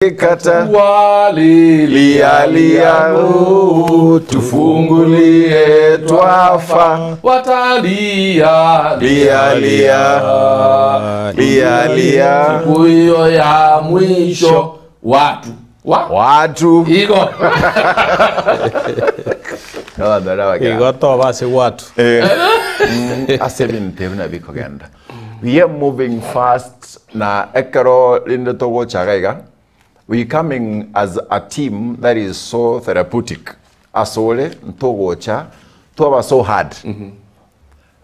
Kata Walilia lia oh, tufungulie twafa watalia Lia, lia. Lia, lia. Siku hiyo ya mwisho watu wa watu iko Igo toba ase watu. Ase ebinto ebi nabio bikogenda we are moving fast na ekero rinde togocha iga iga we coming as a team that is so therapeutic asore ntogocha twaba so hard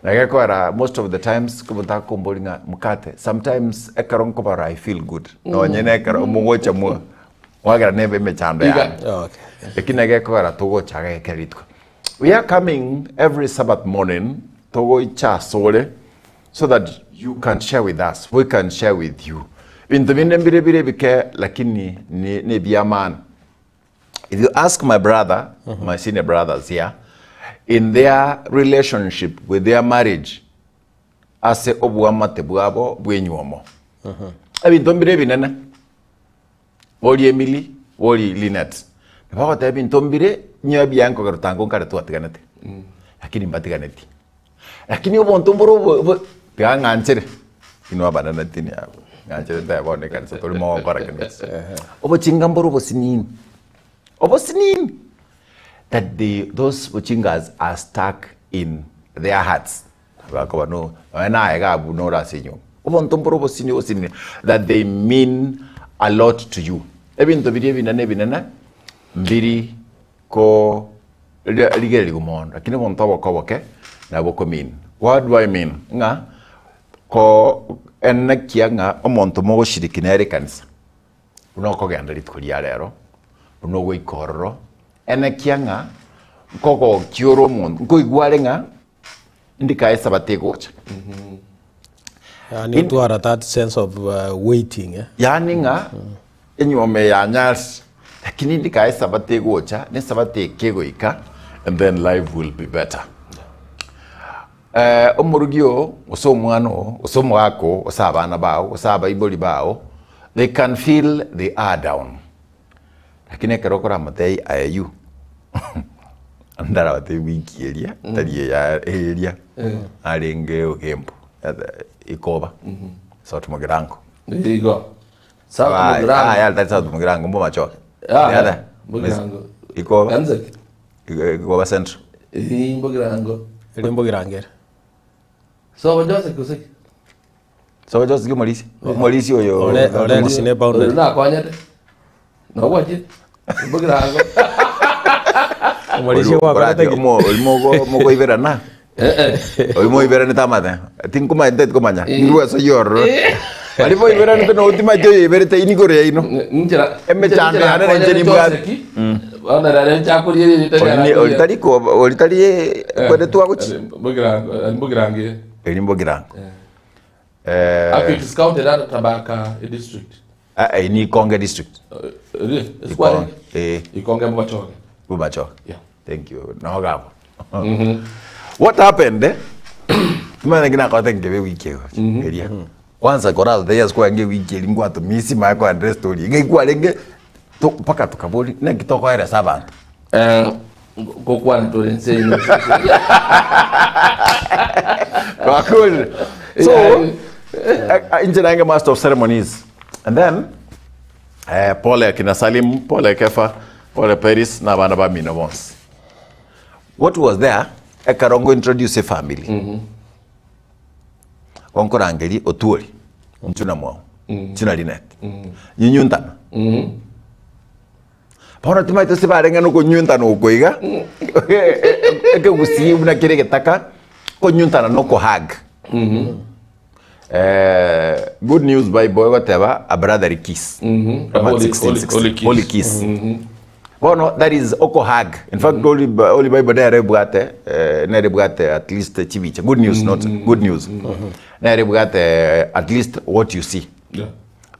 na gekogera most of the times omonto akombori ng'a mokate sometimes ekero nkobara i feel good nonye na ekero mogocha mwa mwagera nebe emechando Iga. yane Okay. Eki negekogera togocha iga ekero rituko. We are coming every Sabbath morning togoicha asore so that you can share with us, we can share with you. Ebinto binde mbire bire ebike lakini ni nebiamana. If you ask my brother, my senior brothers here, in their relationship with their marriage, ase oboamate bwabo bw'enywomo. Ebinto mbire ebinene. Boria Emily, boria Linet. Nabagoteba ebinto mbire nyowe ebiya nkogera otango nkare twatiganete. Lakini mbatiganeti. Lakini obonto mbore obo bo tiga ng'anchere, inwe abanene tini abwo, ng'anchere ntabe bono ekanisa tori mogokora kende gionsi. Obochinga mbore obosinini, obosinini, that the those bochingas are stuck in their hearts. Bakoba no nonya naye iga abwo nore ase enyomba. Obonto mbore obosinini obosinini that they mean a lot to you. Ebinto biria ebinene ebinene mbiri ko rigereria mono lakini obonto oboke oboke nabwo ko mean. What do I mean? Ng'a ko enekia ng'a omonto mogoshiriki nere ekanisa buna okogenda rituko ria rero, buna ogoika ororo, enekia ng'a nkogokia ore omonto, nkoigwa are ng'a ndikae esabato egocha. Yaani otwara that sense of waiting eh. Yaani ng'a enyuomo eye yanyarire, lakini ndikae esabato egocha, na esabato eke egoika and then life will be better. Eh, omorugi oo, gose omwana oo, gose omogaka oo, gose abana bao, gose abaibori bao, they can feel they are down. Lakini ekero okoramotebia aye you, ndarabatebie wiki eria, tari eya eria, arenge ogembo, ikoba, South Mugirango. Igo. South Ah, Mugirango. ah, yari tari South Mugirango, Mbomachoge. Ah, The other. Mugirango. Ikoba. Kanzaki. Ikoba Central. Eh, Mugirango. Eri Mbogirango ere. Sobo Joseph gose ki? Sobo Joseph ki omorisia? Omorisia oyo. Ore ore Lisine boundary. Oyo nakonyete. Nogwachire. Mbogirango. Omorisia gwakorete ki? Ori mokoiberana. Ori moiberanete amate. Tinkomanyete tikomanya. Nirwe ase oyio ororo. Baria boiberanete nabo timanyeti oyoiberete inwe igoro yaino. Inchera. Emechando yane na inche nimbwate. Bono rero nchakoria eri Ori ni- ori tari ko ori tari kwende twagochi. Mbogirango, Mbogirango. Eri Mbogirango. Eh, Actually, it is counted under Tabaka district. ah, eh, ni Ikonge district. Ri, esquare. Eh, Ikonge Mbomachoge. Bomachoge. Yeah. Thank you. No gabo. What happened eh? Kimana ngina kote ngebe wiki ego. Eria. Kwanza kora the years kwa nge wiki eri ngwato misi ma kwa ndre story. Nge kwa renge to paka tukabori na kitoko era sabantu. Eh, gokwana tore nse ino. Twakore. So inche nange master of ceremonies. And then eh, pole akina Salim, pole Kefa, pole Paris na abana bamino bonsi. What was there? Ekero ngo introduce a family. Mm -hmm. Gonkorangeria otuori inchu na mwao inchu na Linet nyinyuntana bono timaete ase barenge na okonyuntana oko iga ekegusii buna kere egetaka konyuntana na okohug good news bible egoteba a brotherly kiss Romans Holy- 16, holy- 16. holy kiss. Holy kiss. Bono that is okohug in fact holy, holy bible nere ebwate eh, nere ebwate at least chibicha good news not good news nere ebwate at least what you see Yeah.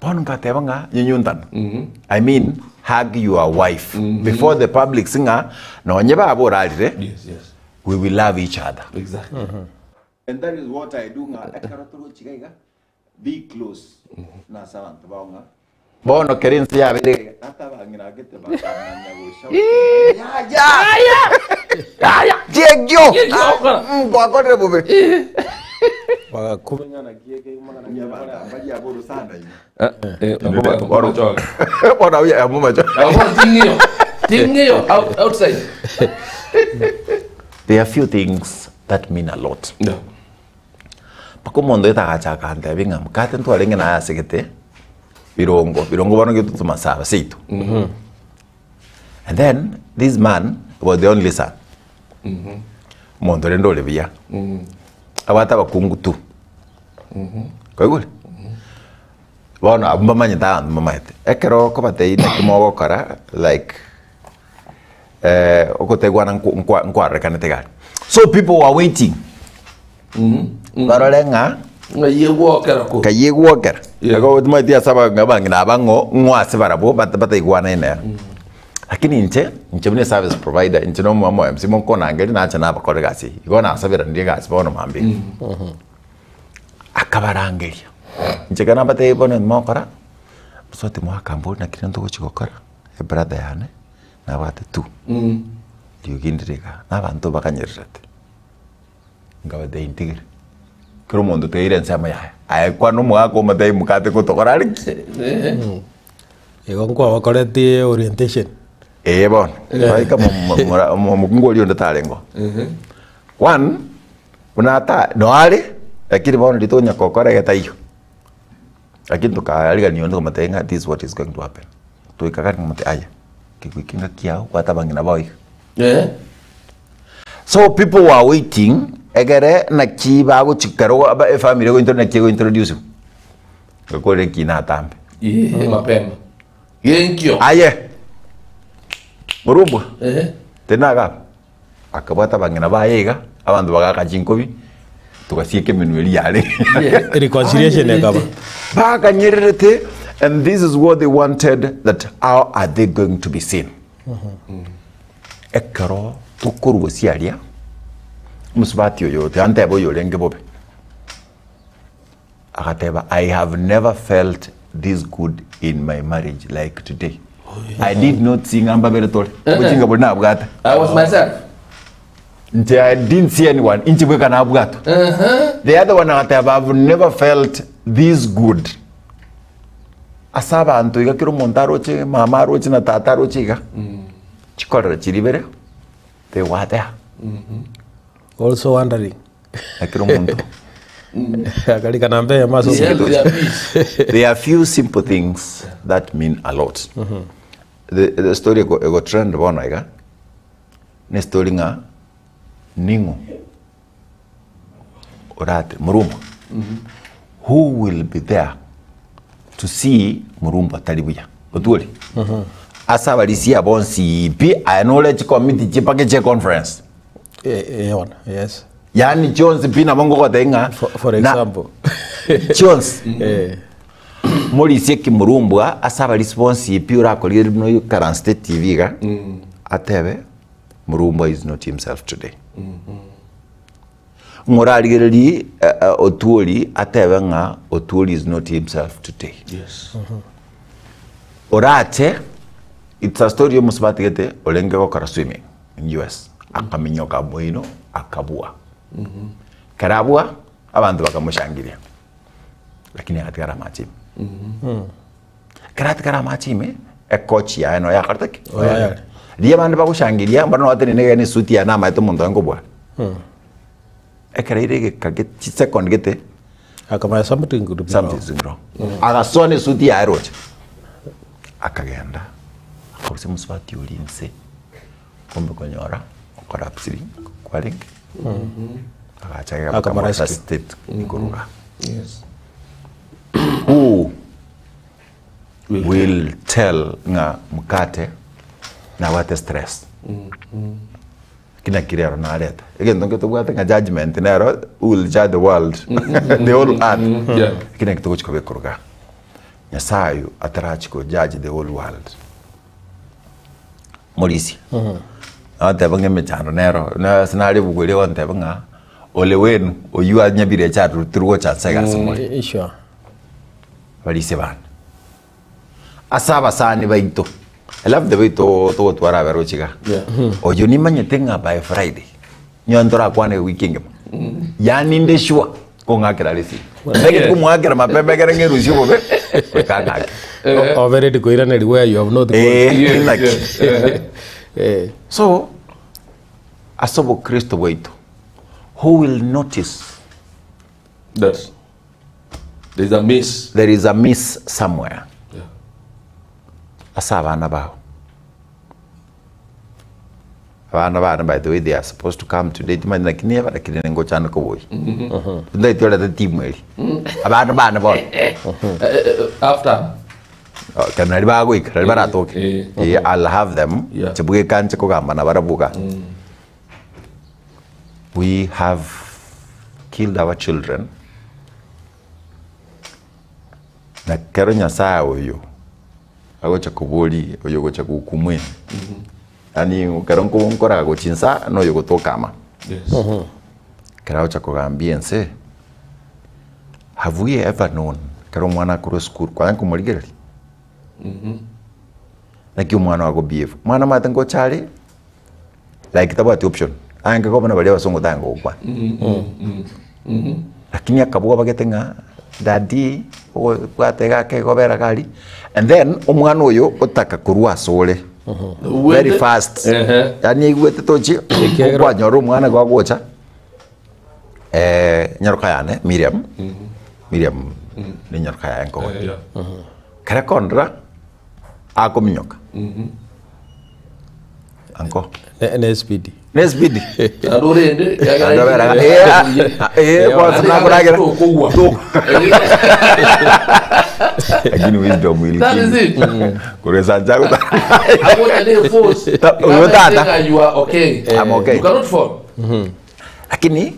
bono nkateba ng'a nyinyuntana i mean hug your wife before the public ng'a nonye baba orarire Yes, yes. we will love each other Exactly. And that is what I do ng'a ekero torochi iga iga, be close nase abanto bao ng'a. Bono kera ense yabeire iga, tata abang'ina agete bakamanya gocha Yaya! Chiekio! Chiekio okora. Gwakorire bobe. Bagakumenya Bono abwo abwo macho. Ting'iyo. Ting'iyo out, outside. There are few things that mean a lot. No. Mpaka omonto oito agacha akantebia ng'a mokate ntwarenge naye ase gete birongo, birongo bono gete tomasaba seito. And then this man was the only son. Omonto rende ore buya. Abwate abakungu tu. Kwaigure? Bono abwo mbamanyete abanto mbamaete. Ekero okobatebia naki mogokora like ogotegwana nkwa- nkwa- nkwarorekanete iga aria. So people were waiting barore ng'a Ng'ai egwokera ko. kai egwokera. Yeah. Igo timanyeti ase aba- abang'ina aba ng'o ng'o ase barabwo bat- bataigwanaine ere. Lakini inche, inche buna eservice provider, inche na omo omo MC mokonangeria nacha nabakora egasi eye. Igo nasaberanirie egasi bono mambia. Akabarangeria, inche ekero nabatebirie bono nimokora, mosubati mwakambori naki rende togochi gokora, ebrother yane nabwate tu, riogi ndire igaa, na abanto bakanyererete, nkabatebia intigere, kera omonto tigaire ensemo yaye, aye kwana omogaka omotebie mokate gotokora are ki? Igo nkwabakoretie orientation. Ee bono, goika mo- mo- mora- omo- omokungu oria onde tarengeo. One, buna ata noare, lakini bono riria tokonya gokora iga taiyo. Lakini tokaarigania onde tokamotebia ng'a this is what is going to happen. Toika kare tokamotebia aya, kegoika engaki yago bwata abang'ina bao iga. Eh. So people were waiting egere naki bagochi kero aba efamiri egointro naki egointroduciwa. Ngakora ekina atambe. Ee, mapema. Genkio. Aye, morumbwa, Eh. tena iga abwo. Akabwata abang'ina baye iga, abanto bagaaka chinkobi, togasieka emenwa eria yare. Reconciliation ekaba. Bakanyererete, and this is what they wanted, that how are they going to be seen? Ekero tokorusia aria, omosubati oyo tiga ntebe oyo orenge bobe, Agateba, I have never felt this good in my marriage like today. I did not see ng'a mbabere tore. Obochinga boria nabwate. I was myself. Nche I didn't see anyone. Inche bweka nabwatwa. The other one agateba, I've never felt this good. Ase abanto iga kera omonto aroche, mama aroche na tata aroche iga. Chikorero chiria ibere, they were there. Also wondering. Na kera omonto. Akarika namba eyemo ase They omonto. held their peace. There are few simple things that mean a lot. The, the story ego, ego trend bono iga, ne story ng'a ning'o orate Murumba who will be there to see Murumba tari buya otwori ase abarisia bonsi pi aye nore chikomiti chipake chie conference Eh, eh, ona, yes. Yaani chionsi pi nabo ngogotebia ng'a For, for na- example. chionsi Eh, morisie kimurumbwa ase abarisi bonsi pi orakorire buna oyo ikaranste TV iga atebe Murumbwa is not himself today. Ng'orarigererie eh, eh, Otuori atebe ng'a Otuori is not himself today. Yes. Orache it's a story omosubati gete orenge gokora swimming in US akaminyoka moino akabua kero abua abanto bakamoshangiria lakini agatigara amache ime ekero atigara amache ime ekochi yaye noyo yakorete ki Oyo yare. riria abande bagoshangiria mbaro nobatenene iga na esuti yaye namaete omonto oye nkobua ekero aire egeka ge chisecond gete Akamanya something could be wrong. something is wrong agasoa na esuti yaye roche akagenda akarusia omosubati oria inse Kumbe konyora okorapsiri kwarenge agacha Akamara akamoresa rescue. state ikoruga Yes. who will tell ng'a mkate nabwate stress kina kiri ero nareta egento nke tobwate ng'a judgment nero who will judge the world the whole earth Yeah. kina togochi kobekoroga nyasaye atarachi ko judge the whole world Morisia, agoteba ng'a emechando nero, na ase nare ebuku eria egonteba ng'a ole wenu oywo anyabire echarutirwe gocha ase egasi more. Sure. Abarisia bane. Ase abasani baito, I love the way to togotwara abarochi iga. Yeah. Oyo nimanyete ng'a by Friday, nyowe ntorakwane ewiki engima. Yaani inde sure kong'akera are esimi. Ntagete komoakera mapema ekere ng'erusie obobe, goika ang'ake. Obe ready koiraneria where you have not gone. Eh, Yes, naki. yes. Eh. Eh. So, ase obokristo bwaito, who will notice That there's a miss. there is a miss somewhere Yeah. ase abana bao abana bane by the way they are supposed to come today timanyeti naki neba lakini ningochana koboyia ntagete orete timu eria abana bane bono After. Okay, nari bagoika nari baratoke Eh. Eh, I'll have them Yeah. chibweka nche kogamba nabarabwo iga We have killed our children, na kero Nyasaye oyo agocha koboria oyo ogocha gokumwa ime, yaani ekero nko nkoraga gochia insa na oyo ogotoka ama. Yes. Ekero agocha kogambia ense, have we ever known ekero omwana akorwa esukuru kwanya komorigereria? Naki omwana ogo ago behave? Omwana omanyete ngocha are. Like tabwati option aenge koba na baria abasongo taenge gokwana lakini akabua bagete ng'a daddy obwate gake gobera gari and then omwana oyo otaka korwa ase ore very fast Ehe. yaani aigwete tochi Ekiagera- kwanyora omwana gwagocha nyaroka yane Miriam Miriam ne nyaroka yaye nkogocha Yeah. kere kondora akominyoka Anko. Ne, ne speed. Ne speed. Naende orende, ekiagera Naende obera eh, eh, ah, eh, eh, boss, naende nakoragera. tokogwa. Lakini wisdom will That kill is it. Korwa Santiago ta. Agocha ne force. Ta- oyo tata. You are okay. I'm okay. You cannot fall. Lakini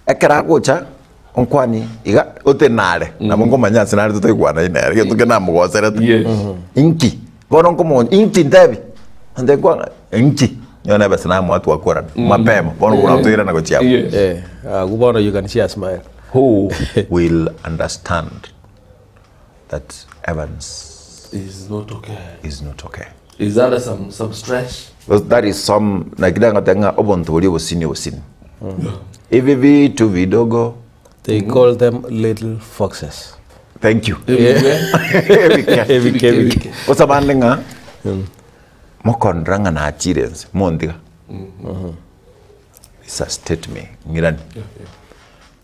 ekero agocha onkwani iga otenare nabo nkomanya ase nare totoigwanaine nere egento kende namogoserete. Yes. Inki? Bono nkomonya inki ntebi? Ante nkwana inki? Nyowe nebe ase namoa twakorana mapema bono buna toirana gochia abwo. Yes. Eh, agwo bono you can see a smile. Who will understand that Evans Is not okay. is not okay? Is under some some stress. Because that is some naki ndagoteba ng'a obonto boria obosini obosini. Ebi bitu bidogo. They call them little foxes. Thank you. Ebike. Ebike, ebike. Gose abande ng'a mokondora ng'a nachire ense montiga. Resuscitate me ng'irane.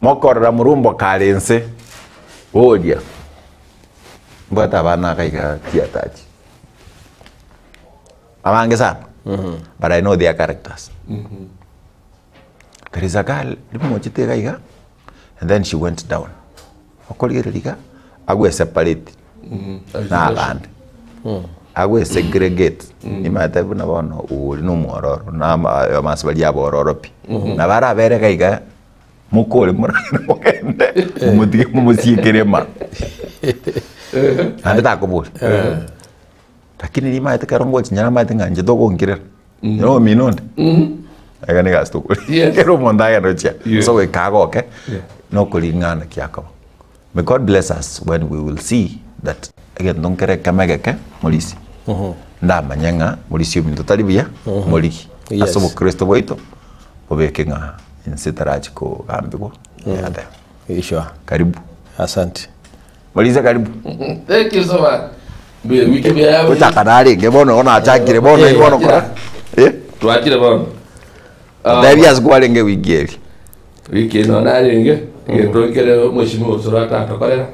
Mokorora morumbo kare ense boria mbwate abana aka iga tiatachi. Abange sana but I know their characters. There is a girl rimochete iga iga and then she went down. Okorigereria iga agwe separate na abande. Agwe segregate. Nimanyete buna bono ori na omwororo na ama ase baria abororo pi. Nabo arabere iga iga mokore moragere mogende momotige momosiekere emara. Naende takoboria. Lakini rimaete ekero ngochinyora maete ng'a inche togonkirera, nere omino onde, iga nigo ase tokori. Yes. Kera omonto agende gochia, Yes. ase goika agoke, Yeah. nokoring'ana ki akoba. May God bless us when we will see that egento nkere ekemo egeke morisia. Ndamanye ng'a morisia ominto tari buya, morigi. Yes. Ase obokristo bwaito, bobeke ng'a inse tarachi kogambigwa, yateba. Sure. Karibu. Asante. Morisia karibu. Thank you so much. Mbuya wiki mbuya yabe. Gochaka narenge bono igo nachakire bono Eh. bono kora. Eh? Twachire bono. Ah, Tebi ase kwarenge wiki eri. Wiki eno narenge egento ekere omweshimiwa Osoro atatokorera.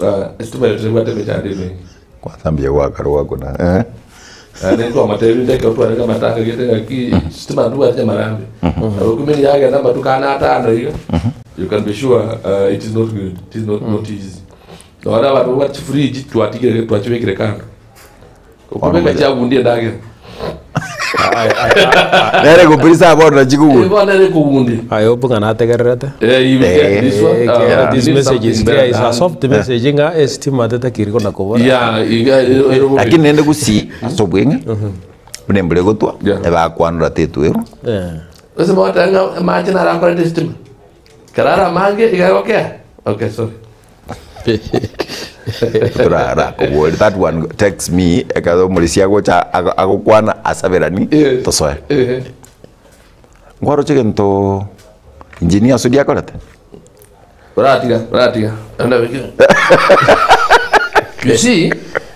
Ah, estima tebwate emechando emenge. Kwanza mbuya gwakarwa kuna. Eh. Naende nkwamotebi ndeke otwareke amatanga gete ng'aki stima ntobwate amarambe. Nabo kumeni yagenda amatuko ane atano iga, you can be sure uh, it is not good, it is not, not easy. Nonya abanto babwate chifridge twatigire twachibekire kando. Okobeka chiagundi endagera. Nere gopirisa bono na chikugunda. Bono ere kogundi. I hope ng'a nategererete. Eh, you will get this one. Eh, Uh, ekiagera this you need message is something clear, better is a than- soft message ng'a estima tetakiri kona kobora. Yeah, iga- ero- ero- Lakini nende gusii ase obweng'e buna embura egotwa Yeah. ebakwanora tetwerwa. Eh. Ase mwateba ng'a amache naro akorete estima. Ekero are amange iga egokea. Okay, sorry. Torarakobori that one text me ekero omorisia agocha ago- agokwana asaberani Yes. tosoe. Ehe. Nkwaroche gento engineer Sudi akorete? Oratiga, oratiga. Enda beke. You see,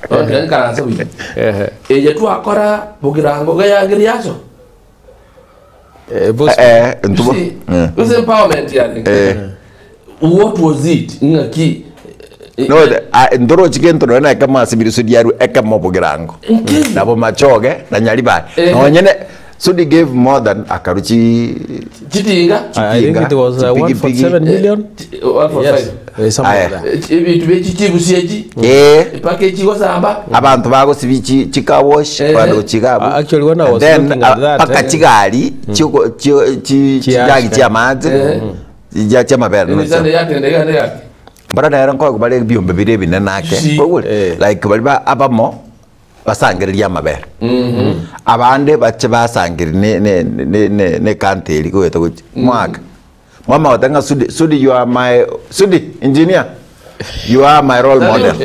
oratiga nkaranse buya. Ehe. Eye twakora bogirango geyangeria aso. Eh, boss. Eh, You ntubo. see, Eh. this empowerment yani. Eh. What was it? Ng'aki. No, ndorochi gento nonya na ekemo ase biri Sudi arwe ekemo bogirango. Nki. Nabo machoge na nyaribari. Eh. Nonye ne Sudi gave more than akaru chi Chitinga. I I think it was Chipigipigi. 147 million. 145. Yes, something Aye. like that. Ebintu biechichibusi echi. eh Epaka gosamba. abantu bagosibi chi chikawash Eh. bandu chigabu Actually, when I And was then, looking at that, paka eh. chigari chiko chi chi chijagi Chiasha. chia amache Eh. ja chia amabere Emisande yatendeka neyake. mbara nere nkoe bare ebiombe bire ebinene ake Si. Kogure? Eh. like bari ba abamo basangereria amabere abande bache basangeri ne ne ne ne ne kanteri goeta gochi mwaka mwama otanga Sudi Sudi you are my Sudi engineer you are my role model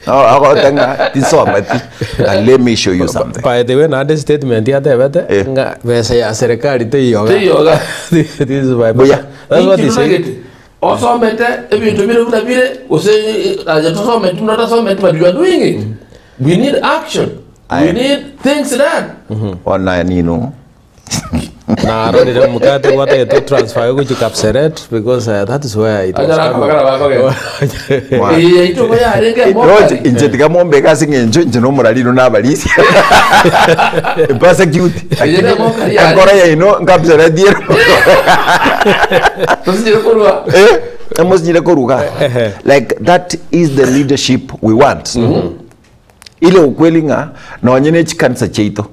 no agotanga tisomati and let me show you something By the way, naende statement yatebete Eh. ng'a besa ya serikali teiyoga. Teiyoga. This is my Buya. That's what he said. Osomete ebintu bire buna bire gose aje tosomete buna tasomete but you are doing it. We need action. We Aye. need things done. ona nino Narorire mukate gwatagete transfer gochi Kapseret because that is where it was Achara coming. bakara bakoge. Mwa- Eye itoko yarenge Roger, mokari. inche tiga mombeka ase eng'encho inche nomorarino nabarisia persecute Eye ne mokari yare. enkoro yaino nkabisaretiere Tosijire korwa. eh emosinyire koruga Ehe. like that is the leadership we want ile ukweli ng'a nonye ne chikanisa chiaito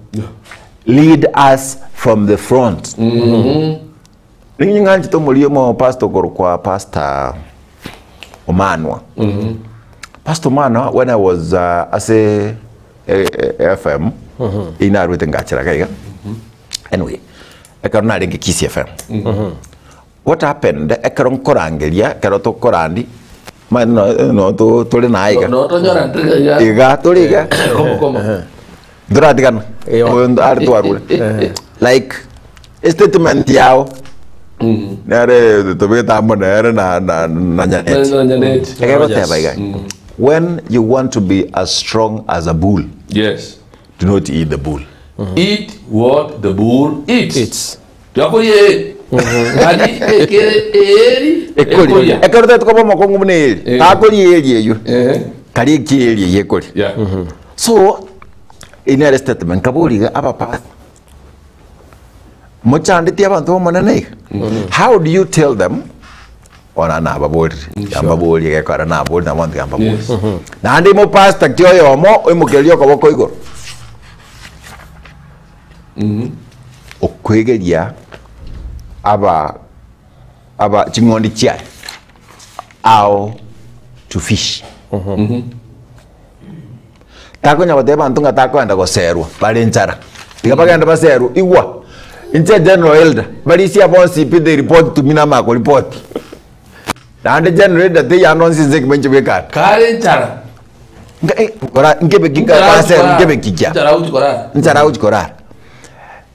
lead us from the front ninyi ng'anchete omori omo pastor korokwa pastor omanwa pastor omanwa when i was ase eh, eh, fm inarwete ngachera iga anyway ekero narenge Kisii fm what happened ekero nkorangeria ekero tokorandi ma no, no to tore naye iga No tonyora ntriga ya. iga tore iga Komo komo. nduratigana Eyo. Oyo ari twarure like statement yao nere tobegete amo nere na na na nyaneti Na nyaneti. egegoteba iga when you want to be as strong as a bull Yes. do not eat the bull Eat what the bull eats. Eats. Twakorie. Ari ekere eri. ekori ekero tetukoba omokongu buna eri Eh. takori eri eyo Eh. kari eki eri eyo ekori Yeah. so inere statement kaboriga abapasi mochandetie abanto bomonene iga how do you tell them ona nababorire yambaborie gekora nabori nabo ntiga mbaborie Yes. naende mopasta ki oyomo oimokereria okoboko igoro okwegeria aba aba ching'ondi chiaye how to fish takonya goteba abanto ng'a takoenda goserwa bare enchara tiga bagenda baserwa igwa inche general elder barisia bonsi pi they report to me namako report naende general elder teyano nsinse ekimo inche bwekare Kare nchara. nkebe kikabaserwa nkebe kikia Nchara uchikorara. nchara uchikorara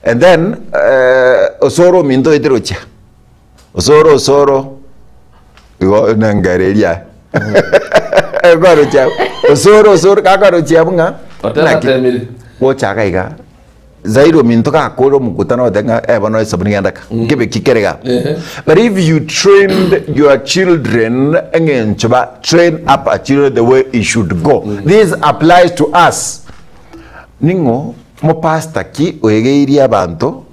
and then osoro ominto oetire ochia osoro osoro igo nengereria ekorochia osoro osoro gakorochia ng'a Otema naki, temire. gochaka iga zaidi ominto gakore omokutano ote ng'a eba no esabuni gendaka nkebe kikerega Ehe. but if you trained your children eng'encho ba train up a children the way it should go this applies to us ning'o mopasta ki oegeirie abanto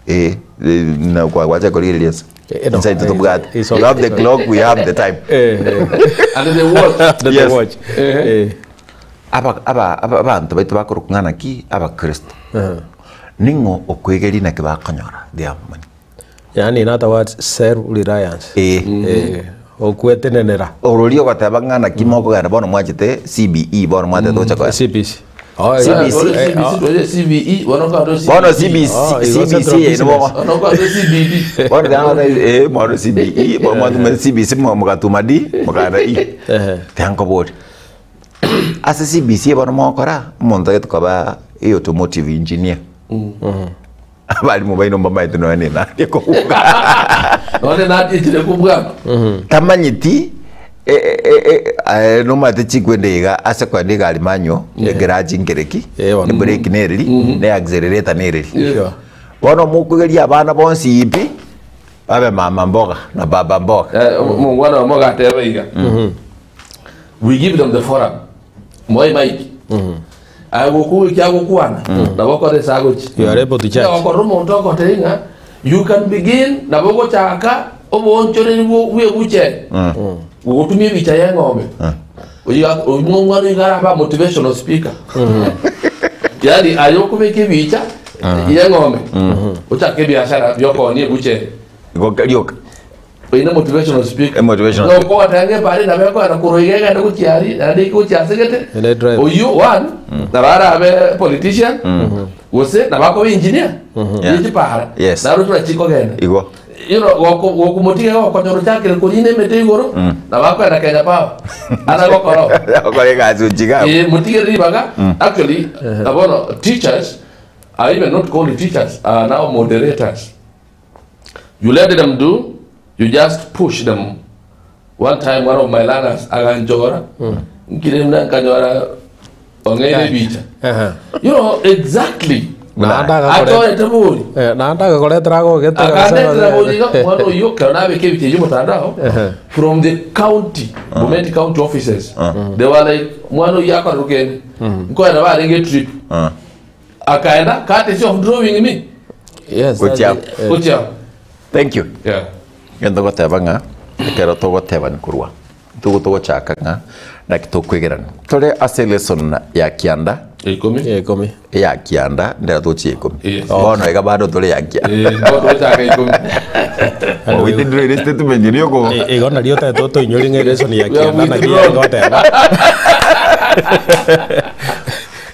eh, eh, na kwa- gwacha korigereria ase Eh, no. Inside tobwate It's you okay. have the clock we have the time Eh, eh. And the watch. The Yes. watch. Eh. aba aba aba- abanto baitu bakorokung'ana ki abakristo ning'o okwegeri naki bakonyora their money Yani in other words self reliance. Eh. Eh, okwetenenera orori ogoteba ng'ana ki mokogenda bono mwachete cbe bono mwatete gocha koenda CBC. Oh, CBC. eh, CBC, twere CBE, bono nkoa Bono CBC, Oh, igo CBC Central eye Business. nibo Bono nkoa CBD. bono tanga eh bono CBE bono mwatuma CBC mukatuma D mukanda E. Ehe. Tiankobori. Ase CBC bono mogokora omonto agete koba e automotive engineer. Abalimu baino mbamaete nonya na enandi ekobuga. Nonye natiechire kobwana. Tamanyeti e- e- e- aye nomanyete chikwenda iga ase kwenda egari manyo egarage nkereki Eh, bono. ebreki nereri ne accelerator nereri Sure. bono mokogeria abana bonsi ipi babe mama mboga na baba mboga Eh, mongwana omo gateba iga. We give them the forum. Moi mike. Agoku kyagokwana. Nabo kore sagochi. You are able to judge. Okora omonto ogotebi ng'a you can begin nabo ogochaka oboonchoreri bwe ebuche. Gogotumia ebicha ya eng'ombe. Oyo omwana oyo iga araba motivational speaker. Yaani aye okobeka ebicha ya eng'ombe. Ochake ebiashara biokonia ebuchere. Igo rioka Oyo ne motivational speaker. A motivational No kogotanga ebari nabo ekoenda korwa iga egende gochia aria, naende ike gochia ase gete. Ere drive. Oyio one, nabo arabe politician, gose nabo akoba engineer, Yeah. ye chipara. Yes. Naro chuna chikogenda. Igo. You know, gokomotiga gokonyora ochakire korina emete igoro, nabo akoenda Kenya Power. Ana gokora oo. Okore egasi ochiga abwo. Eh, motige ribaga. Actually, bono teachers are even not called teachers, are now moderators. You let them do, you just push them. One time one of my learners aganchora, nkire muna nkanyora ong'eire ebicha. Ehe. You know exactly. Naende agakore- Achorete bori. Eh, naende agakoretera agogete Akandetera bori iga mwana oyio kero nabeka ebicha eyio motandao from the county, Bomet county offices. They were like mwana oyio akore rukende. Nkoenda barenge trip. Akaenda courtesy of drawing me. Yes, Good job. eh, Good job. Thank you. Yeah. Gento goteba ng'a ekero togotebani korwa ntogo togochaka ng'a naki tokwegerana tore ase lesson ya kianda Ikomi. ya ikomi. ya kianda ndera tochia ikomi Yes. bono iga bado tore ya kianda Eh, bono togochaka ikomi. withdraw ile statement irioko I- igo nario otagete otoinyori ng'a elesson ya We have kianda naki withdrawn. egoteba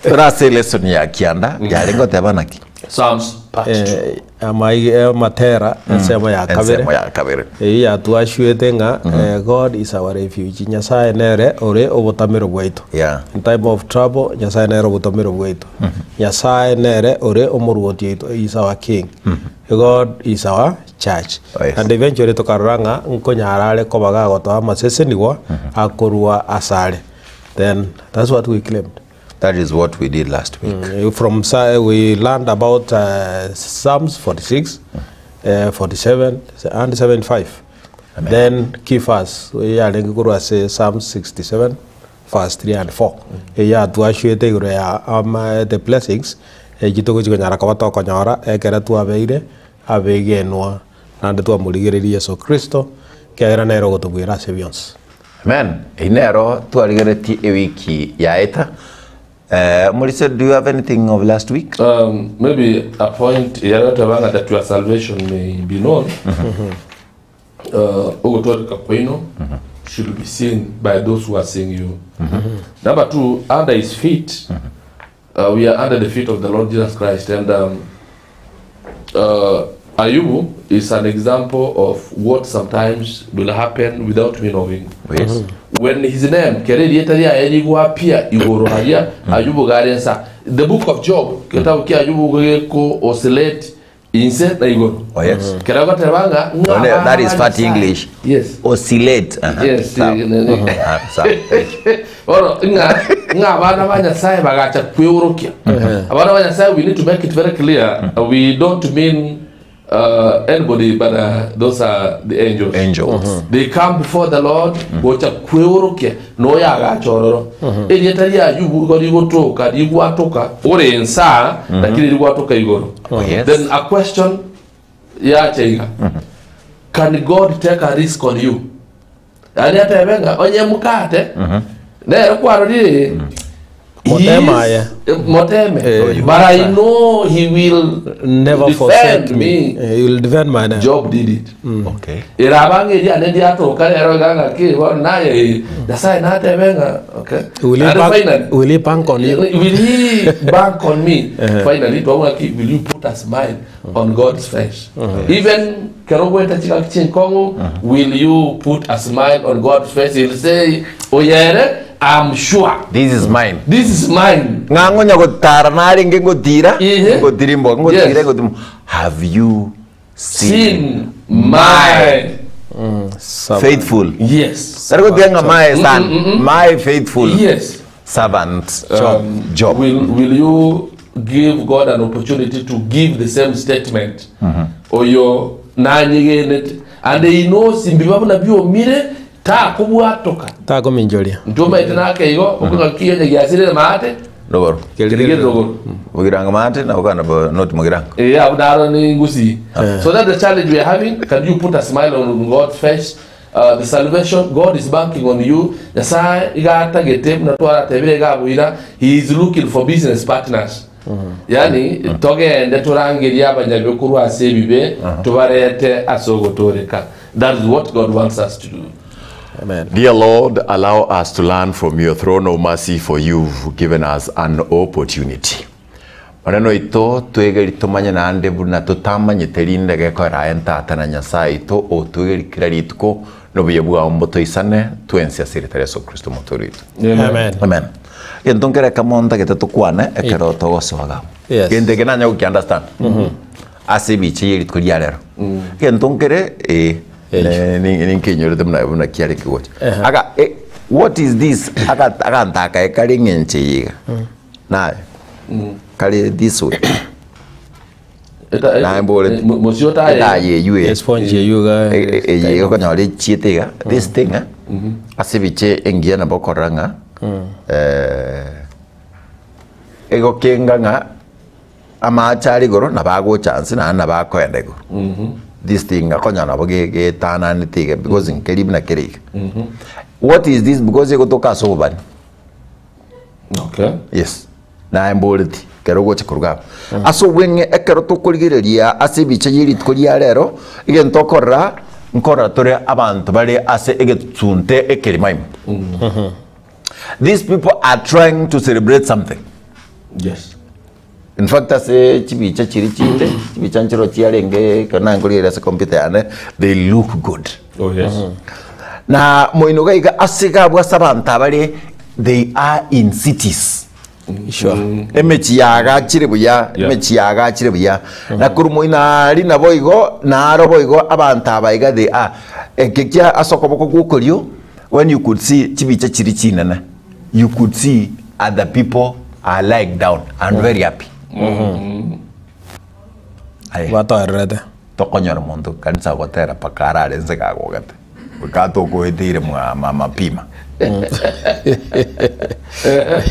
Tore ase elesson ya kianda yare goteba naki Psalms part 2. Eh, amaiga amatera ensemo ya kabere ensemo ya kabere eyio yatwashuete ng'a eh, God is our refuge Nyasaye nere ore obotamero bwaito Yeah. in time of trouble Nyasaye nere obotamero bwaito Nyasaye nere ore omorwoti oito he is our king God is our church Oh, yes. and eventually tokarora ng'a nkonyara are koba gagotoa amasesenigwa akorwa asare then that's what we claimed That is what we did last week. From we learned about Psalms 46, 47 and 75. Amen. Then key verse yarenge korwa ase Psalms 67 verse 3 and 4. Eyatwashuete igoro ya ama the blessings echi togochi konyara koba tokonyora ekere twabeire abegenwa naende twamorigereria Yeso Kristo ekiagera nere ogotobuera ase bionsi. Amen. Eyio nero twarigeretie ewiki yaeta. Eh, Omorisia, do you have anything of last week? Um, maybe a point yarateba ng'a that your salvation may be known uh, ogotoreka kwaino should be seen by those who are seeing you number two under his feet uh, we are under the feet of the lord jesus christ and um, uh, Ayubu is an example of what sometimes will happen without me knowing. Yes. When his name, kere erieta riaye rigwapia igoro haria Ayubu gare nsa. The book of Job, ketabu kia Ayubu geko oscillate inse na igoro. Oh, yes. Kera goteba ng'a Oh, ng'a that is fat Nyasaye. English. Yes. Oscillate. Uh-huh. Yes. Sawa. Ah, sawa. Thank you. Bono ng'a ng'a abana ba Nyasaye bagacha kweorokia. Abana ba Nyasaye we need to make it very clear we don't mean uh, anybody but uh, those are the angels. Angels. They come before the Lord gocha kweorokia noyo agacha ororo. Erieta ria Ayubu igo rigotoka rigwatoka ore ensa lakini rigwatoka igoro. Oh, yes. Then a question yacha iga. Can God take a risk on you? Yaani atebe ng'a onye mokate, nere kwarorire. He Moteme is- aye. eh, Moteme. Eh. But I know he will Never defend forsake me. me. Eh, He will defend my name. Job did it. Okay. Erabanga eria ane ndiatoka rero iga ng'aki bono naye eh, Nyasaye natebe ng'a okay. Will he Naende bank, finally, will he bank on you? will he bank on me? Finally, twabona ki, will you put a smile on God's face? Even kero gweta chigaki chinkong'u, will you put a smile on God's face? He'll say, oyere, I'm sure. This is mine. This is mine. Ng'a ngonya gotara narenge ngotira, Ehe. ngotirimboka, ngotira, Yes. ngotirimboka. Have you seen Seen my Servant. faithful? yes. Tari gotiga ng'a my son, my faithful Yes. servant Job. Will you give God an opportunity to give the same statement? Oyo nanyegenete and he knows imbiba buna biomire takobwatoka Takominchoria. ntomaete nake igo okong'aki onye giasirire maate Rogoro. kerigere rogoro Mugirango maate na okana bo not mugirango. Yeah, naro ni ngusi. So that's the challenge we are having. Can you put a smile on God's face? The salvation, God is banking on you. Nyasaye igatagete buna twaratebire igabwira, he is looking for business partners. Yani togende turangerie abanyabe korwa ase ebibe tubarete ase ogotoreka. That is what God wants us to do. Amen. Dear Lord, allow us to learn from your throne of mercy, for you've given us an opportunity. Maneno ito twegeri tumanye naende buna totamanyete rinde gekora aye ntata na Nyasaye ito otwegeri kira rituko nobuya bwao mbotoisane twensi ase erieta ria Yeso Kristo omotoori oito. Amen. Amen. Gento nkere ekemo ntagete tokwane ekero togosoa Yes. Gento eke nanya gokia understand. Ase ebicha ye rituko ria rero. Gento nkere eh ninkenyorete buna buna kiare kegocha. Aka eh, what is this? Aka aganto aka kare eng'encho eye iga. Naye kare this way. Naye mborete. Mosio taye. Etaye eywo eh. Esponge eywo iga. Eye iga okonyora echiete iga this thing eh, ase ebicha engiya nabo okorora ng'a egokenga ng'a amache are igoro nabo agocha nse naende nabo akoenda igoro. This thing okonyora nabo getananete iga because nkeri buna kere iga. What is this because egotoka ase obobani. Okay. Yes. Naye mboreti ekero ogocha koruga aba. Ase obweng'e ekero tokorigereria ase ebicha ye rituko ria rero, egento okorora, nkorora tore abanto bare ase egesunte ekerima ime. These people are trying to celebrate something. Yes. In fact ase chibicha chiria chinde, chibicha nchiro chiarenge ekero naye nkorigereria ase computer yane, they look good. Oh yes. Na moino iga iga ase iga abwo ase abanto abare they are in cities. Sure. Emechie yaagachire buya, Yeah. emechie yaagachire buya. Na korwa moino aria naboigo, naro boigo abanto aba iga they are. Eke kia ase okoboko kwa okorio, when you could see chibicha chiria chinene, you could see other people are lying down and very happy. Aye. Batoererete. Tokonyora monto kanisa ogotera mpaka arare nse gagogete. Goika tokoeteire mwa mapima.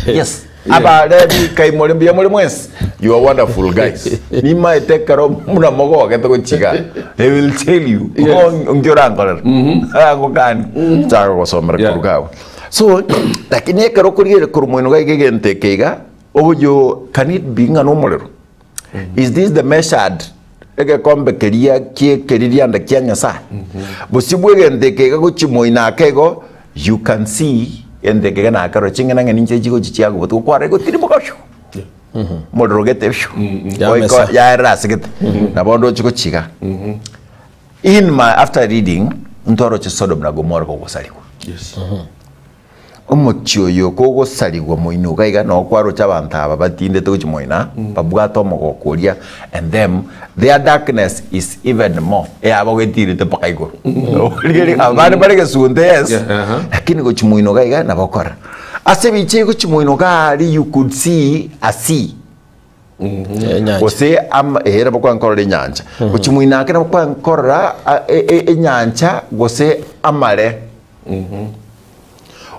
Yes. Abarebi kai more mbuya more mwensi. You are wonderful guys. Nimaete ekero buna mogogete gochiga. They will tell you. Yes. Onki orankorera. Agokani. Chaka gosomera Yeah. koruga agwo. So, lakini ekero okorigereria korwa moino iga egento eke iga, oyo can it be ng'a nomorero? Is this the measured egekombe keria ki'ekeririanda kia Nyasae? Bosio bw'egento eke iga gochia moino ake igo, you can see egento eke iga nakerora ching'enang'eni inche chigochia chiagobotigwa gokwarora egotiriboka phew! Omorero gete phew! Yamesa. Goika yaerera ase gete. Nabo onde ochia gochia iga. In my after reading, ntwaroche Sodom na Gomora kogosarigwa. Yes. Omochie oyo kogosarigwa moino iga iga noo kwaroche abanto aba batindete gochia moino aa, babwate omogoko oria and them their darkness is even more eyabo getirete mpaka igoro. Rigereria abande bare gesunte yes, Yeah, aha. lakini gochia moino iga iga nabo okora. Ase ebicha egochia moino iga aria you could see a sea. Enyancha. Gose ama ee nabo kwankorora enyancha. Gochia moino ake nabo kwankorora a- e- e- enyancha gose amare.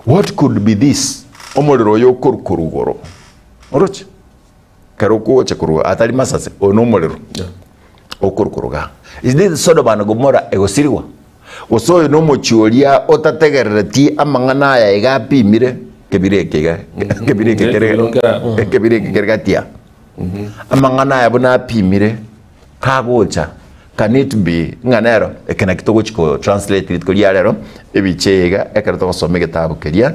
What could be this? Omorero oyo okorwa korwa igoro. Oroche? Ekero okogocha korwa atari masase, oyo na omorero. Okorwa korwa igaa. Is this Sodom and Gomorrah egosirigwa? Gose oyo na omochie oria otategerereti amang'ana aya iga apimire? Kebire eke iga, ekebire eke kere Ekebiro nkera. ekebire eke kere gati aa. Amang'ana aya buna apimire, kagocha, can it be ng'a nero eke naki togochi ko translate rituko ria rero, ebicha eye iga ekero togosoma egetabu keria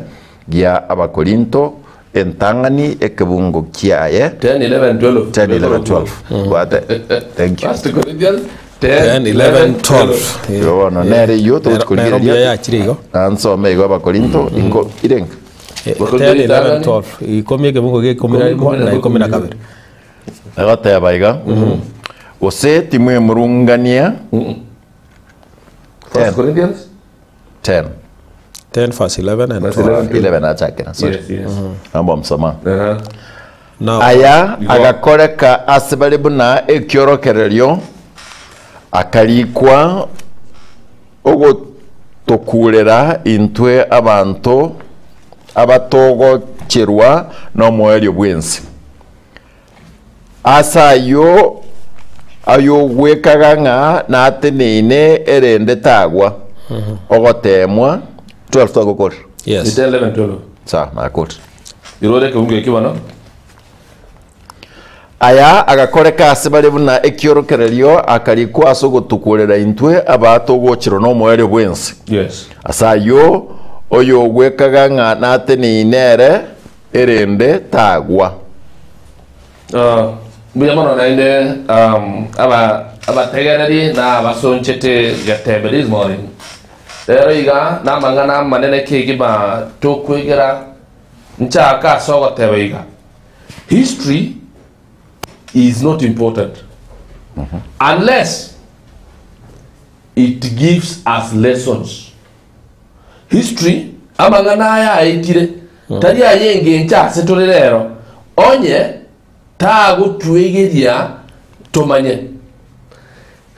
gia Abakorinto entang'ani ekebungo kiaye 10, 11, 12. 10, 11, 12. Bwate, thank you. First Corinthians 10, 10, 11, 12. Igo bono nere eyio togochi Nero mbuya korigereria yachire igo. nansome igo Abakorinto inko irenga. 10, 11, 12. Ikomi ekebungo gia ikomi na rimo na ikomi na kabere. Egoteba iga, Gose timwemurungania. First Corinthians 10. 10 verse 11 and Verse 12. 11. 11 achakera, sorry. Yes, yes. Naomba msamaha. Aha. Now, Aya Igo. agakoreka ase bare buna ekiorokererio, akarikwa ogotokurera intwe abanto abatogocherwa nomoerio bw'ense. Ase ayio ayogwekaga ng'a nateneine erende tagwa ogoteemwa 12 twagokorera. Yes. 10, 11, 12. Sawa, nakorire. Irore ekebungo eki bono. Aya agakoreka ase bare buna ekiorokererio, akarikwa ase ogotokurera intwe abatogocherwa nomoerio bw'ense. Yes. Ase ayio oyogwekaga ng'a nateneine ere erende tagwa. Mbuya mono naende um, aba abategereri na abasonchete Getembe this morning. Rero iga namang'ana amanene kegima tokwegera nchaka ase ogoteba iga history is not important unless it gives us lessons. History, amang'ana aya aetire, tari ay'engencho ase tore rero, onye tagotwegeria tomanye.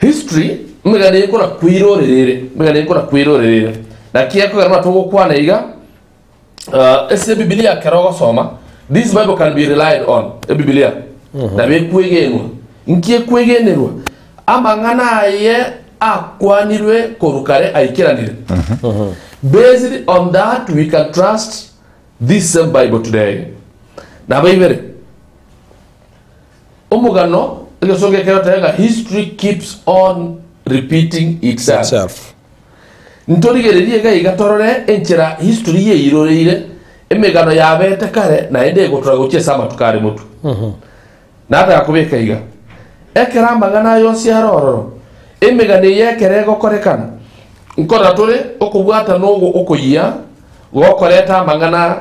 History, emegano eye kona kweirorera ere, emegano eye kona kweirorera ere. Naki ekogera buna togokwana iga, uh, ase ebibilia ekero ogosoma, this bible can be relied on, ebibilia nabo ekwegenwa. Nki ekwegenerwa? Amang'ana aye akwanirwe korwa kare aikeranire. Based on that we can trust this same bible today. Nabo ibere, omogano egesongo ekero tebe ng'a history keeps on repeating itself. Itself. Ntorigererie iga iga torore enchera history yeiroreire emegano yabete kare naende egotora gochia ase amatuko are motwe. Nataka kobeka iga, ekero amang'ana aya onsi are ororo, emegano eye ekero egokorekana, nkorora tore okobwatana ogo okoyia gokoreta amang'ana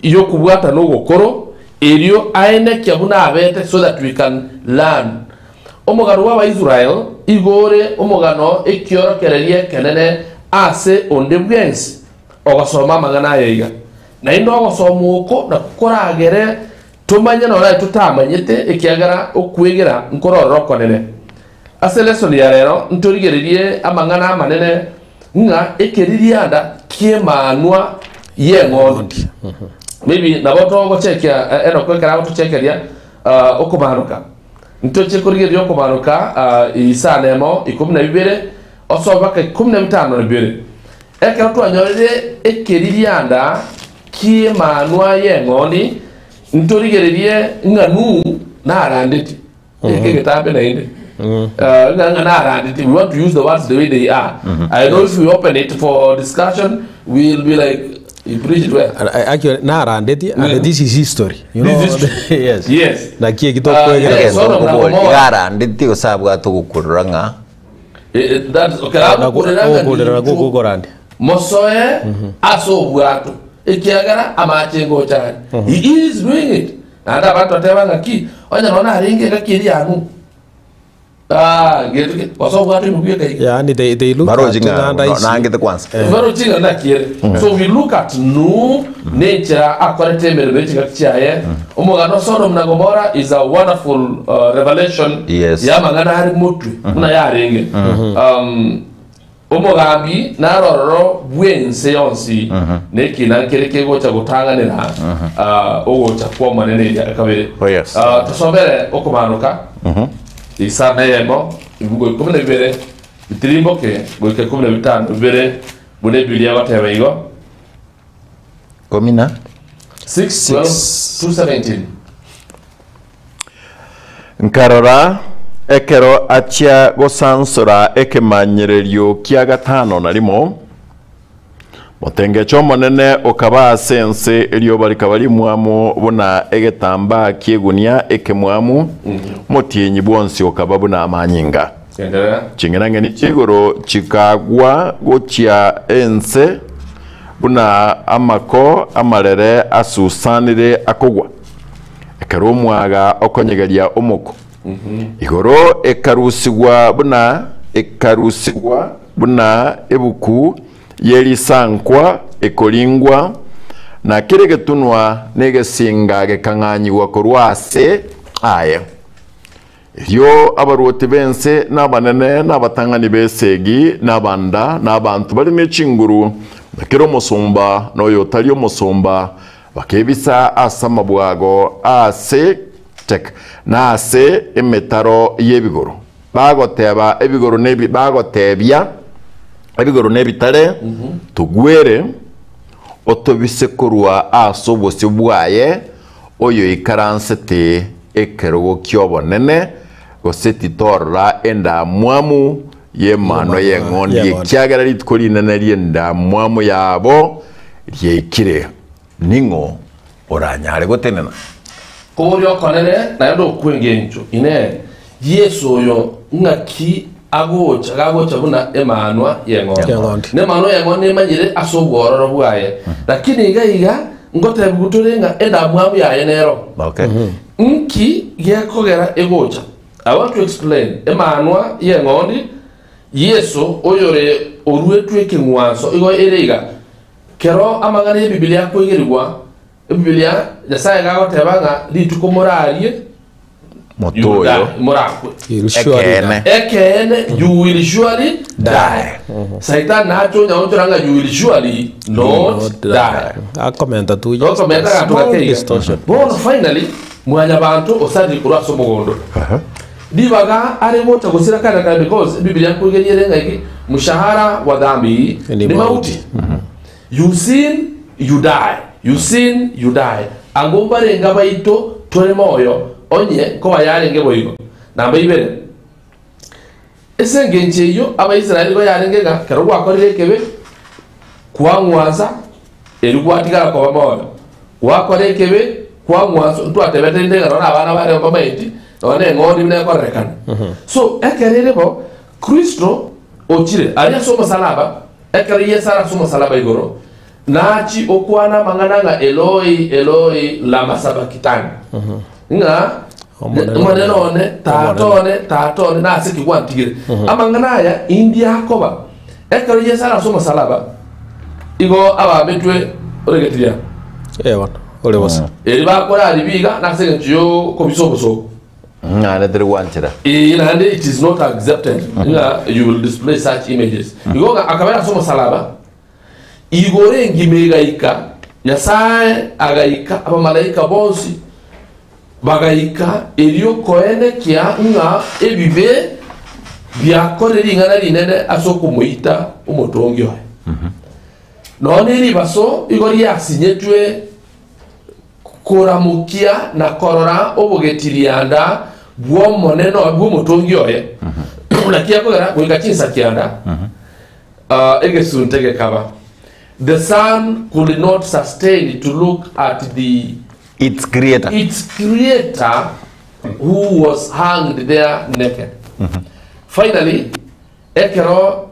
y'okobwatana ogokoro, erio aenekia buna abete so that we can learn. Omogano bw'Abaisrael igo ore omogano ekiorokererio ekenene ase onde bwensi ogosoma amang'ana aya iga. Naende ogosoma oko nakwo koragere Tomanye nonya totamanyete, ekiagera okwegera nkororora okonene. Ase lesson ya rero ntorigererie amang'ana amanene ng'a ekeririanda ki'emaanwa y'eng'ondi. Maybe nabo togochekia eh, Enock ekero agotochekeria ah, okomaanoka. Ntoche korigereria okomaanoka ah, isano emo ikomi na bibere osome mpaka ikomi na bitano na bibere. Ekero twanyorire ekeririanda ki'emaanwa y'eng'ondi, ntorigererie ng'a Nuhu narandeti. Eke egetambe naende. Ng'a ng'a narandeti. We want to use the words the way they are. I know if we open it for discussion, we'll be like, he preached well. Actually, narandeti, and this is history. You This know, is history. yes. Yes. Naki eki Ah, tokwegera. yes. Sodom na Gomorrah. Igarandeti gose abwate ogokurura ng'a Eh, eh, that is- okay, agokurera ng'a Ogokurera ninchu gokorandia. Mosoe ase obwato, ekiagera amache ngocha are. He is doing it. Naende abanto bateba ng'aki, onye nonya narenge engaki eria y'ang'u, ah, gento ki, gose obwato ime bweka iga. Yaani they, they look Barochi at ng'a ng'anda no- isi. nangete kwanza. Barochi ng'a naki ere. So we look at Nuhu nenchera akorete emeremo ye chingaki chiaye. Omogano o Sodom na Gomorrah is a wonderful uh, revelation Yes. y'amang'ana are motwe buna yarenge. Um, Omogambi nare ororo bw'ense yonsi, na ekina nkere kegocha gotang'anera ogocha kw'Omonene eria kabere. Oh, yes. Tosomere okomaanoka isano eyemo ebibugo ikomi na bibere bitirimboke goika ikomi na bitano bibere buna Ebibilia egoteba igo. Ikomi na? 6, 12 to 17. Nkarora ekero achia gosansora ekemanyererio kia gatano na rimo, motengecho omonene okaba ase ense, erioba rikaba rimwamu buna egetambaa ki'egunia ekemwamu, omotienyi bwonsi okaba buna amanyinga. Endelea. Ching'enang'eni chia igoro chikagwa gochia ense buna amako amarere asusanire akogwa, ekero omwaga okonyegeria omoko. Igoro ekarusigwa buna ekarusigwa buna ebuku ye risankwa ekoringwa, na kera egetunwa na egesinga gekang'anyigwa korwa ase aye. Erio abaruoti b'ense, na abanene, na abatang'ani b'esegi, na abanda, na abanto bare ne chinguru, na kera omosomba na oyotari omosomba, bakebisa ase amabwago aase tek, na ase emetaro y'ebigoro, bagoteba ebigoro nebi bagotebia ebigoro nebitare, Togwere, otobise korwa ase obosio bwaye, oyoikaransete ekerogo ki'obonene, gose titorora endamwamu y'emanwa y'eng'ondi, ekiagera rituko rinene ri'endamwamu yabo riaikire. Ning'o oranyare gotenena? Koboria okonene naende okw'engencho, Inee! Yeso oyo ng'aki agocha gagocha buna emanwa y'eng'ondi? Y'eng'ondi. Nemanwa y'eng'ondi nemanyire ase obwororo bwaye, lakini iga iga ngotebigwa tore ng'a endamwamu yaye nero. Okay. Nki gekogera egocha? I want to explain. Emanwa y'eng'ondi, Yeso oyore oruetwe ekeng'wanso igo ere iga. Kero amang'ana y'Ebibilia akoigerigwa, Ebibilia, Nyasae gagoteba ng'a rituko morarie, Moto you will oyo. die, morakwe. You'll surely Ekeene. die. Ekeene, you will surely die. Saitani nache onyaonchora ng'a you will surely not die. Akomenta tu just a Okomenta aganto small gake iga. distortion. Bono finally mwanyabanto osarire korwa ase omogondo. Ribaga are gocha gosira kare na kare because Ebibilia nkoigeria ere ng'a iki mshahara wa dhambi Ni ni mauti. You sin, you die, you sin, you die. Ango mbarenge abaito tore moyo, onye nkoba yarenge boigo. Namba ibere, ase engencho eyio Abaisraeli igo yarenge ng'a ekero gwakorire ekebe, kwang'wansa, erio gwatigara koba moyo. Gwakora ekebe, kwang'wansa, ntwatebete rinde ng'a nonya abana bare mbamaeti, nonya na eng'ondi buna ekororekana. So, ekero ere bo, Kristo ochire aria ase omosalaba, ekero Yeso are ase omosalaba igoro, nachi okwana amang'ana ng'a Eloi, Eloi, lama sabakitani, ng'a Omonene Omonene one, one, Tata one, Tata one, nase ki gwantigire? Amang'ana aya indi akoba. Ekero Yeso are ase omosalaba, igo abambetwe ore getiria. Eh, bono, ore bosa. Eri bakora ribi iga nase engencho y'okobisa obosooku. Ng'ane teri gwanchera. Ee, naende it is not accepted ng'a you will display such images. Igo ng'a akabera ase omosalaba, igoro engima egaika, Nyasae agaika, abamalaika bonsi bagaika, erio koenekia ng'a ebibe biakorire ring'ana rinene ase okomoita omotongi oye. Nonya ne ribaso igo riasinyetwe Koramokia na korora obogetirianda bw'Omonene bw'omotongi oye. Naki akogera goika chinsa kianda, egesunte gekaba. The sun could not sustain to look at the Its creator. its creator who was hanged there naked. Finally, Ekero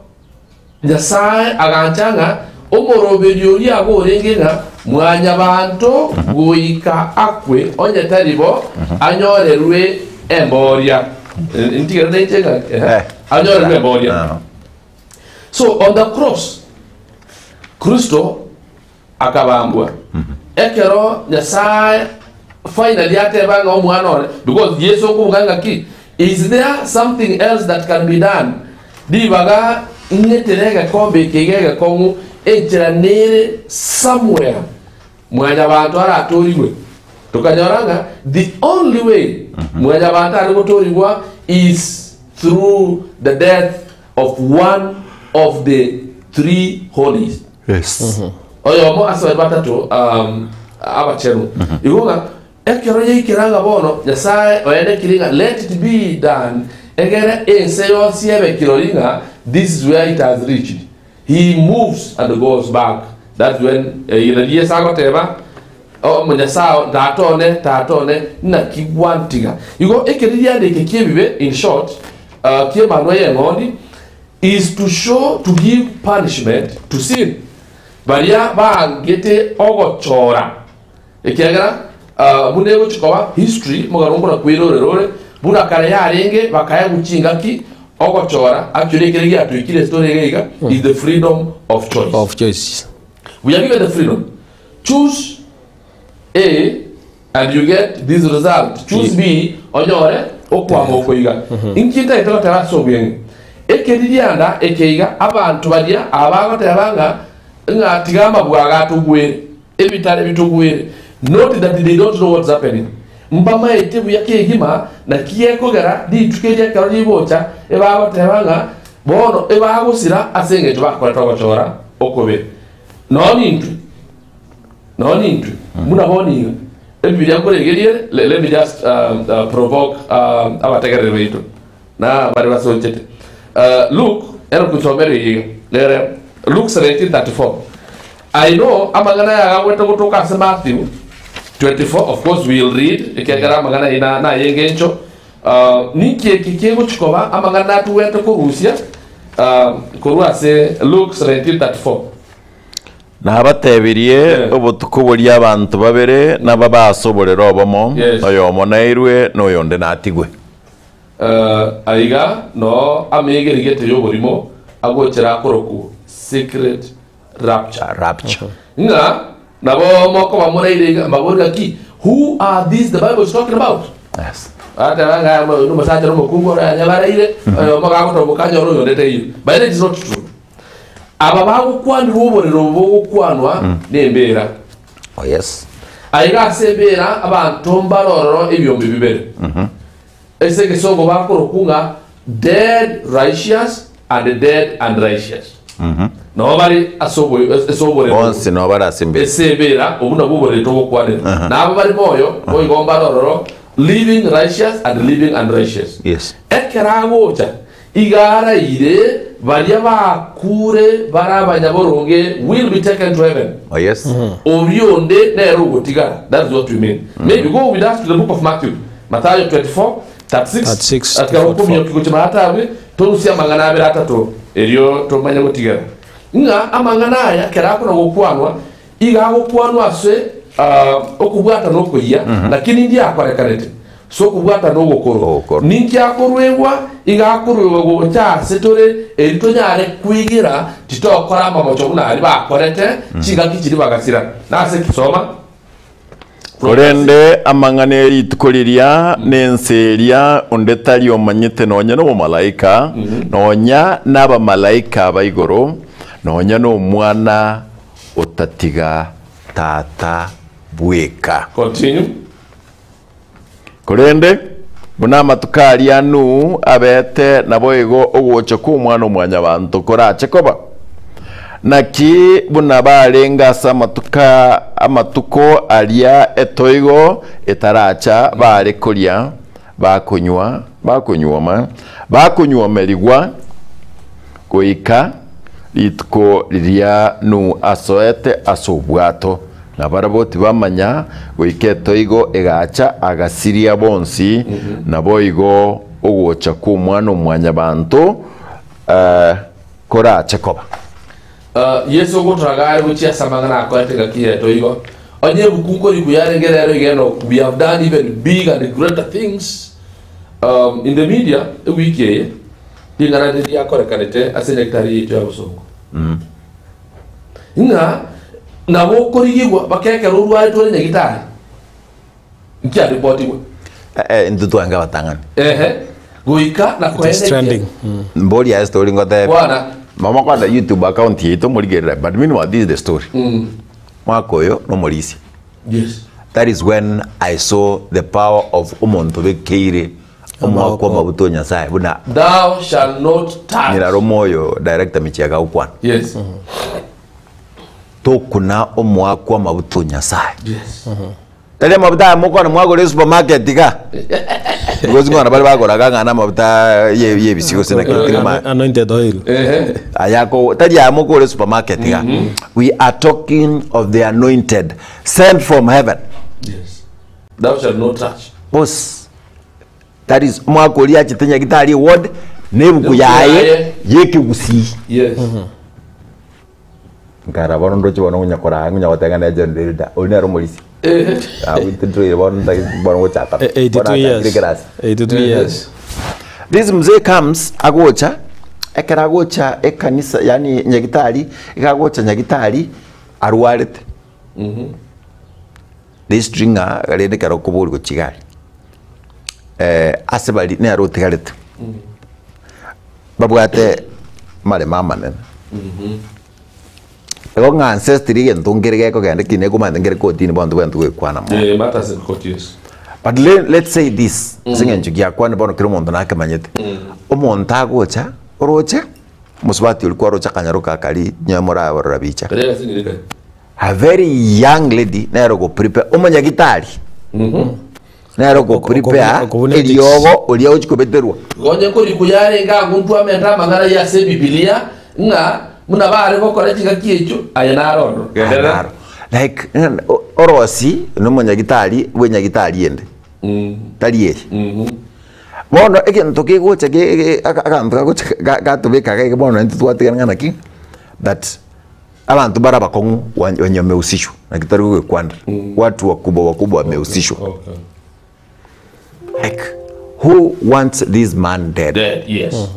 Nyasae agancha ng'a omoroberio oria agwo orenge ng'a Mwanyabaanto goika akwe, onye tari bo, anyorerwe emboria. Ntigere nainche ng'a Eh. anyorerwe emboria. Ah. So on the cross, Kristo akabambwa. Ekero Nyasae finally ateba ng'a omwana one, because Yeso okobuga ng'a ki? Is there something else that can be done? Ribaga ng'etere egekombe eke iga egekong'u, enchera nere somewhere mwanyabanto aratorigwe. Tokanyora ng'a the only way mwanyabanto are gotorigwa is through the death of one of the three holies. Yes. Oyomo ase baria batato. Abachenu. Igo ng'a ekero yaikera ng'a bono Nyasae oenekire ng'a let it be done, egere ense yonsi ebe kirori ng'a this is where it has reached. He moves and goes back. That's when eh, nari Yeso agoteba Omonyasae o tata one, tata one, naki gwantiga? Igo ekeririanda eke ki'ebibe, in short, uh, ki'emanwa y'eng'ondi, is to show, to give punishment to sin. Baria baangete ogochora, ekiagera uh, buna egochi koba history, omogano nkona kwerorera ore, buna kare yarenge bakaegwa chingaki ogochora, actually ekere giatoikire story iga iga, is the freedom of choice. Of choice. We are given the freedom. Choose A and you get this result. Choose B onyore okwama oko iga. Inki ntagete goteba ase obweng'e? Ekeririanda eke iga abanto baria aba bagoteba ng'a ng'a tiga amabwaga atogwere, ebitare bitogwere. Not that they don't know what's happening. Mbamaete buya kegima naki gekogera rituko eria ekero rigocha ebagoteba ng'a bono ebagosira ase engencho bakorete ogochora okobe. Nonya nintwe, nonya nintwe, buna bono iga, Ebibilia nkoregerie ere, le- let me just um, uh, provoke um, abategereri baito na baria basochete. Uh, Luke, ero kusomera eye iga, nere Luke 17:34. I know amang'ana aya agagwete gotoka ase Matthew 24, of course we will read, ekiagera amang'ana aya na- naye engencho. Uh, ninki eki kegochi koba amang'ana atugwete korusia uh, korwa ase Luke 17:34. Nabatebirie, Eh. obotuko boria abanto babere nababe ase oborere obomo, Yes. oyomo nairwe, na oyonde natigwe. Uh, aiga no amegerigete y'oborimo agochera akoroku secret rapture. Rapture. Ng'a nabo mokoba moraire iga mbabori gaki who are these the Bible is talking about? Yes. Bateba ng'a oyo nomosacha na omokungu ore anya baraire oyomo gagotoboka anyore oyonde taiyo. By the way, it is not true. Aba bagokwanirwa oborero obo bogokwanwa nembera. Oh yes. Aiga ase embera abanto mbare ororo ebiombe bibere. Ase egesongo bakorokwa ng'a dead righteous and dead unrighteous. Nabo bare ase obo- ase oborero Bonsi nabo bare ase embera. ase embera obwo nabwo oborero togokwanera. Na abo bare moyo boigo mbare ororo living righteous and living unrighteous. Yes. Ekero agocha iga araire baria bakure bare abanyaboronge will be taken to heaven. Oh yes. Oria onde nere ogotigara. That is what we mean. Maybe go with us to the book of Matthew. Mathayo 24, 36, 36 to atigara 44. okominyokia gochia maata abwe, torusie amang'ana abere atato, erio tomanye gotigera. Ng'a amang'ana aya kera akona gokwanwa, iga agokwanwa ase ah, okobwatana okoyia, lakini ndiakorekanete ase okobwatana ogokoro. Ogokoro. Ninki akoruegwa? Iga akoruegwa gocha ase tore, erio tonyare kwegera titokora amamocho buna aria bakorete chingaki chiria bagasira. Nase ki? Soma. Korende amang'ana e rituko riria na ense eria onde tari omanyete nonya nomomalaika, nonya nabamalaika ba igoro, nonya n'Omwana otatiga Tata bweka. Continue. Korende buna amatuko aria Nuhu abete, naboigo ogocha kw'Omwana-o-mwanyabanto korache koba. Naki buna barenge ase amatuko amatuko aria etoigo etaracha, baare koria, bakonywa, bakonyuoma, bakonyuomerigwa, goika rituko riria Nuhu asoete ase obwato, na barabwo tibamanya, goika etoigo egacha agasiria bonsi, naboigo ogocha kw'Omwana-o-mwanyabanto korache koba. Yeso ogotoraga are gochia ase amang'ana akorete engaki y'etoigo. Onye ebuku nkoriku yarenge rero iga Enoch, we have done even big and greater things um, in the media ewiki eye ring'ana rire riakorekanete ase enyagitari yaito ya bosongo ng'a nabo okorigigwa baka ekero orwarete ore nyagitari nkiaripotigwe Eh, intwe twange abatang'ani ehe goika na It is koenekia trending. Mbori aye story ngotebe Bwana. mama kwanza youtube account yaito morigerere but meanwhile this is the story mwaka oyo nomorisia yes that is when i saw the power of omonto obekeire omwaka amabuta o nyasaye buna thou shall not touch nyirarome oyo director michiaka agokwana yes. Tokuna omoakwa amabuta o Nyasae. Yes. Tari amabuta aya mokona mwagora esupermarket iga. Because ng'ona bare bagoraga ng'a namabuta ye yebisi gose naki tirima. Anointed oil. Ehe. Aya ko tari aya mokogora esupermarket iga. We are talking of the anointed sent from heaven. Yes. Thou shalt not touch. Boss. That is omwaka oria achete nyagitari eward nebuku Nebuku yaye yaye. yekegusii. Yes. Nkarora bono ndoche bono ngonya koraa ngonya goteba ng'a nere John Derrida, oyio nere omorisia. Abwo intwe ntoire bono ntagete bono gochaka. Eh, Bono 82 achakire years. ekerasi. 82 years. This mzee comes agocha, ekero agocha ekanisa yaani nyagitari, iga agocha nyagitari arwarete. History ng'a rende ekero okoboria gochia iga aria, ase baria nere otigarete, babwate amaremo amanene. Igo ng'a ancestry egento nkere gekogenda ekio nekomanyete nkere kotini bono tobwenerete goekwana mono. Eh, matters in court, yes. But le, let's say this, ase eng'encho giakwane bono kera omonto nakemanyete, omonto agocha oroche, omosubati oria kwaroche akanyaroka akari nyowe moraborora bicha. Karia gasinyire kare. A very young lady nere ogoprepare omonyagitari nere ogoprepare Okobuna ethics. eriogo oria ochi kobeterwa. Onye korikwa yarenge agwo ntwamenta amang'ana ayio ase Ebibilia, ng'a buna bare gokora chingaki echio, aye naro ororo. Genderera. Naro. Like ng'a o- orosi nomonyagitari bwenyagitari ende tari eye. Bono egento kegocha ge- ge- aka- aganto kagocha ga- gatobeka iga iga bono intwe twatigana ng'a naki that Abanto mbare abakong'u wenye wamehusishwa, naki tari gogekwanera, watu wakubwa wakubwa wamehusishwa. Okay. Like who wants this man dead? Dead, yes.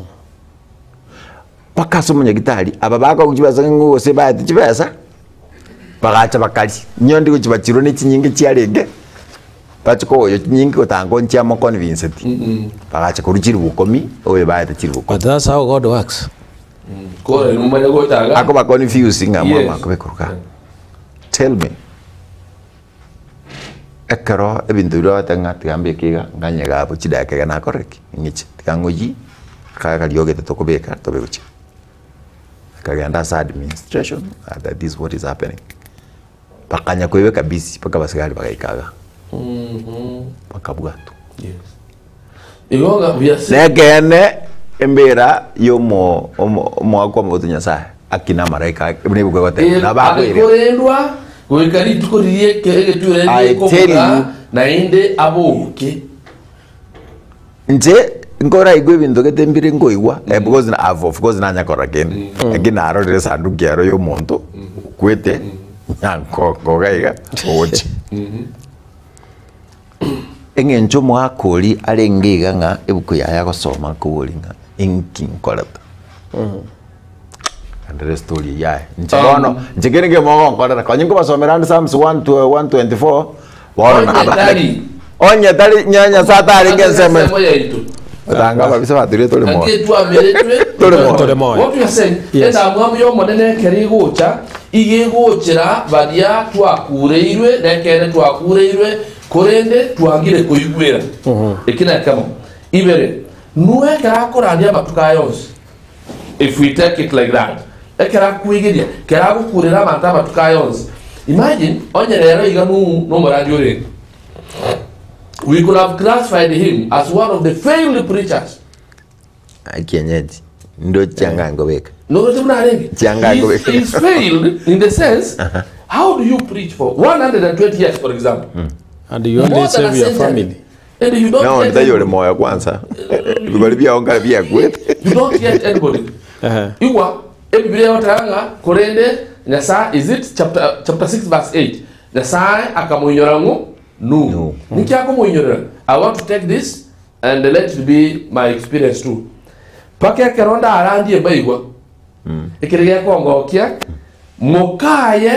Mpaka ase omonyagitari aba bakoigwa chibesa ng'a gose baete chibesa, bagacha bakaria. Inyo ndi gochibachirwa ne chinyinge chiarenge, bache kogoywa chinyinge gotanga onchia amo convinced. Bagacha korwa chiribu ikomi, oyo baete chiribu ikomi. But that's how God works. Kore nimomanye gocha iga. Akoba confused ng'a Yes. mama akobekoruka. Tell me. Ekero ebinto biria ogoteba ng'a tiga mbeke iga, nganye iga abwo chidakika iga nakorire ki? Ng'iche. Tiga ng'oyie, aka kariogete tokobeka tobe gochia. Akagenda ase administration, that this is what is happening. Bakanya koebeka busy mpaka abasigari bagaika igaa. Bakabwatwa. Yes. Igo ng'a we are saying Nekeene embera yomo omo- omoakwa omogotu Nyasaye akina amaraika ake buna ebuku egoteba nabo akoireka. agekorendwa goika rituko riria eke- egetuere I tell riekobuga you. naende aboke. Inche nkoraigwe ebinto gete mbire nkoigwa eh, because na I've of course nanya korora kende lakini narorire esanduki ero ya omonto okwete nyankongo iga iga ogochia. Eng'encho omogaka oria arenge iga ng'a ebuku yaye agosoma akoboria ng'a inki nkorete. Naende estory eyio aye. Inche bono, inche kende nkemo ogonkorera, konya nkobasomera ande Psalms 1 to 124, bono Onye naba- tari. Onye tari nya Nyasaye atarenge ensemo Ensemo yaito. Otanga ababisa baturie tore moyo. Naki twameretwe Tore moyo. Tore moyo. What we are saying, Yes. endamwamu y'Omonene ekero egocha, iga egochera baria twakureirwe, nekeene twakureirwe, korende twangire koigwera. Eki nekemo. Ibere, Nuhu ekero akorandia amatuko aya onsi, if we take it like that, ekero akwegeria, ekero agokurera abanto amatuko aya onsi, imagine onye rero iga Nuhu nomorandi orenge, we could have classified him as one of the failed preachers. Ekienyeji ndo chianga ngobeka. Noroche buna arenge? Chianga He's, ngobeka. he's failed in the sense, how do you preach for 120 years, for example? And you only More than a save your century. family. And you don't No, get nditaiyo ore anybody. moyo kwanza. Bigori biao nkare biakwete. You don't get anybody. Ehe. Igwa, Ebibilia egoteba ng'a korende Nyasae, is it chapter, chapter 6 verse 8? Nyasae akamoinyora ng'o? Nuhu. Nuhu. Ninki akomoinyorera? I want to take this and let it be my experience too. Mpaka ekero ndarandie mbaigwa, ekere gekongokia, mokaye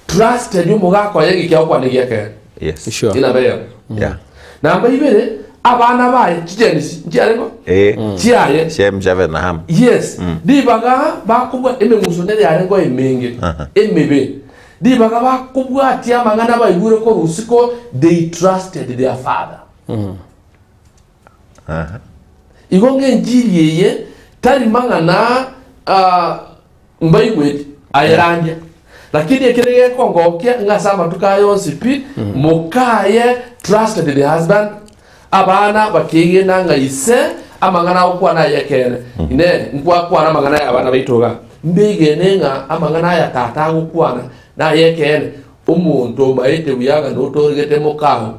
trusted omogaka oye giki agokwana egiakeene. Yes. Sure. Enamba eyemo. Yeah. Namba ibere, abana baye chigenisi nchiareng'o? Eh. Chiaye. Shem, Japheth na Ham. Yes. Ribaga bakobwa emeng'uso nere yareng'o emenge, emebe. Ribaga bakobwatia amang'ana baigure korwa isiko, they trusted their father. Igo ng'a enchiri eye tari mang'ana ah, mbaigwete ayerandia. Lakini ekere gekongokia ng'a ase amatuko aya onsi pi, mokaye trusted the husband, abana bakeegena ng'a ise amang'ana agokwana ay'ekeene. Inee, nkwakwana amang'ana y'abana baito iga? Mbeegene ng'a amang'ana aya tata agokwana nay'ekeene? Omonto omaete buya ng'a notoregete mokao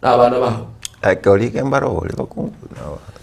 na abana bao. Ekeorike mbarobori bakungu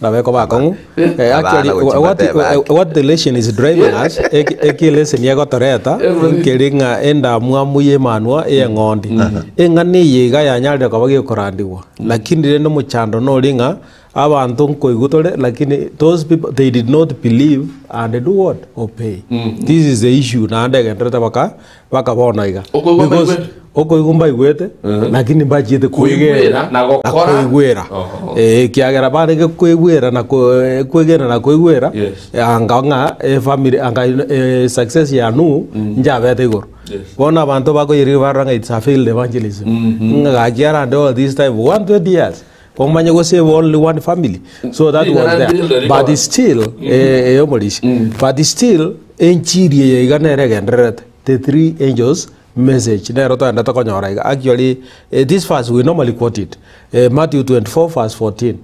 Nabo ekoba akong'u. Abana Actually, gochia batebe ake. what the lesson is driving us, eki lesson egotoreta, nkeri ng'a endamwamu y'emanwa y'eng'ondi. Eng'ana eye iga yanyarire koba gekorandigwa, lakini rende omochando nori ng'a abanto nkoigwa tore lakini those people they did not believe and do what? Obey. This is the issue naende egenderete baka Mpaka bono iga. Okoigwa Because mbaigwete. okoigwa mbaigwete, lakini mbachiete Koigwera kwegena na gokora. koigwera. Oho. Eh, ekiagera barenge koigwera na ko- eh, kwegena na koigwera Yes. anga ng'a efamily anga eh, success ya Nuhu njabete igoro. Yes. Bono abanto bakoyerigia barora ng'a it's a failed evangelism. Ng'a gaki arande all this time 120 years omanye go save only one family so that was Ring'ana there ndire but rikoba. still eh, eh, omorisia but still enchiri eye iga nere egendererete The three angels message nero toendete konyora iga actually eh, this verse we normally quote it eh, Matthew 24 verse 14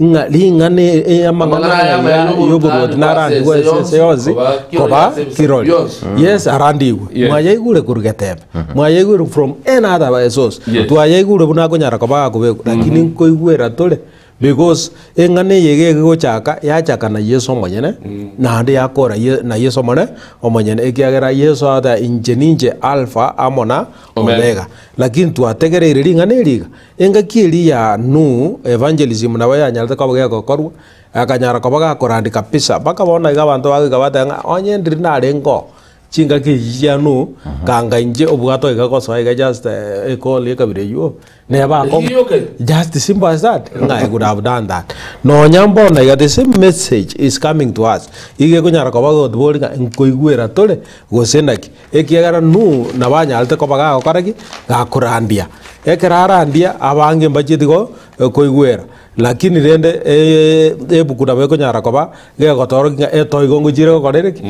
ng'a ring'ana e- e- amang'ana Amang'ana aya aya amaya y'oboruoti narandigwe ase ense yonsi koba kirori koba ase ebisaku kirori bionsi. yes arandigwe Yes. mwayaigure korwa getembe mwayaigure from any other source Yes. twayaigure buna akonyara koba akobekwa lakini nkoigwera tore Because eng'ana eye iga egochaka, yachaka na Yeso omonyene, naende yakora Ye- na Yeso omone omonyene, ekiagera Yeso agoteba inche ninche Alpha amo na Omega. Omega. Lakini twategereire ring'ana eri iga, engaki eria ya Nuhu, evangelism nabo yanyarete koba gegokorwa, akanyara koba gakorandi kabisa, mpaka bono iga abanto bagoika bateba ng'a onye ndiri narenge oo, Chingaki echi chia Nuhu, kanga inche obwato iga gosoa iga just ecall ekabira eywo, neba akong'u. Eyio yoka eyio. Just simple as that, ng'a I could have done that. Nonya mbono iga the same message is coming to us, iga ekonyara koba gotobori ng'a nkoigwera tore gose naki. Ekiagera Nuhu nabo anyarete koba gagokora ki? Gakorandia. Ekero arandia, abange mbachieti go koigwera. Lakini rende ebuku nabo ekonyara koba gegotorokia ng'a etoigo ngochiire gokora ere ki?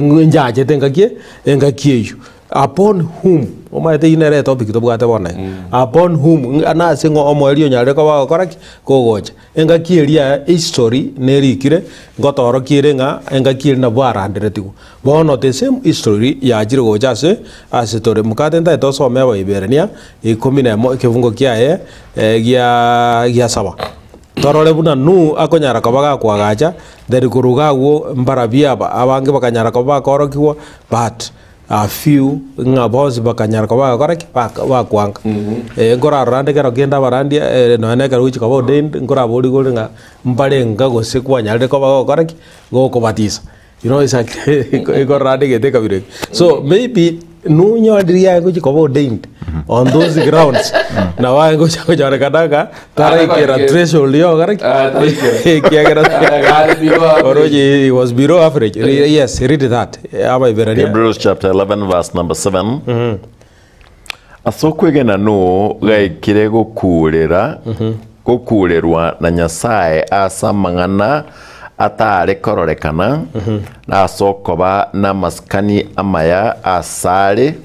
Njachete engaki e engaki eyio. Upon whom, omanyete eyio nere etopic tobwate bono iga. Upon whom, ng'a nase ng'o omoerio onyarire koba ogokora ki? Kogocha. Engaki eria history nerikire, ngotorokia ere ng'a engaki eria nabo aranderetigwe. Bono the same history yachire gocha ase ase tore. Mokate ntagete osome Abaeberania ikomi na emo ekefungo kiaye gia gia saba. Torore buna Nuhu akonyara koba gakoagacha, then korwa iga agwo mbarabwo aba abange bakanyara koba bakoorokigwa but a few ng'a bonsi bakanyara koba bagokora ki? Baka bakwanga. Nkorarora ande ekero kende abarandia nonya na ekero gochia koba ordained nkoraborigwe ore ng'a mbarenga gose kwanyarire koba gogokora ki? Gokobatisa. You know, it's like ikorora ande egete ekabira eke. So maybe nonyorire aye gochia koba ordained on those grounds nabo aye gocha konyorekana ng'a taraikera Taraikera. threshold ya ogokora ki? Ah, taraikera. Ekiagera Ah, below average. oroche he was below average. Yes, read that. Abaeberania. Hebrews chapter 11 verse number 7. Ase okwegena Nuhu gaikire gokuurera, gokuurerwa na Nyasae ase amang'ana atare kororekana, na ase okoba namasikani amaya asare,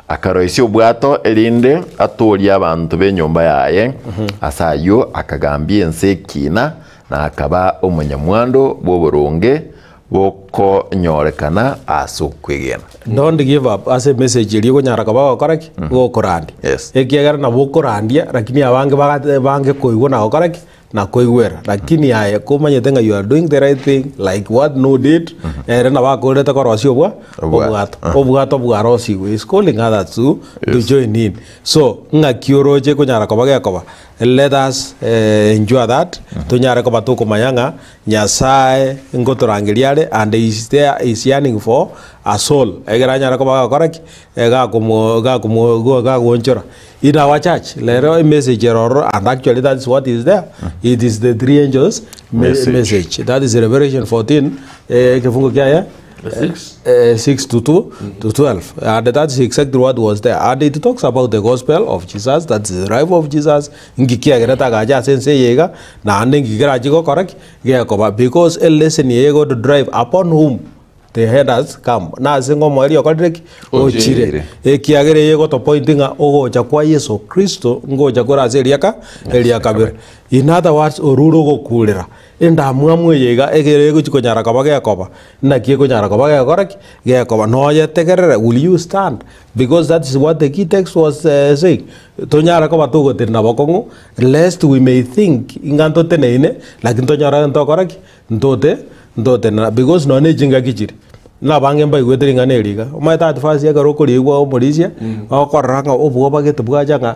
akaroisia obwato erinde atoorie abanto b'enyomba yaye. Ase ayio akagambia ense ekiina, na akaba omonyamwando bw'oboronge bokonyorekana ase okwegena. Don't give up ase emessage eria okonyara koba ogokora ki? Gokorandia. Yes. Ekiagera nabo okorandia lakini abange bagate bange koigwa na gokora ki? Na koigwera. Lakini aye komanyete ng'a you are doing the right thing like what Nuhu did, ere nabo akorete korosia obwa Obwato. obwato. Obwato bwarosigwe. He's calling others to, to join in. So, ng'aki oroche konyara koba gekoba? Let us endure that, tonyare koba tokomanya ng'a Nyasae ngotorangeria are and he is there he is yearning for a soul egere anyare koba gakora ki? Gakomo gakomo gagoonchora. In our church rero emessage ere ororo and actually that is what is there it is the three angels me- Message. message that is Revelation 14 ekefungo kiaye Six. 6 to 2 to 12 and that is exactly what was there and it talks about the gospel of Jesus that is the life of Jesus nki kiagerete agacha ase ense eye iga naende nki kerachie gokora ki gekoba because a lesson eye ego to drive upon whom. The end has come. Nase ng'a omoerio okorire ki? Ochire. Ekiagera eye egotopoint ng'a ogocha kwa Yeso Kristo ngocha kore ase eriaka eria kabere. In other words, orure ogokurera endamwamu eye iga ekere egochi konyara koba gekoba, naki ekonyara koba gegokora ki? Gekoba. Noyetegerere, will you stand? Because that is what the key text was saying. Tonyare koba togotenena bokong'u lest we may think ng'a ntoteneine, lakini tonyore ntokora ki? Ntote, ntotenena because nonya ne chingaki chire, nabange mbaigwete ring'ana eri iga, omanyete at first ekero okoriigwa omorisia, okorora ng'a obwoba gete bwacha ng'a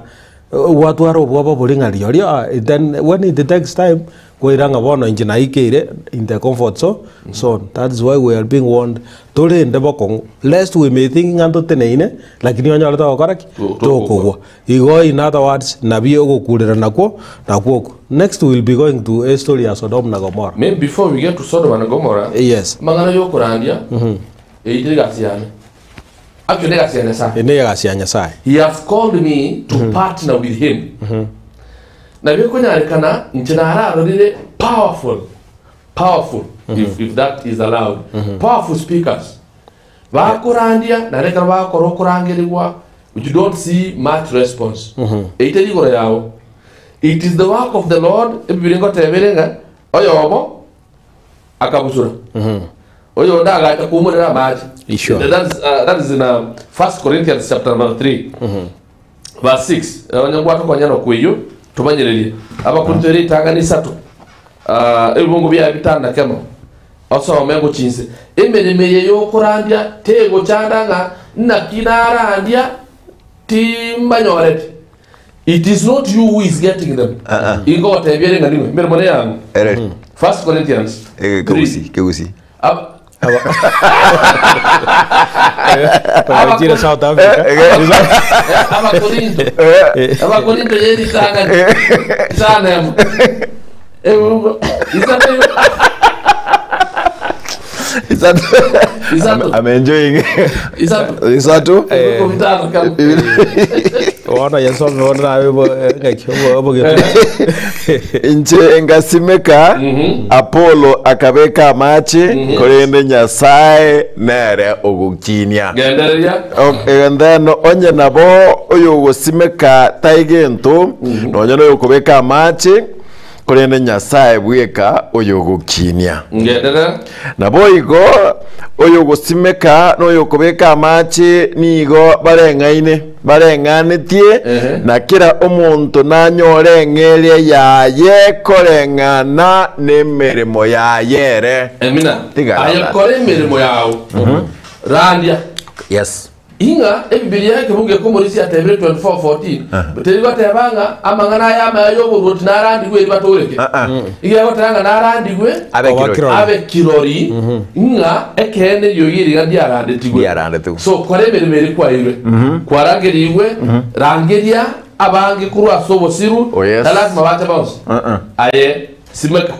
gwatwara obwoba boria ng'a rirorio ah then when it takes time, kwaira ng'a bono inche naikeire in the comfort zo zone. That is why we are being warned, torende bokong'u lest we may think ng'a ntoteneine, lakini onyore togokora ki? Tokogwa. Igo in other words nabio ogokurera nakwo nakwo oko. Next we will be going to a story ya Sodom na Gomorrah. Maybe before we get to Sodom and Gomorrah, Yes. amang'ana y'okorandia, eyio teri egasi yane. Actually negasi ya Nyasaye. Eye negasi ya Nyasaye. He has called me to partner with him. Nabio ekonyarekana inche nararorire powerful, powerful, if, if that is allowed, powerful speakers Bakorandia, naende ekero bagokora okorangerigwa, you don't see much response. Eyio teri igoro yao. It is the work of the Lord, Ebibilia ngoteba ere ng'a oyomo akabusura, oyonde agacha koumorera amache. Sure. That is, that is in 1 Corinthians chapter number 3 verse 6. Onye gwatokonya nokweyio tomanyererie Abakorinto ere ritang'ani isato ebibungo biaye bitano na kemo. Osome gochia inse. Emeremo eye y'okorandia tegochanda ng'a naki narandia timbanyoreti. It is not you who is getting them. Ingogotebia ere ng'a ning'o? Emeremo neyang'o? Ere. First Corinthians Eh, 3. kegusi kegusi Ab- Twachire South Africa. Abakorinto. Abakorinto yeritang'ani. Isanemo. Ebungo. Isato. Isato. Isato. I'm, I'm enjoying. Isato. Isato. Ebungo bitano kamo. Bono yesome bono nabe bo- eh, ng'aki, obo- obogetu. Inche ngasimeka, Apolo akabeka amache, korende Nyasae nere ogokinia. Gendereria. And then onye nabo oyogosimeka tai gento, nonya noyokobeka amache, korende Nyasae bweka oyogokinia. Ngenderera. Naboigo oyogosimeka na oyokobeka amache nigo bareng'aine, bareng'anetie, Ehe. na kera omonto nanyore eng'eria yaye koreng'ana nemeremo yaye ere. Emina. Tiga Aye randa. kora emeremo yao. Randia. Yes. Ing'a Ebibilia ekebungo ekomorisia yatebire 24:14 teri goteba ng'a amang'ana aya amaya y'oboruoti narandigwe erio batooreke. Iga egoteba ng'a narandigwe Abe Oba kirori. kirori. abe kirori ng'a ekeene eriogi riria ndiarandetigwe. Ndiarandetigwe. So kora emeremo eria kwaeirwe. Kwarangerigwe, rangeria abange korwa ase obosiru, Oh, yes. na lasima bache bonsi. Uh-uh. Aye simeka.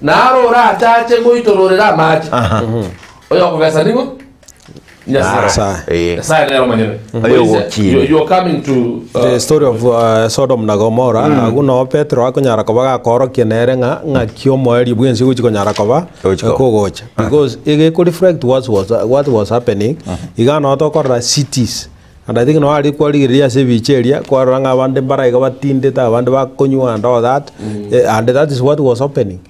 Naro orachache goitororera amache. Oyokogesa nigo? Nyasaye. Nyasaye. Eh. Nyasaye nere omonyene. Oyogokiina. You, you are coming to The story of Sodom na Gomora, agwo noo Petero akonyara koba gakorokia nere ng'a ng'aki omoerio bwensi ogochia konyara koba Ogochia koba. kogocha. Because ege reflect what was, what was happening, iga noo tokorora cities and I think noo aria kwarigereria ase ebicha eria, kwarora ng'a abande mbara iga batindete abande bakonywa and all that, eh, and that is what was happening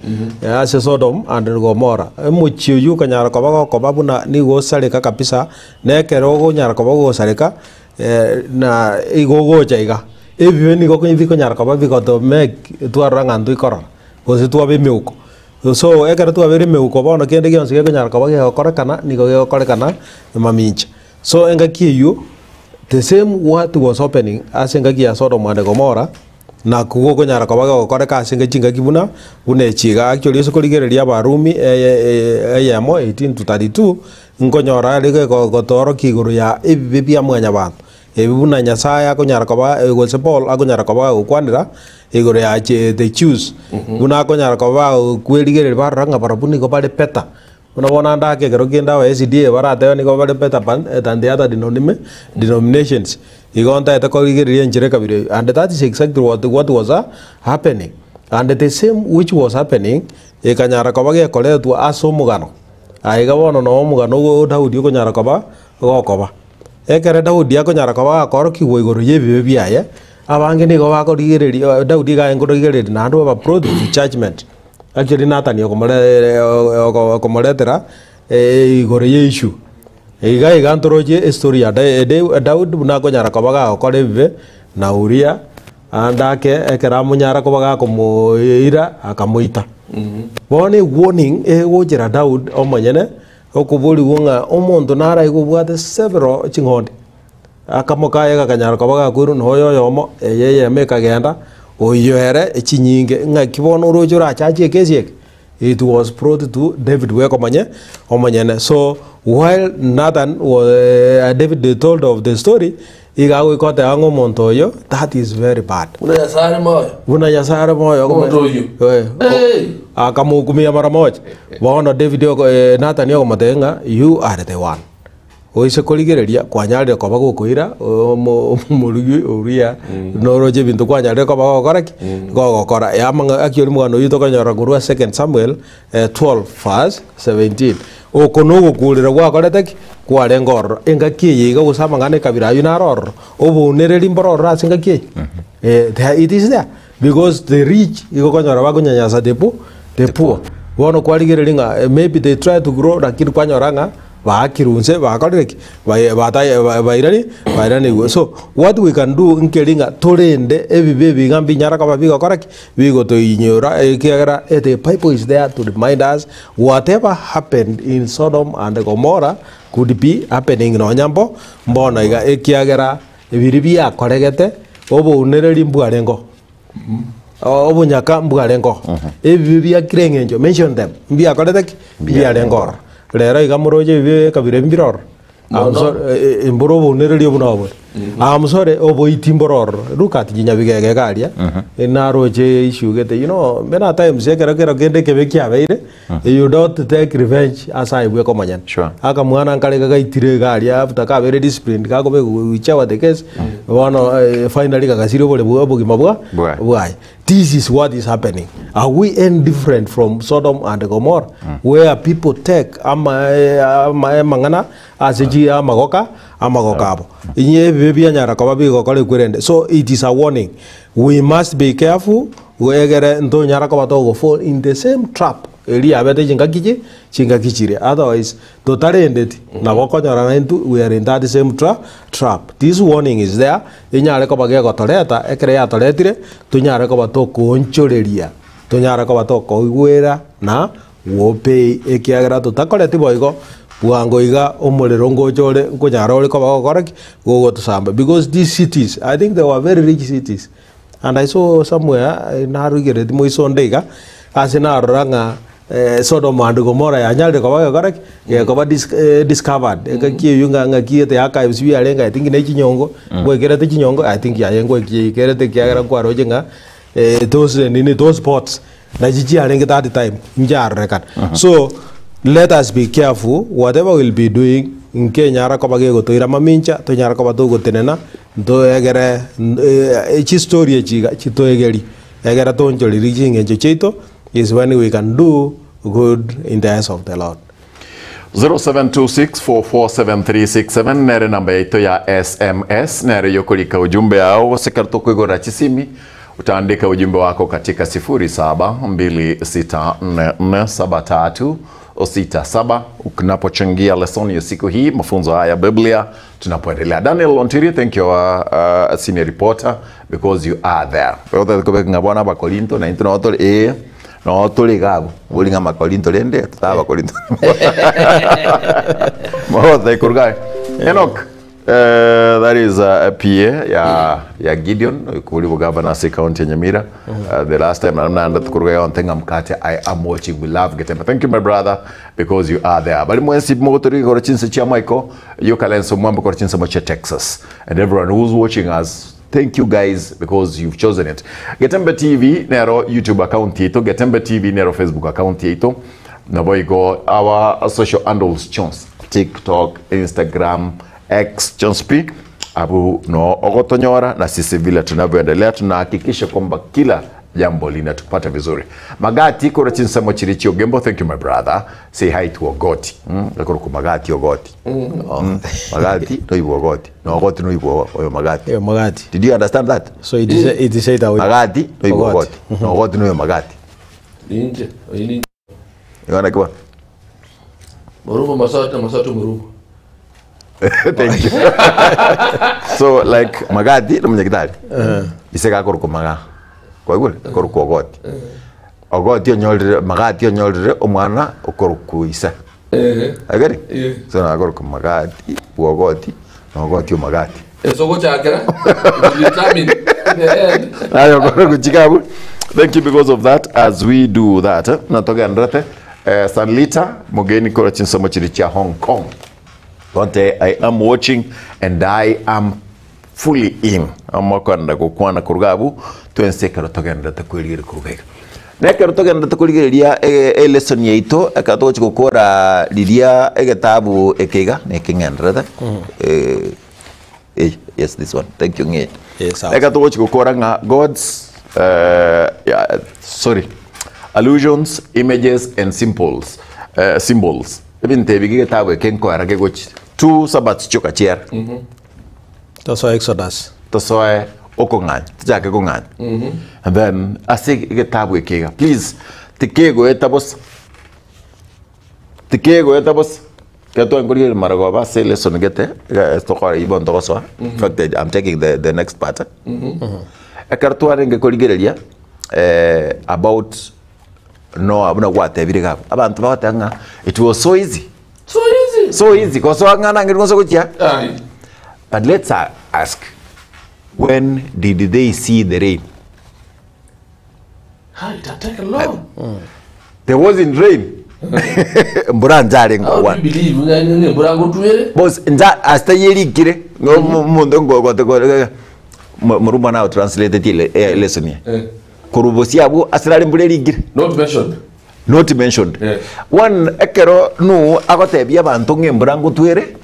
ase Sodom and Gomora. Omochie oyio okonyara koba gokoba buna nigo osareka kabisa, na ekero okonyara koba ogosareka, na igo ogocha iga, ebibe nigo bikonyara koba bigotomake twarora ng'a ntoikorora, gose twabe emeuko. So ekero twabeire emeuko bono kende gionsi gekonyara koba gegokorekana, nigo gegokorekana mamincha. So engaki eyio, the same what was happening ase engaki ya Sodom and Gomorrah, Nakwo gokonyara koba gogokoreka ase chingaki buna buna echi iga. Actually ase korigereria Abarumi eyemo 18-32, nkonyora are gotoorokia igoro ya ebibe bia mwanyabanto, ebi buna Nyasaye akonyara koba gose Paul akonyara koba agokwanera igoro ya the Jews, buna akonyara koba agokwerigereria barora ng'a barabwo nigo bare better. Buna bono ande ake ekero kende aba SDA baratebe nigo bare better than the other denominations, igo ntaete korigereria enchera ekabira eyio. And that is exactly what, what was happening. And the same which was happening, ekanyara koba gekoretwa ase omogano. Aiga bono noo omogano o Daudi okonyara koba gokoba. Ekero Daudi akonyara koba gakoorokigwa igoro y'ebibe biaye, abange nigo bakorigereria Daudi iga aye korigereria naende oba brought to judgement. Actually Nathani okomore okomoretera igoro ye issue. Iga iga ntoroche estory ya Daudi buna akonyara koba gagokora ebibe na Uria. Ande ake ekero amonyara koba gakomoira, akamoita. Bono ewarning egochera Daud omonyene, okoborigwa ng'a omonto nare aigwe obwate several ching'ondi, akamo kaye gakanyara koba gakoirwa na oyo oyomo, eye eyemo ekagenda, oyo ere chinyinge, ng'aki bono oroche orachache ekesi eke? It was brought to David bwekomanye omonyene. So while Nathan wa David told of the story, iga agoika oteba ng'a omonto oyo that is very bad. Buna Nyasae are moyo. Buna Nyasae are moyo. Omonto oyio. Eh, Hey! akamokumia mara moja. Bono David oko- eh, Nathan okomotebia ng'a you are the one. Oise korigereria kwanyarire koba gokoira omo omorugi oria noroche ebinto kwanyarire koba gogokora ki? Gogokora. Yamang'a aki oria omogano oyio tokonyora korwa second Samuel 12 verse 17. Oko nogokurera gwakorete ki? Kwarenge ororo. Engaki eye iga gose amang'ana ekabira aywo naro ororo, obounereri mboro ororo ase engaki eye? Eh, there it is there because the rich igo okonyora bakonyanyasa the poor, the poor. Bono kwarigereria ng'a maybe they try to grow lakini kwanyora ng'a baakirwe inse bakorire ki? Bai- batai bairani bairanigwe. So what we can do nkeri ng'a torende ebibe ebi iga mbinyara koba bigokora ki? Bigotoinyora ekiagera the bible is there to remind us whatever happened in Sodom and Gomorrah could be happening nonya mbo mbono iga ekiagera Ebiria biakoregete, obounereri mbwarengeo, obonyaka mbwarengeo, ebibe bia kera eng'encho, mention them, mbiakorete ki? Mbiarenge ororo. Rero iga moroche ebibe ekabira ebi mbire ororo. I'm sorry, eh, eh, mboro obounereri obo nobore. I'm sorry, oboiti mboro ororo. Look at chinyabigege iga aria, naroche issue gete, you know, many times ekero kero kende ekebe kiabeire, You don't take revenge ase aye bweka omonyene. Sure. Akamwana nkare gagaitire iga aria after kabere disciplined gakobekwa whichever the case, bono eh, finally gagasiria obore bwa obogima bwa Bwaye. bwaye. This is what is happening. Are we any different from Sodom and Gomorrah where people take ama eh, ama amang'ana ase chi amagoka amagoka abo. Inye ebibe bianyara koba bigokora ekwerende. So it is a warning. We must be careful Egere ntonyara koba togo fall in the same trap eria yabete chingaki chi chingaki chiria otherwise totarendeti nabo okonyora naintwe we are in that same tra trap. This warning is there enyare koba gegotoreta ekero yatoretire tonyare koba tokoonchoreria tonyare koba tokoigwera na gopay ekiagera totakoreti boigo bwango iga omorero ngocha ore nkonyara ore koba gokora ki gogotosamba because these cities I think they were very rich cities. And I saw somewhere, narugereti moiso onde iga, ase narora ng'a Sodom and Gomorrah yanyarire koba gekora ki? Gekoba discovered. Engaki eywo ng'a ng'aki gete archives biarenge I think ne chinyongo, ngwekerete chinyongo, I think aye ngwekiikerete ekiagera nkwaroche ng'a those nini those pots nachi chiarenge that time, nchiarorekana. So, let us be careful whatever we'll be doing, nkenyara koba gegotoira mamincha, tonyara koba togotenena, Ntoegere chistory echi iga chitoegerie, egere toonchorerie ching'encho chiaito is when we can do good in the eyes of the Lord. 0726447367 nere namba yaito ya sms nere yokorika ujumbe yao gose ekero tokoigorera chisimi utaandika ujumbe wako katika 07264473 67 unapochangia lesoni ya siku hii mafunzo haya ya Biblia tunapoendelea. Daniel Ontiri, thank you our senior reporter because you are there. Othe kobeka ng'a bono abakorinto na intwe nabo tore ee nabo tore iga abwo bori ng'a amakorinto rende totari abakorinto. Mogoteba koruga aye. Enoch eh, that is a PA ya ya Gideon okori bogavana ase county ya Nyamira. The last time naende tokoruga yonte ng'a mkate I am watching we love Getembe. Thank you my brother because you are there. Bari mwensi mogotoria igoro chinse chia Michael Yokalenso mwambe kore chinsemo chia Texas and everyone who's watching us thank you guys because you've chosen it. Getembe TV nero YouTube account yaito, Getembe TV nero Facebook account yaito, naboigo our social handles chionsi TikTok, Instagram, X chionsi pi abu no ogotonyora na sisi vile tunavyoendelea tunahakikisha kwamba kila Jambo linatupata vizuri. Magati korwa chinsemo chiria chiogembo thank you my brother. Say hi to Ogoti. Mm, akorokwa Magati Ogoti. Mm. Magati noibwa Ogoti. Na Ogoti noibwa oyo Magati. Oyo Magati. Did you understand that? So it is, it is either way. Magati noibwa Ogoti. Ogoti. Na Ogoti noyo Magati. Ninche, oyi ninche. Igo naki bono? Morumo masote masote morumo. Thank you. so like Magati nomonyagitari. Ise gakorokwa Maga. Kwaigure? Akorokwa Ogoti. Ogoti onyorire Magati onyorire omwana okorokwa ise. Eh. Agere? Yeah. So nakorokwa Magati bwa Ogoti na Ogoti o Magati. Ase ogochakera, it will determine the end. Aye okore gochika abwo. Thank you because of that as we do that eh, na togenderete eh, Sanlita mogeni kora chinsomo chiri chia Hong Kong. Konte I am watching and I am fully in. Amokonda gokwana koruga abwo twensi ekero togenderete kwerigeria koruga iga. Na ekero togenderete korigereria e, e lesson yaito ekero togochi gokora riria egetabu eke iga nekeng'enderete eh, Eh, yes this one thank you ng'e Eh, sawa. Eka togochi gokora ng'a God's eh, yeah, sorry allusions images and symbols eh, symbols ebinto ebi getabu eke nkoera kegochi two sabats chioka chiera Tosoe Exodus. tosoe okong'anya tochake kong'anya and then ase egetabu eke iga please tikegoeta bosa Tikegoeta bosa, ekero tware korigereria marogoba ase elesson gete, iga tokora eywo bono togosoa, in fact I'm taking the, the next part. Ekero twarenge korigereria about Noah buna gwatebire iga abwo, abanto bagoteba ng'a it was so easy, So easy. so easy gosoa ng'a nangeri gose gochia. Aye. But let's ask, when did they see the rain? How it had taken long. There wasn't rain. Mbura njarenge How do you one. believe ng'a ng'a embura ngotwere? Boss nja asta yerikire no omonto ngogote morumba nago translate ile eh, lesson ye. Eh. Korwa bosia abwo ase are mbura erikire. Not mentioned. Not mentioned. Yes. One ekero Nuhu agotebia abanto ng'a embura ngotwere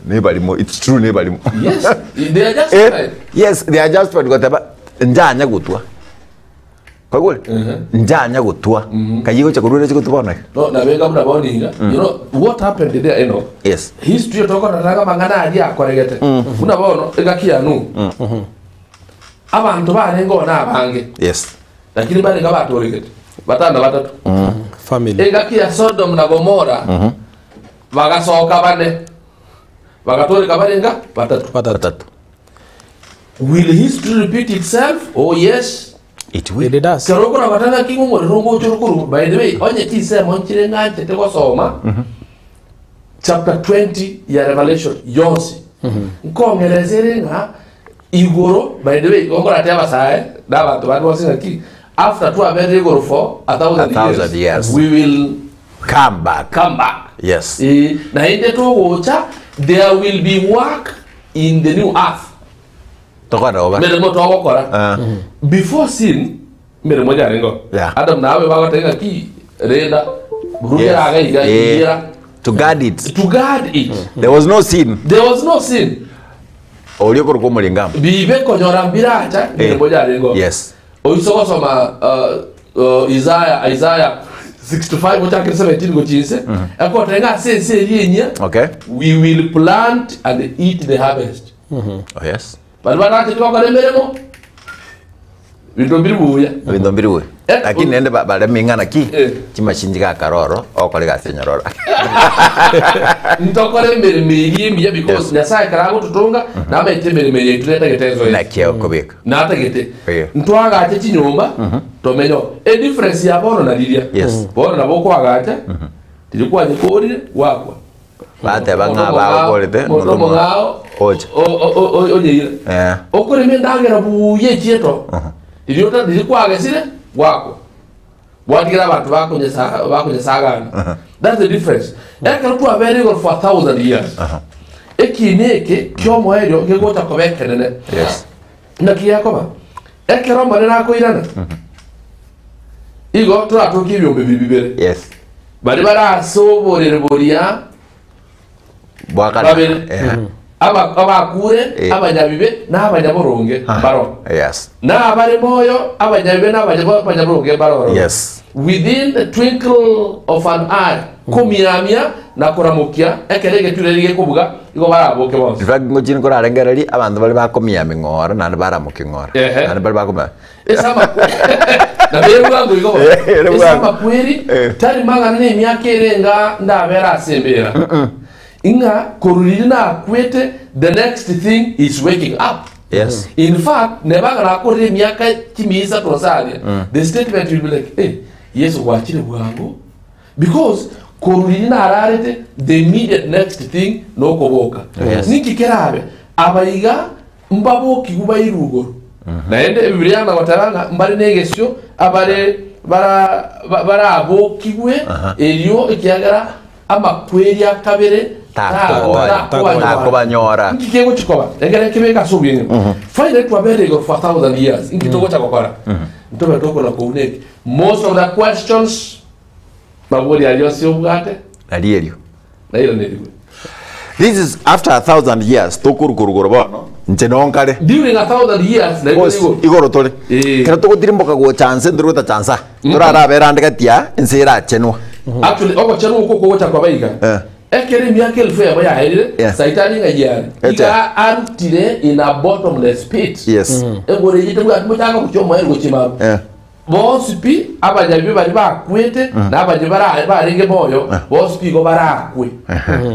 nebarimo it's true nebarimo. Yes, they are Eh, justified. yes they are justified goteba njanya gotwa. Kwaigure? Njanya gotwa. Kayia gocha korwa ere gotwa bono iga. No, nabeka buna bono iga. You know what happened there, you know? Yes. History tokorora amang'ana aria akoregete. Buna bono egaki ya Nuhu. Abanto barenge oo nabange. Yes. Lakini barenge abatoregete. Batano na batato. Family. Engaki ya Sodom na Gomora bagasoka bane. Bagatoreka barenga batato. Batato. Batato. Will history repeat itself? Oh yes. It will. It does. Kero okorabata ng'aki ng'a omorero ngocha ore korwa by the way onye chinsemo nchire ng'anchete gosoma chapter 20 ya Revelation yonsi nkong'eresa ere ng'a igoro by the way igo nkoratebi abasae na abanto bande bonsi ng'aki after twaberire igoro for a thousand A thousand years. we will Come back. come back Yes. Eh, naende togocha there will be work in the new earth Tokona oba. meremo togokora Ah. before sin meremo yarengo Yeah. adam nawe bagoteba ng'aki renda burugera iga iga Eh, ira To guard it. to guard it There was no sin. there was no sin Oria okorokwa omoringamu. bibe konyora mbiracha meremo yarengo Yes. Oise gosoma uh, uh, Isaya Isaya 65 gochakera 17 gochia inse ekoteba ng'a ase ense eria enyia Okay. we will plant and eat the harvest Oh, yes. Baria barancheti gokora emeremo binto mbiri buya. Ebinto mbiri buya. Eh, Lakini naende ba- bareme ing'ana ki? Eh. Chimashini chigakara oro, ogokora egasi enyororo. Ntokore emeremo eria emiya because Yes. Nyasaye ekero agototonga namaete emeremo eye yaito netagete enso eye. Naki okobeka. Natagete Eh. ntwagache chinyomba tomenye oo. Edifference ya bono na riria. Yes. Bono nabo okoagacha riria kwanyekorire gwakwa. Bateba ng'a bagokorete Omonto omong'ao ocha. onyeire. Eh. Okorema endagera buya echieto riria ota riria kwagesire gwakwa. Gwatigera abanto bakonyesa bakonyesagana. That's the difference. Ekero twabere igoro for a thousand years. Ekiina eke kiomoerio gegocha koba ekenene. Yes. Naki gekoba? Ekero Omonene akoirana, igo toratokie ebiombe ebi bibere. Yes. Baria bare ase oborere boria Bwakana. babere Eh. Aba- Abakure, Eh. abanyabibe, na abanyaboronge mbaro. Yes. Na abare moyo, abanyabibe na abanya- abanyaboronge mbaro ororo. Yes. Within the twinkle of an eye, komiamia na koramokia, ekero egetureri gekobuga, igo baraboke bonsi. In fact, ngochini korarengereria abanto baria bakomiamia ng'ora naende baramokia ng'ora. Ehe. Naende baria bakomia. Ase amakweri nabo ere bwango igo bono. Eh, ere Ase bwango. amakweri Eh. tari magana na emiaka ere enga ndabere ase embera ng'a korwa riria nakwete the next thing is waking up. Yes. In fact, neba ng'a nakorire emiaka chimia isato nse aria, the statement will be like, eh, Yeso gwachire bwango because korwa riria nararete the immediate next thing nokoboka. Yes. Ninki kerabe? Abaiga mbabokigwe bairwe igoro. Naende Ebibilia yanga goteba ng'a mbare negesio abare bara ba- barabokigwe erio ekiagera amakweri a kabere Takoba- takobanyora. Nki kegochi koba? Ekere kebeke ase obweng'e. Finally twabere igoro for a thousand years. Nki togocha gokora? Ntobe tokona kouna eki. Most of the questions mabori aria onsi obwate Nari erio. nairanerigwe. This is after a thousand years tokorukorugoro bono inche nonkare. During a thousand years naitwe Boss, igoro. igoro tore. Eh. Kero togotirimboka gocha nse ntorigota chansa. Torarabe erande gati ya ense erachenwa. Actually ogochenwa okwo kogocha koba iga. Eh. Ekero emiaka elfu eyemo yaerire, Yeah. Saitani ng'ai are? Eche. Iga arutire in a bottomless pit. Yes. Engoro eyio tebwati mochanga gochia omoerio gochia maru. Eh. Bonsi pi abanyabibe baria bakwete na abanyabibe bara barenge moyo, bonsi pi igo barakwe.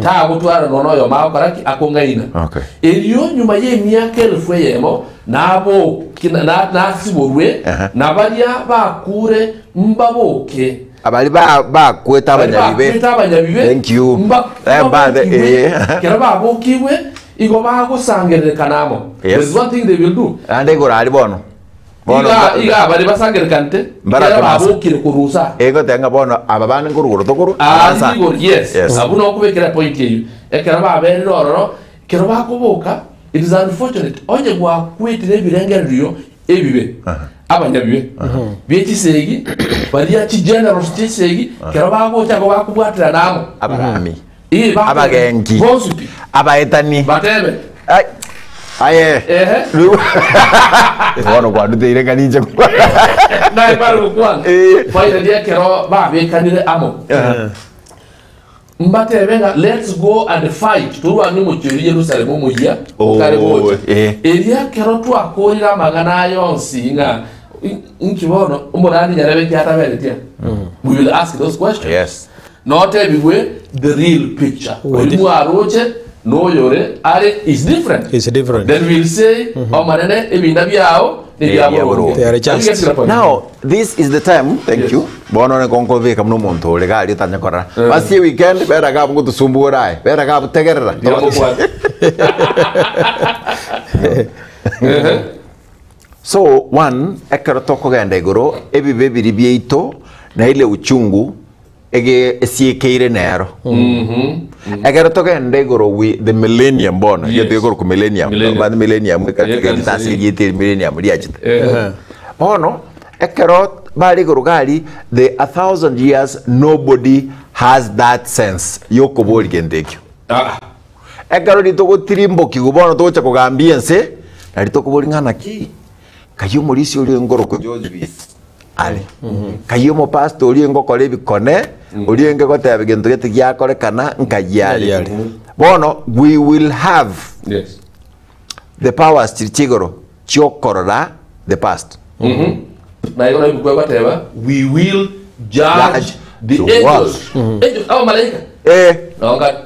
Tagotwara nonya oyomo agokora ki? Akong'aina. Okay. Erio nyuma y'emiaka elfu eyemo naboke na- na- nasiborwe, Aha. na baria bakure mbaboke. Abari ba bakwete Baria abanyabibe. bakwete abanyabibe, Thank you. mba- Eh, mbathe, mbabokigwe. eh. Kero babokigwe, igo bagosangererekana amo. Yes. There is one thing they will do. Naende igoro aria bono. Bono Iga mba- iga baria basangerekanete, Mbarake kero masa. babokire korwa Egoteba ng'a bono aba bande nkorugoro tokorwa, Aria abansa. igoro, yes. Yes. Abwo nokobekera point eyio. Ekero baberire ororo, Ekero bakoboka, it is unfortunate, onye gwakwetire ebirengererio ebibe, abanyabibe bie chisegi, baria chigenerals chie chisegi, ekero bagocha igo bakobwaterana amo. Abarami. Ee, bako- Abagenki. Bonsi pi. Abaetani. Batebe. Ai. Aye. Ehe. Bono kwanduteire ng'a ninche Naye bare gokwana. Eh. Finally ekero babekanire amo. Mbatebe ng'a let's go and fight, torwanie omochie oria Yerusalemu omoyia okare Oh, gocha. eh. Erio ekero twakorire amang'ana aya onsi ng'a inki bono omorani nyarebe ki ataberetie? We will ask those questions. Yes. Notebigwe the real picture. Oria mwaroche noyore are is different. Is different. Then we'll say, Omonene ebinda biao Nebiaboronge. They are just. Now, this is the time, thank Yes. you. Bono ne konkobeka muno omonto ore gari otanya korora. Basie weekend bera gabu ngotusumbura aye. Bera gabu tegerera. So, one, ekero tokogenda igoro, ebibe biri biaito, na ile uchungu, ege esiekeire nero. Ekero togende igoro we the millennium bono, Yes. yes. igoro ku millennium, Millennium. bande millennium Yeah, kanisa ekatasiriete millennium riachete. Bono ekero bare igoro gari the a thousand years nobody has that sense yokoboria gento ekio. Ekero ritogotirimbokiwa bono togocha kogambia ense, nari tokoboria ng'a naki Kayio omorisia oria ngorokwa George Bisi are. Kayio omopastor oria ngokora ebikone, oria onge goteba egento gete giakorekana nkayio are. Nkayio are. Bono we will have Yes. the powers chiri chia igoro chiokorora the past. Na igo naibu kwegoteba we will judge Judge the the world. angels. Angels, abamalaika. Eh. Nonga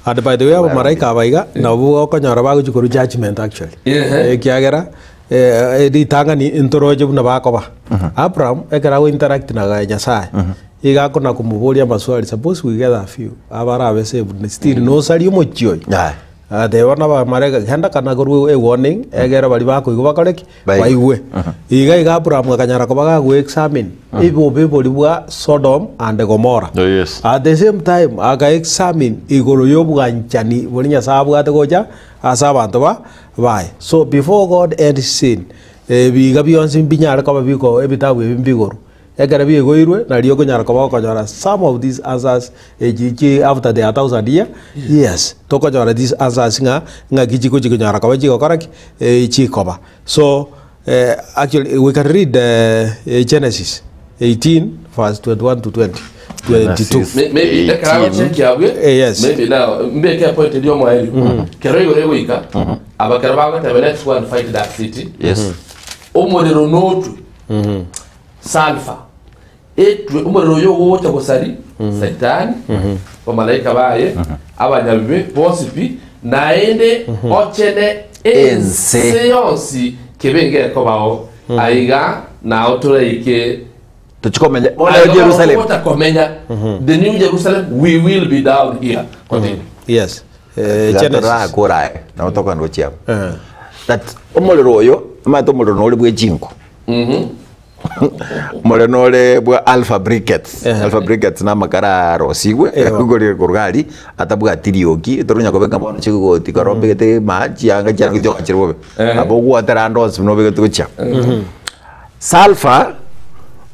And by the way abamaraika aba iga nabwo okonyora bagochia korwa judgement actually. Ehe. Ekiagera eh, ritang'ani ntoroche buna bakoba. Abraham ekero ago interact na Nyasaye, iga akona komoboria amaswali suppose we get a few abarabe saved still nosarie omochie oyo. Aye. Agateba bono abamalaika genda kana korwa ewarning egere baria bakoigwa bakore ki? Baigwe. Baigwe. Iga iga Abraham akanyara koba gago examine ebibobe boria bwa Sodom and Gomorrah. Oh, yes. At the same time aka examine igoro y'obwanchani boria Nyasaye abwate gocha ase abanto ba baye. So before God ends sin, ebiga bionsi mbinyare koba biko ebitabu ebi mbigoro. Ekero biaigoirwe nario okonyara koba okonyora some of these answers echi chi after the 1000 year years tokonyora these answers ng'a ng'aki chigochi konyara koba chigokora ki? Chikoba. So actually we can read Genesis 18 verse 21 to 20, 22. Genesis. Maybe ekero 18. agochekia abwe Eh, yes. maybe now mbeke epoint eria omoerio kero igoro egoika aba kero bagoteba let's go and fight that city Yes. omorero notwe sulfur etwe omorero oyo ogocha gosari saitani abamalaika baye abanyabibe bonsi pi naende ochene Ense. ense yonsi kebe ngekobao aiga nao toraike Tochikomenya bono Aiga Jerusalem. gocha komenya the new Jerusalem we will be down here continue Yes. Genesis. Torakora aye nabo tokogenda gochia abwo. Eh. That omorero oyo omanyete omorero nore bwe chinko omorero nore bwa alpha briquettes alpha briquettes na amakara arosigwe igoro korwa aria atabwati rioki toronya kobeka bono chigoti kero obegete ma chianga chianga chiogachire bobe nabo ogwatera ande onsi buna obegete gochia Sulphur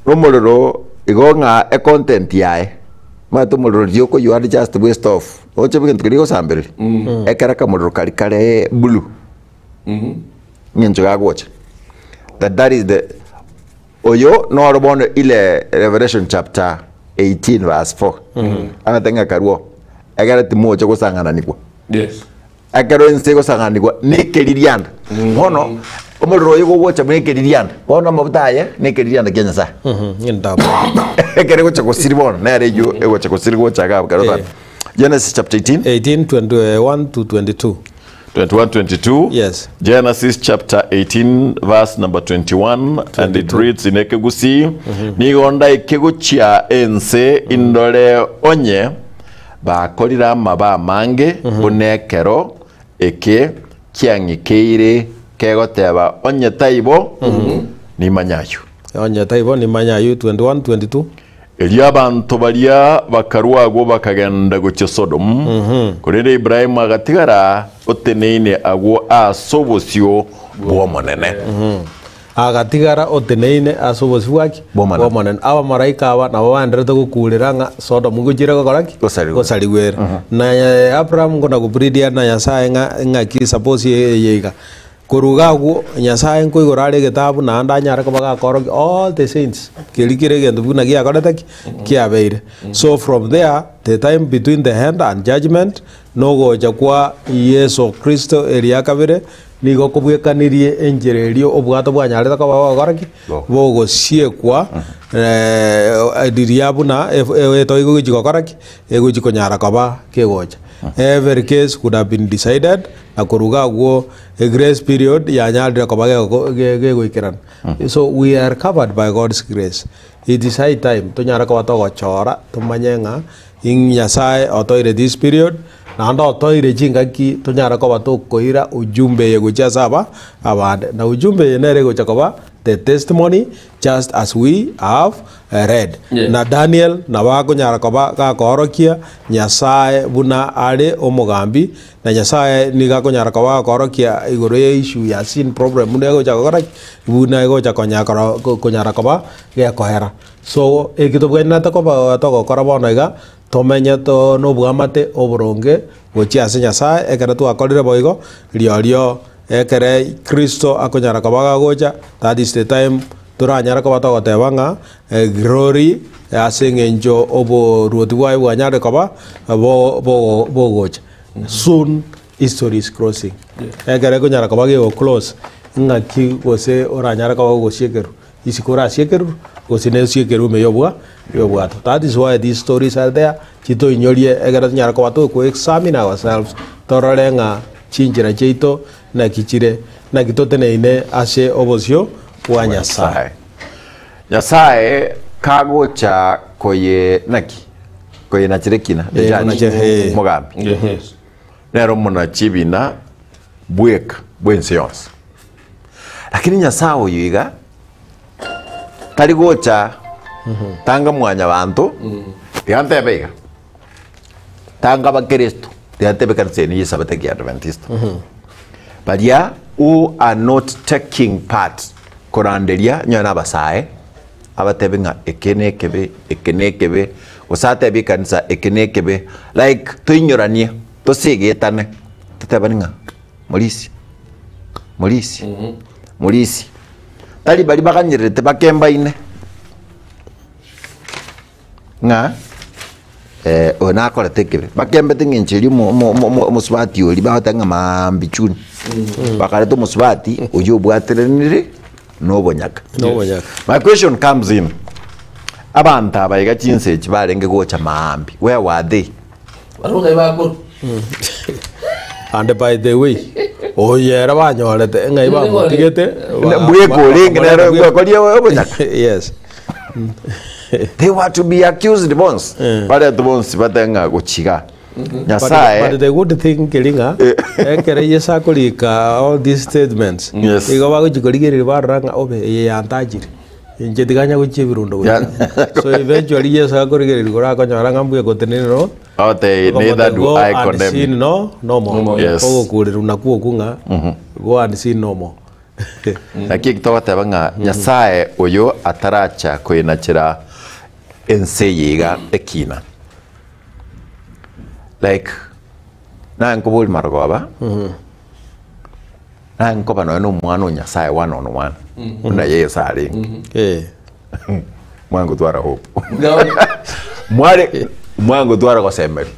nomorero igo ng'a econtent yaye omanyete omorero riria okoywa ande just bwa estove oche egento keria ogosambereria ekero akamorero karia kare blue eng'encho gagocha that that is the oyo noro bono ile Revelation chapter 18 verse 4 agote ng'a karwo ekero timocha gosang'ananigwa. Yes. Ekero ense egosang'anigwa nekeririanda. Bono omorero oyo gogocha buna ekeririanda, bono amafuta aye nekeririanda kia Nyasae. Endamu. Ekero egocha gosiri bono nere eywo egocha gosiri gocha iga ekero Eh. Genesis chapter 18 18 21 to 22. 21 22 Yes. Genesis chapter 18 verse number 21 and it 22. reads in Ekegusii nigo ndaike gochia ense indore onye Bakorire amabe amange buna ekero eke kiang'ikeire kegoteba, Onye taibo, nimanye ayio. Onye taibo, nimanye ayio. 21, 22. Erio abanto baria bakarua agwo bakagenda gochia Sodomu, korende Ibrahimu agatigara oteneine agwo ase obosio bw'Omonene. Agatigara oteneine ase obosio bwaki? Bw'Omonene. Bw'Omonene. Abamalaika aba nabo baenderete gokuurera ng'a Sodomu ngochiire gokora ki? Gosarigwa. Gosarigwa ere. Na eh, Abraham nkona gopleadia na Nyasaye ng'a ng'aki suppose eye iga. Korwa iga agwo, Nyasaye nkoigora are egetabu naende anyare koba gakorokia all the saints, keria kere egento buna giakorete ki? Kiabeire. So from there, the time between the end and judgment, nogocha kwa Yeso Kristo eria kabere, Nigo kobwekanirie enchera eria obwato bwanyarete koba bogokora ki? Bogosiekwa riria buna etoigo egochi gokora ki? Egochi konyara koba kegocha. Every case could have been decided na korwa iga agwo egrace period yanyarire koba gegoikerana. So we are covered by God's grace. It is high time tonyare koba togochora tomanye ng'a Ing Nyasae otoire this period, naende otoire chingaki tonyare koba tokoira ujumbe eye gochia ase aba abande. Na ujumbe eye nere egocha koba the testimony just as we have read. Yes. Na Daniel nabo akonyara koba gakoorokia Nyasae buna are omogambi, na Nyasae nigo akonyara koba gakoorokia igoro ye issue ya sin problem buna egocha gokora ki? Buna egocha konya koro konyara koba gekoera. So eki tobwenerete koba togokora bono iga, tomenye to nobwamate oboronge gochia ase Nyasae, ekero twakorire boigo, riorio ekere Kristo akonyara koba gagocha, that is the time toranyare koba togoteba ng'a glory ase eng'encho oboruoti bwaye bwanyarire koba bo bo bogocha. Soon history is closing. Ekero ekonyara koba gegoclose, ng'aki gose oranyare koba ogosiekerwa. Isiko orasiekerwe, gose nesiekerwe ime y'obwa y'obwato. That is why these stories are there, chitoinyorie ekero tonyare koba toko examine ourselves, torore ng'a chinchera chiaito naki chire, naki toteneine ase obosio bwa Nyasae. Nyasae kagocha koye naki koyenachera ekina the Eh, judge, konache- eh. omogambi Yes. nere omonachi ebina bweka bwense yonsi Lakini Nyasae oyo iga tari gocha tanga mwanyabanto, tiga ntebe iga, tanga abakristo, tiga ntebe ekanisa eye y'Esabato ya Kiadventista, baria who are not taking part koranderia onye na abasae, abatebie ng'a eke na ekebe, eke na ekebe, gose atebie ekanisa eke na ekebe, like toinyoranie, tosegetane, totebane ng'a morisia, morisia, morisia. Tari baria baganyererete bakembaine ng'a oyo nakorete ekebe, bakembete ng'a inche eria omo- omo- omo- omosubati oria bagoteba ng'a maambia chuni, bakareta omosubati oyio obwateranire na obonyaka. Na obonyaka. My question comes in, abanto aba iga chinsa echi barenge gocha maambia, where were they? Barabwo ngai bakorwa. And by the way, oyo ere banyorete ng'ai bamotigete ba- Mbweka ba- orenge nere bakamoreta bwekoria obonyaka. Yes. They were to be accused bonsi. Baretwe bonsi batebe ng'a gochiga. But, Nyasaye but the good thing keri ng'a ekere Yeso akorika all these statements Yes. igo bagochi korigereria barora ng'a obe eye yantachire inche tiga nya gochia ebirundo gochia so eventually Yeso akorigereria igoro akonyora ng'a mbuya gotenenera oo Agotebi, neither do go I and condemn you. sin no no more No more. Yes. ogokurerwa nakwo okwo ng'a go and sin no more Naki eki togoteba ng'a Nyasaye oyo ataracha koenachera ense eye iga ekina. Like naye nkoboria marogoba, naye nkoba nonya na omwana o Nyasaye one on one, buna Yeso arenge. Eh. Mwangotwara hope. Mware mwangotwara gosemeria.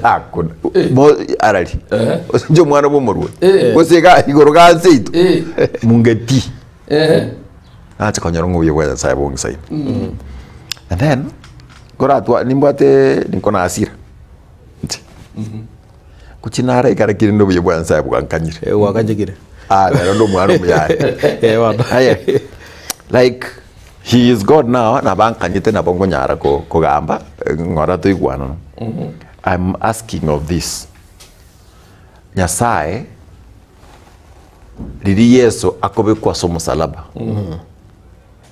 Hakuna. Mo arari. Osinche omwana bwa omorwoti. Gose iga igoro ga seito. Mungeti. Nache konyora ng'a obuya bwa Nyasaye bong'isaine. And then koratwa nimbwate niko na hasira inche. Gochia nare ekero kende na obuya bwa Nyasaye bwankanyire. Eh, gwakanyekire. Ah, rero ndi omwana omuyaye. Eh, bono. Aye, like he is God now nabankanyete nabo nkonyara ko- kogamba eh, ng'ora toigwanana. I'm asking of this. Nyasaye riria Yeso akobekwa ase omosalaba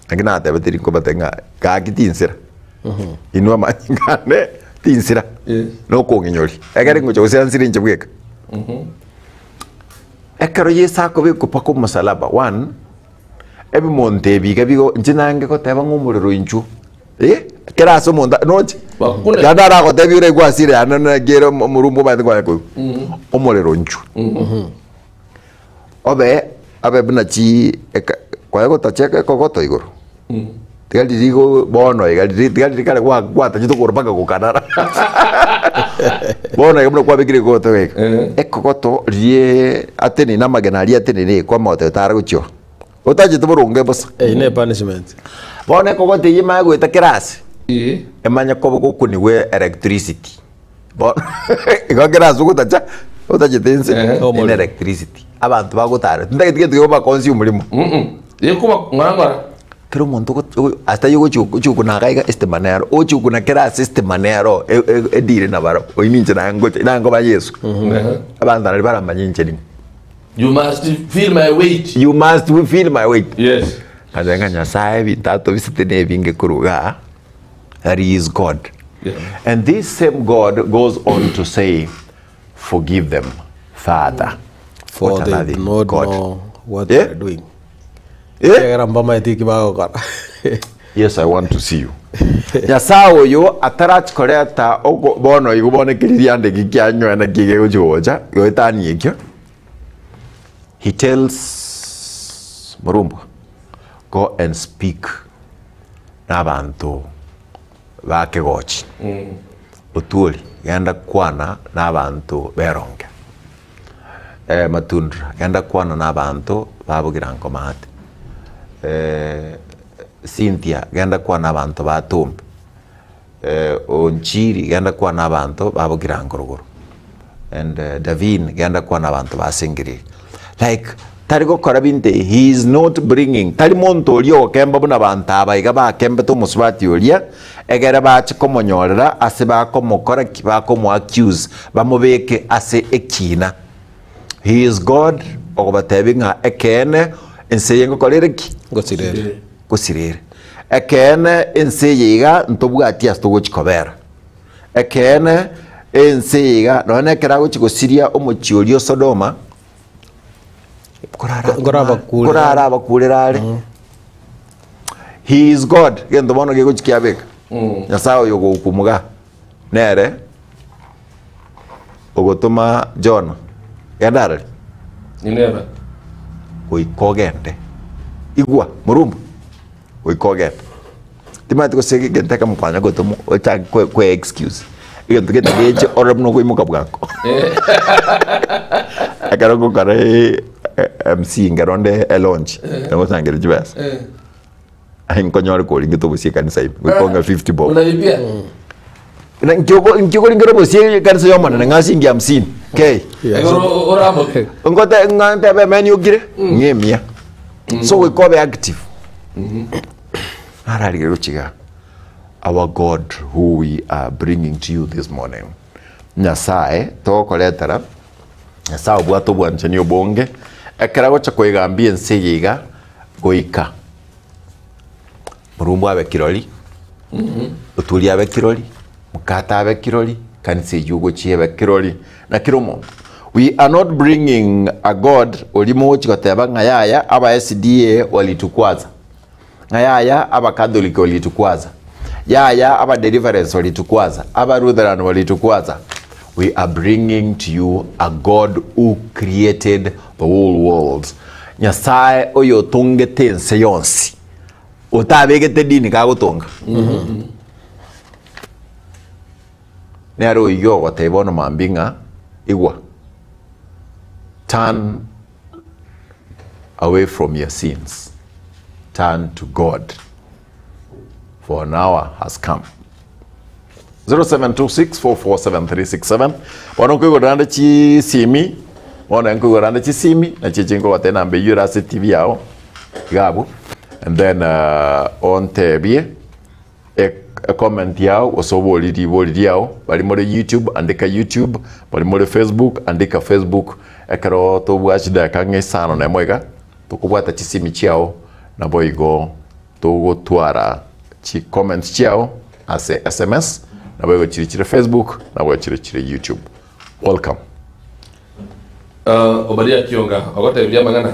naki natebete rinkobate ng'a gaki tinsira inwe amanyinga ane tinsira Yes. nokong'inyori ekere ngocha gosira nsire inche bweka ekero Yeso akobekwa mpaka omosalaba one ebimonto ebi iga bigo inche nange goteba ng'a omorero inchuo eh, kera ase omonto noche Bakune. naende aragotebia oraigwe asira yane naki ere omorumba omanyete kwanya koigwa omorero inchuo Obe abe buna chi eka kwaye gotacha ekogoto igoro, tiga riria igo bono iga riria tiga riria kare gwa gwatachete okogoro mpaka gokanara bono iga buna kwabekire ekogoto iga Eh. ekogoto riria atenene amagena aria atenene kwamotebia tara gochia oo, otachete boronge bosa. Eyio ne punishment. Bono ekogoto eyio emanye goeta kera ase, Eh. emanye koba gokunigwa electricity. Bono igo ekero ase ogotacha otachete ense Ehe. ene Omorero. electricity abanto bagotara tintageti gento gekoba consume rimo Ekoba ng'ora ng'ora. Kera omonto ogo- ogo- ase taiyo ogochi ogochi gokuna iga iga estima nero ogochi gokuna kera ase estima nero e- e- edire nabarabwo oyio ninche naye ngocha naye nkoba Yeso Ehe. abanto naria baramanye inche rimo You must feel my weight. you must feel my weight Yes. nkateeba ng'a Nyasaye ebinto atobisete na ebinge korwa igaa that he is God. Yeah. And this same God goes on to say, Forgive them, Father. For What they another do not God. know what Yeah? they are doing. Eh? Ekiagera mbamaeti eki bagokora. Yes, I want to see you. Nyasaye oyo atarachi koreta ogo- bono igo bono ekeriria ande ki kianyoe naki gegochi gocha goetania ekio he tells Morumbwa go and speak nabanto ba kegochi, Otuori, genda kwana nabanto b'eronge, Matundura, genda kwana nabanto ba Bogirango Maate, Cynthia, genda kwana nabanto ba Tombe, Onchiri, genda kwana nabanto ba Bogirango rogoro, and Davine, genda kwana nabanto ba Sengiriri. Like tari gokora binto ebi, he is not bringing, tari monto oria ogokemba buna abanto aba iga bakembete omosubati oria, egere bache komonyorera ase bakomokora ki? Bakomo accuse, bamobeke ase ekina. He is God ogobatebia ng'a ekeene ense eye ngokora ere ki? Ngosirere. Ngosirere. Ekeene ense eye iga ntobwati ase togochi kobera. Ekeene ense eye iga nonya na ekero agochi gosiria omochie oria o Sodoma, Nkorabakurera. Nkorarabakurera are. He is God. Gento bono gegochi kiabeka. Nyasaye oyo ogohukumu iga nere ogotoma Jona genda arari Nineve. goika ogende. Igwa morumba goika ogende. Timanyeti gose egento ekemo kwanya gotomwa ochake kwe kwe excuse egento gete geche orore buna okoimoka bwango. Ekero ngokora MC nkero nde elaunch nagosangereria chibesa. Aye nkonyore koringete obosie ekanisa ime goika ong'e 50 bob. Unalipia? Na nki nki okoringera obosie ekanisa ya omonene ng'a shilingi hamsini kei. Ekero oramoke. Ngote ng'a ntebe emeni okire ng'a emiya. So goika obe active. Nararigereria gochia igaa, our God who we are bringing to you this morning, Nyasaye togokoretera, Nyasaye obwate obwanchani obonge, ekero agocha koegambia ense eye iga, goika Murungu abe kirori, Oturi abe kirori, Mokate abe kirori, kanisa eywo ogochia ebe kirori, na kera omonto. We are not bringing a God oria mogochi goteba ng'a yaya aba SDA walitukwaza, ng'a yaya abakatholiki walitukwaza, yaya aba deliverance walitukwaza, aba Lutheran walitukwaza. We are bringing to you a God who created the whole world. Nyasaye oyotongete ense yonsi, otabegete dini kagotonga. Nere oyio ogoteba bono mambia ng'a igwa, turn away from your sins, turn to God, for an hour has come. 0726447367 bono nkoigorera ande chisimi bono nkoigorera ande chisimi nachi echi nkogotebia enamba eywo ere ase etibi yao iga abwo and then ontebie Ecomment yao gose oborie ribori riao, baria more YouTube andika YouTube, baria more Facebook andika Facebook, ekero tobwate chidakika ang'e isano na emo iga, tokobwata chisimi chiao naboigo togotwara chi comments chiao ase sms, naboigo chiria chire Facebook, naboigo chiria chire YouTube. Welcome. Obadia Kionga ogotebirie amang'ana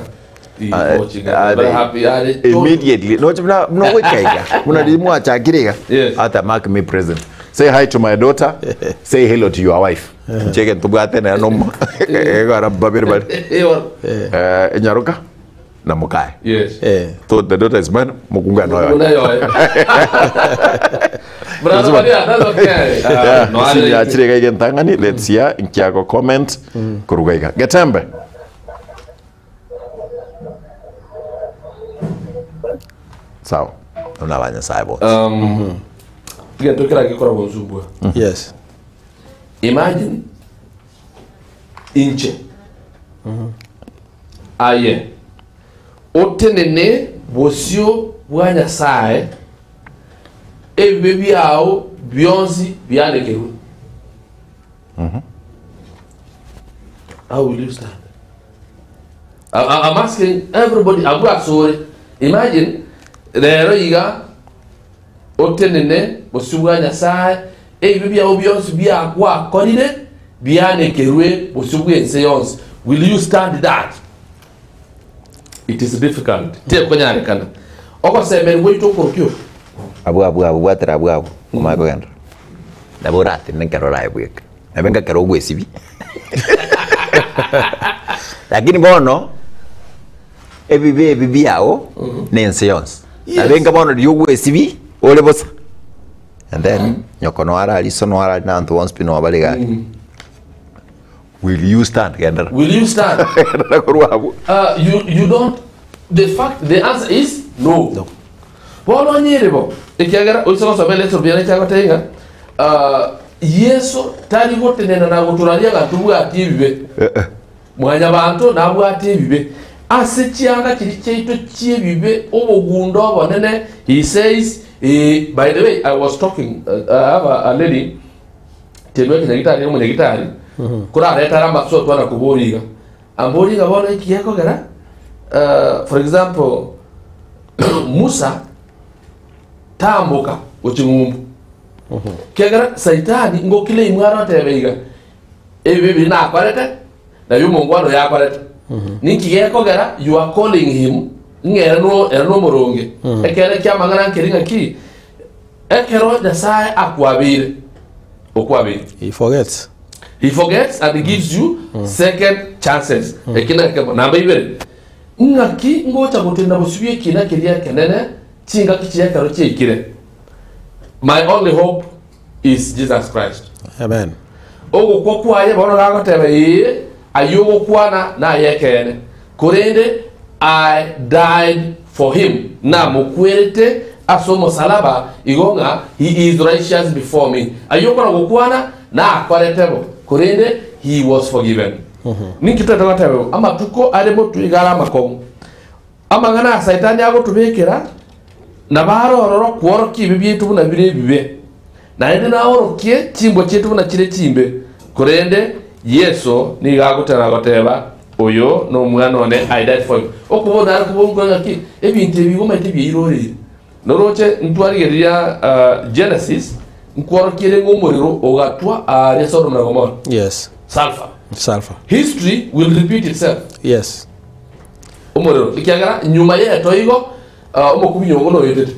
Immediately noche buna buna ogoika iga buna riria mwachakire iga Yes. ata mark me present say hi to my daughter say hello to your wife inche egento bwate nere nomo egara babere bare Eh, enyaroka na mokaye Yes. Eh. so the daughter is mine mokunga noyo Buna yoe. Brother Obadia, that's okay. Ah, no, Esimi are- yachire iga iga entang'ani let's hear nkiago comment koruga iga getembe Sawa. Abo na abanyasae bonsi. Um, egento kera gekora gonsumbua Yes. imagine inche aye otenene bosio bwa nyasae ebibe biao bionsi bianekerwe How will you stand? I, I, I'm asking everybody abwo asore imagine rero iga otenene bosio bwa nyasaye ebibe biao bionsi biagwakorire bianekerwe bosio bw'ense yonsi will you stand that it is difficult tekonyarekana ogosemerwa gwaito okorokio Abwo abwo abwo bwatera abwo abwo omanye kogenda nabo oratenene ekero oraebweke nabe nka ekero ogwesibia lakini bono ebibe ebi biago na ense yonsi nabe nka bono riria ogwesibia ore bosa and then nyoko noyo arari iso noyo arari na abanto bonsi pi noyo bare iga aria will you stand genderera will you stand genderera korwa abwo Uh, you, you don't the fact the answer is no, No. Bono onye ere bo, ekiagera oise gosoma eleso buya nechi agotebia ng'a ah, Yeso tari gotenena na gotoraria ng'a tobwati ebibe. Mwanyabanto nabwate ebibe. Ase chianga chiria chiaito chi'ebibe obogundo obonene, he says, eh, by the way, I was talking, uh, I have a, a lady, tenwe ekenyagitari omonyagitari, korareta are amaso twana koboria iga. Amborie ng'a bono eki gekogera, uh, for example, Musa tamboka gochia ng'umbu, ekiagera Saitani ngoclaim are otebe iga, ebibe ebi nakorete, nario omongwana oyo akorete. Ninki gekogera you are calling him Ng'a ere no ere nomoronge. Ekeene ki'amang'ana nkeri ng'aki, ekero Nyasae akwabeire, okwabeire. He forgets. He forgets and gives you second chances. Eki nekemo. Namba ibere, ng'aki ngocha gotenena bosio bw'ekina keria ekenene chingaki chi'ekero chiaikire. My only hope is Jesus Christ. Amen. Ogokwa kwaye bono nagoteba, ee, ayio ogokwana nay'ekeene, korende I died for him, namokwerete ase omosalaba, igo ng'a he is righteous before me. Ayio okona gokwana nakorete bo, korende he was forgiven. Ninki toete goteba igo? Amatuko are motwe iga are amakong'u. Amang'ana a Saitani agotobekera nabo are ororo kworokia ebibe biaito buna bire ebibe, naende naorokie chimbwa chiaito buna chire chimbe. Korende Yeso nigo agotera goteba, Oyo nomwana one, I died for him. Okobua nare kobonkwa ng'aki ebinto ebi igo omanyete biairoreire. Noroche ntwarigereria Genesis nkworokie ere ng'a omorero ogatwa aaria Sodom na Gomora. Yes. Sulfur. Sulfur. History will repeat itself. Yes. Omorero, ekiagera nyuma y'etoigo omokubinyongo noetete.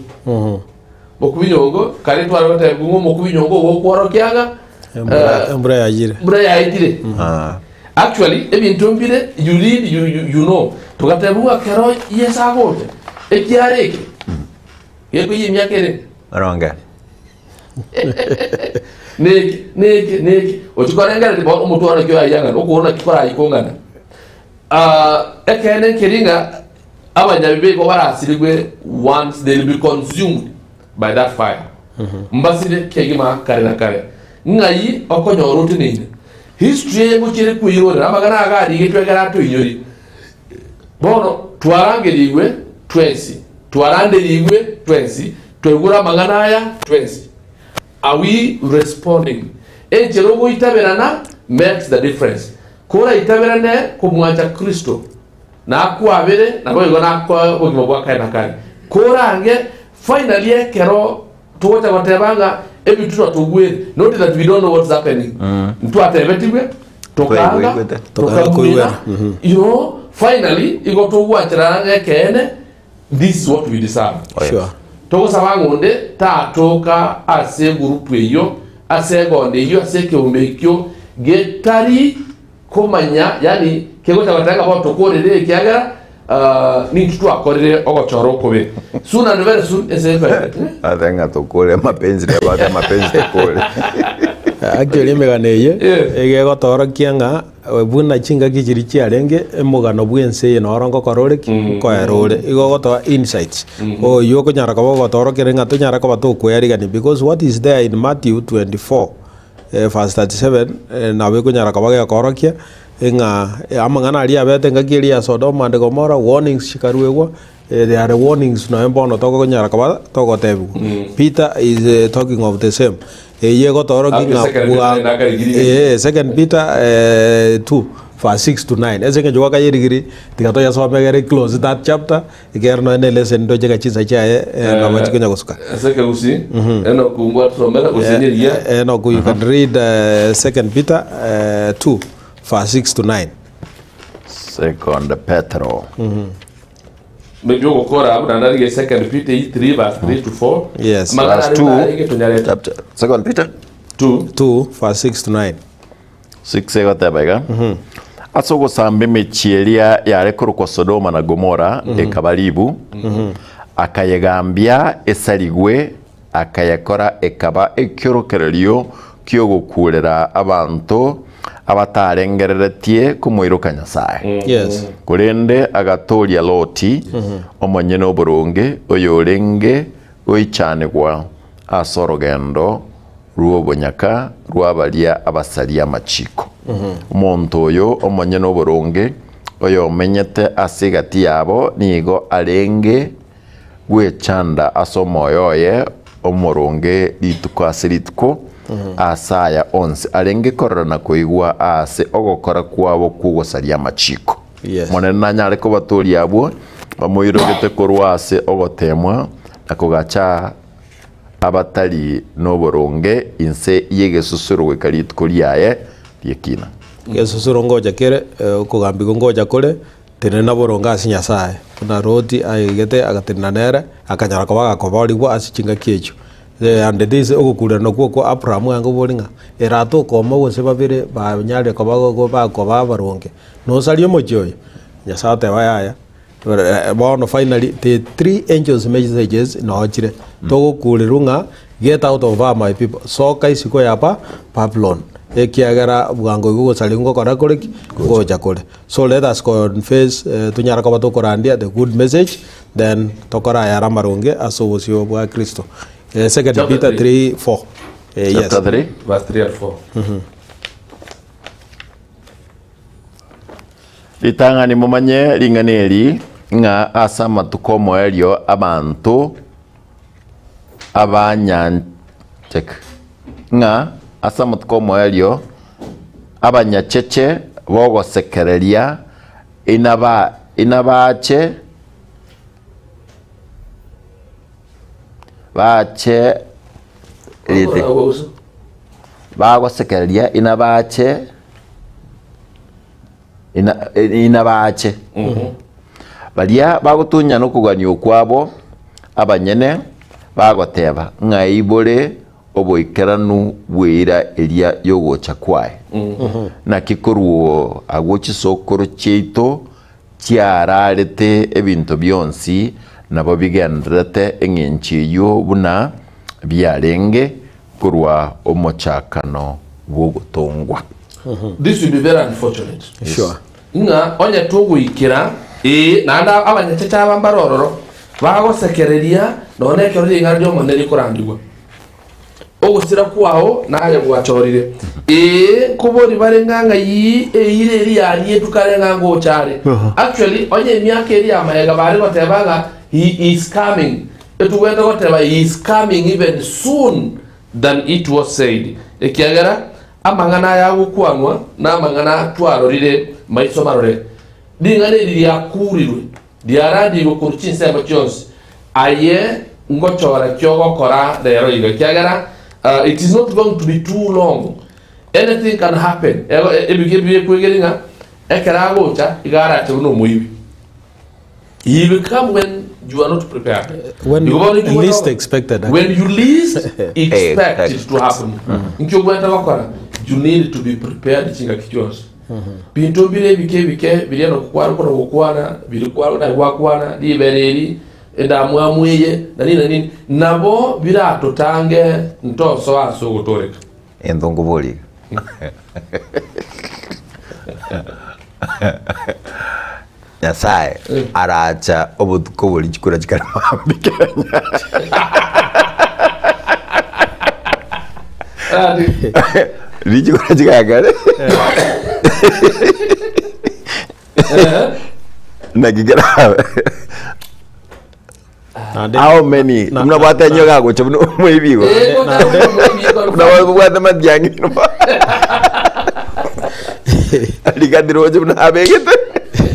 Mokubinyongo, kare tware gotebigwa ng'a omokubinyongo ogokworokia ng'a Embura embura yayire. embura yaetire. Actually, ebinto mbire you read you, you, you know. Togatebigwa ng'a kero Yeso agocha, ekiara eke gekoiyia emiaka ere Oronge. Neke, neke, neke. Ochia korengereria bono omotwe one naki orayang'ana, okogoro naki korayikong'ana. Ah, ekeene nkeri ng'a abanyabibe igo barasirigwe once they will be consumed by that fire. Mbasire kegima kare na kare. Ng'ai okonyora oteneine? History eye ngochia ere kweirorera amang'ana aga arigetwe ekero atoinyorie. Bono twarangerigwe twensi, twaranderigwe twensi, twaigure amang'ana aya twensi. Are we responding? Enchera ogoitaberana makes the difference. Koraitaberane komwancha Kristo, nakwabere, naboigo nakoe obogima bwa kare na kare. Korange, finally ekero togocha goteba ng'a ebitunwa togwere, not that we don't know what's happening. Ntwatebetigwe, tokanga, Twaigwete. Tokanga tokamina, koigwera. you know, finally igo togwancherana ng'a ekeene, this is what we deserve. Sure. Togosaba ng'a onde tatoka ase egurupu eyio, ase egondo eyio, ase ekeombe ekio getari komanya, yaani kegocha goteba ng'a bono tokorere ekiagera ah, nintwe twakorire ogochora okobe. Soon and very soon ense ekoerete. Ate ng'a tokore amapenzi neba ate amapenzi tokore. Actually emegano eye Yes. egegotorokia ng'a Buna chingaki chiria chiarenge, emogano bw'ense eye noro ngokora ore ki? Nkoera ore. Igo ogotoa insights. Oyio okonyara koba ogotoorokera ng'a tonyare koba tokweyarigania because what is there in Matthew 24 verse 37 nabo ekonyara koba gekoorokia ng'a amang'ana aria abete engaki eria ya Sodoma and Gomorrah, warnings chikaruegwa, there are warnings nonya bono tokonyara koba togotebiwa. Peter is talking of the same. Eyio egotoorokia Abwo ng'a Second Peter bwa- naende akarigirie. Eh, Second Peter 2 verse 6 to 9. Ase eng'encho gwakayerigiri, tiga toyasome egere close that chapter, ekero nonya na elesson ndoche ng'a chinsa chiaye nabo chikonya gosuka. Ase ekegusii, Enock ngwatusomera gose nyeria. Enock, you can read Second Peter 2 verse 6 to 9. Second Petero. Maybe ogokora abwo naende arige Second Peter 3 verse 3 to 4. Yes. Amang'ana Verse aria 2. narenge tonyarete. Chapter, Second Peter 2. 2 verse 6 to 9. 6 egoteba iga ase ogosamba emechie eria yare korokwa Sodoma na Gomora ekaba ribu, akayegambia esarigwe, akayekora ekaba ekiorokererio ki'ogokuurera abanto abatarengereretie komoiroka Nyasae. Yes. Korende agatooria Loti, omonyene oboronge, oyorenge goichanigwa ase orogendo rw'obonyaka rwa baria abasaria amachiiko. Omonto oyo omonyene oboronge, oyomenyete ase egati yabo, nigo arenge gwechanda ase omoyo oye omoronge rituko ase rituko, aase aya onsi arenge korora na koigwa aase ogokora kwabo kw'ogosaria amachiiko. Yes. Omonene nanyare kobatooria abwo bamoirogete korwa ase ogoteemwa na kogacha abatari noboronge inse y'egesusuro goika rituko riaye ri'ekina. Egesusuro ngocha kere, okogambigwa ngocha kore. Tenena boronge ase Nyasae, buna Loti aigete agatenena nere, akanyara koba agakoborigwa ase chingaki echio. And this ogokurerana okwo kwa Abraham ange obori ng'a ere atoka omo gose babere banyarire koba go bakoba abaronge, nosarie omochie oyo? Nyasae oteba yaya, bono finally the three angels messages noo chire, togokurerwa ng'a get out of her my people, soka isiko ya ba Babylon, ekiagera bwango igo ogosaria ngokora kore ki? Ngocha kore. So let us confess tonyare koba tokorandia the good message then tokore ayare amaronge ase obosio bwa Kristo. Second Chapter Peter 3. 3 4. Yes. Chapter 3 Verse 3 and 4. Ritang'ani momanye ring'ana eri, ng'a ase amatuko omoerio abanto abanyanchek ng'a ase amatuko omoerio abanyacheche bogosekereria inaba inabache bache rite bagosekereria inabache ina inabache baria bagotunyana okogania okwabo abanyene bagoteba ng'ai bore oboikeranu bw'eira eria y'ogocha kwaye. Naki korwa agwo chisokoro chiaito chiararete ebinto bionsi, nabo bigendererete eng'encho eyio buna biarenge korwa omochakano bw'ogotongwa. This will be very unfortunate. Sure. Ng'a onye togoikera, ee, naende abanyacheche aba mbare ororo, bagosekereria nonya ekero ring'ana ri'Omonene rikorandigwa. Ogosira kwao naye gwachorire. Ee, nkobori bare ng'a ng'ai eira eria yarietwe kare ng'a ngocha are. Actually, onye emiaka eria y'amaega bare goteba ng'a he is coming, etogwete goteba he is coming even soon than it was said, ekiagera amang'ana aya agokwanwa namang'ana twarorire maiso marore. Ring'ana eri riakuurirwe, riarandiigwe korwa chinsemo chionsi. Aye ngochora ki ogokora rero iga, ekiagera it is not going to be too long, anything can happen. Ego ebiga ebi bikwegeri ng'a ekero agocha iga arache buna omoibi. He will come when you are not prepared. When Igo bono you inki least ogoteba? expected. When you least expect it to happen. Inki ogwete gokora? You need to be prepared chingaki chionsi. Binto mbire ebike ebike biria nokokwana okona gokwana biri kwa na gwakwana ribere eri endamwamu eye na nini na nini nabo biratotange ntosoa ase ogotoreka. Ento nkoboria iga. Nyasae aracha obotuko boria chikura chikare mambia Kenya. Riria chikura chigakare naki kerabe Naende- how many na- buna bwate enyoka agocha buna omoibi igo buna bwate matiang'i Rigathi roche buna abegete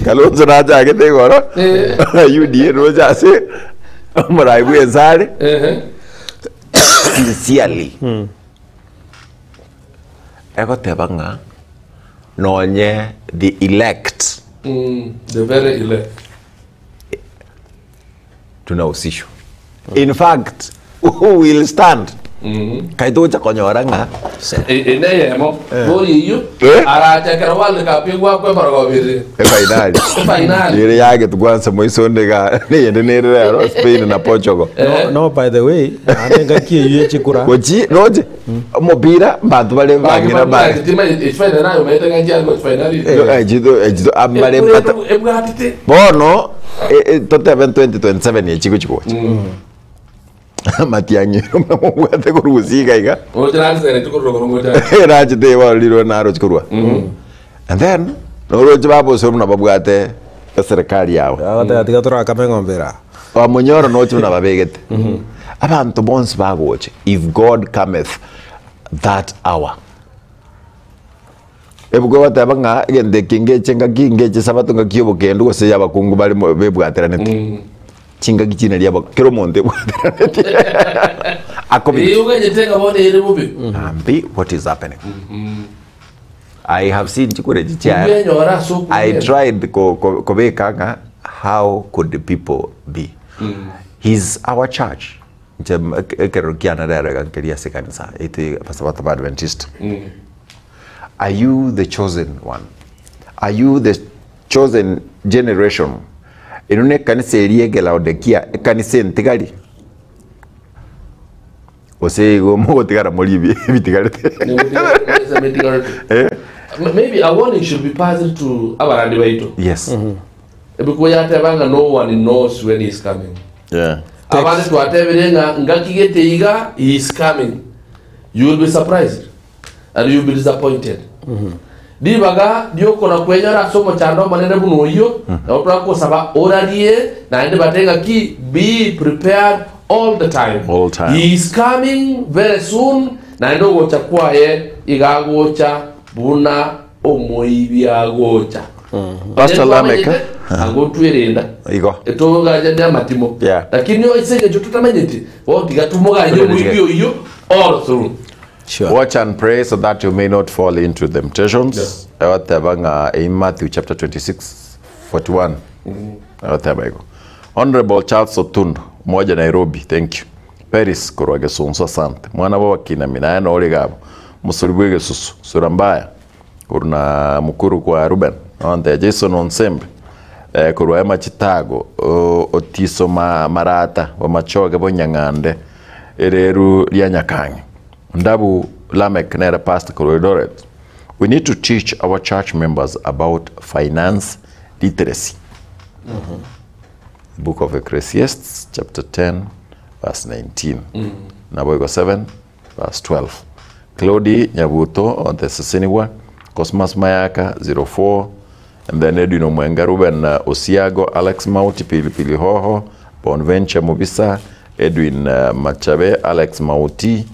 Kalonzo nachagete igoro UDA roche ase omorai bwa ensare sincerely egoteba ng'a nonye the elect The very elect. tunahusishwa in fact who will stand kai togocha konyora ng'a Ene eyemo bori eyio Eh? arachakera World Cup egwakwa emerongo ebere efainali Efainali. ere yagetu kwanza moisonde iga neyende nere rero Spain na Portugal No, no, by the way, naende engaki eyio echikura gochi roche omopira mbanto bare bang'ina bare mbare mbata bono totebe 2027 echi gochi gocha amatiang'i mobwate korwa gusii iga iga erachete bono rirorio narochi korwa and then noroche babosire buna babwate eserekari yabo Agateba tiga torakame eng'ombe era. Bamonyora noche buna babegete. Abanto bonsi bagocha if God cometh that hour. Ebuku egoteba ng'a egento eke ngeche ngaki ngeche sabato ngaki y'obokendu gose y'abakungu bare mo bebwateranete. Chingaki chine ria kera omonto ebwateranete. Akobiti. Ambi what is happening? I have seen chikura echi chiaye. Tibwenyora ase I okwegena. tried ko- ko- kobeka ng'a how could the people be he's our church Inche m- ek- ekerero kiane rero iga nkeria ase ekanisa yaito ya abasabato ba Adventist are you the chosen one are you the chosen generation ero na ekanisa eria ege Laodikia ekanisa entigari Gose igo mogotigara morie ebi- ebitigarete. Eh? Maybe a warning should be passed to abarandi baito. Yes. Ebikuo yateba ng'a no one knows when he is coming. Yeah. Abande twatebire ng'a ngaki gete iga he is coming. You will be surprised and you will be disappointed. Ribaga riokona kwenyora ase omochando omonene buna oyio, nabo twakosaba orarie naende bate ng'aki be prepared all the time. All time. He is coming very soon naende ogocha kwaye iga agocha buna omoibi agocha. Pastor Onye Lameck, twamanyete, agotwerenda Igo. etogachania amatimo Yeah. lakini ase eng'encho totamanyeti bono tiga tumoganye omoibi oyio all through. Sure. Watch and pray so that you may not fall into temptations. Egoteba ng'a in Matthew chapter 26 41. Egoteba igo. Honorable Charles Otundu, moja Nairobi, thank you. Peris korwa Gesunsu asante. Mwana bwa bakinami naye nore iga abwo. Mosori bwa egesusu, sura mbaya. Korwa na mukuru kwa Ruben. Onte Jason Onsembe. Eh, korwa Emachitago, o- Otiso ma, Marata, Bomachoge Bonyang'ande, ereru ria Nyakang'e. Ndabu Lameck nere pastor korwa Eldoret. We need to teach our church members about finance literacy. Book of Ecclesiastes chapter 10 verse 19. Naboigo 7 verse 12. Claudi Nyabuto onte Sesenigwa, Cosmas Mayaka 04 and then Edwin Omwenga, Ruben Osiago, Alex Mauti, Pilipili Hoho, Bonventure Mubisa, Edwin Machabe, Alex Mauti,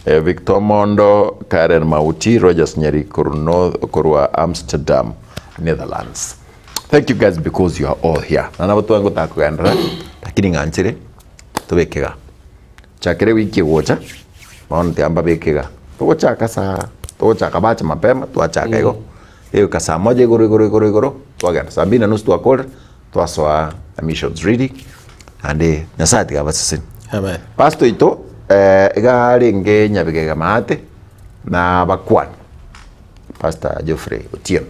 Victor Mondo, Karen Mauti, Rogers Nyeri korwa Amsterdam, Netherlands. Thank you guys because you are all here. Na nabo twango takogenderera, lakini ng'anchire tobeke iga. Chakera ewiki egocha, bono tiga mbabeke iga. Togochaka saa, togochaka bache mapema, twachaka igo, egoika saa moja igoro igoro igoro igoro, twagenda. Saa mbili na nusu twakorire, twasoa missions reading, naende Nyasaye tiga abasesenie. Amen. Pastor oito iga arenge Nyabigega maate, na abakwani, Pastor Geoffrey Otieno.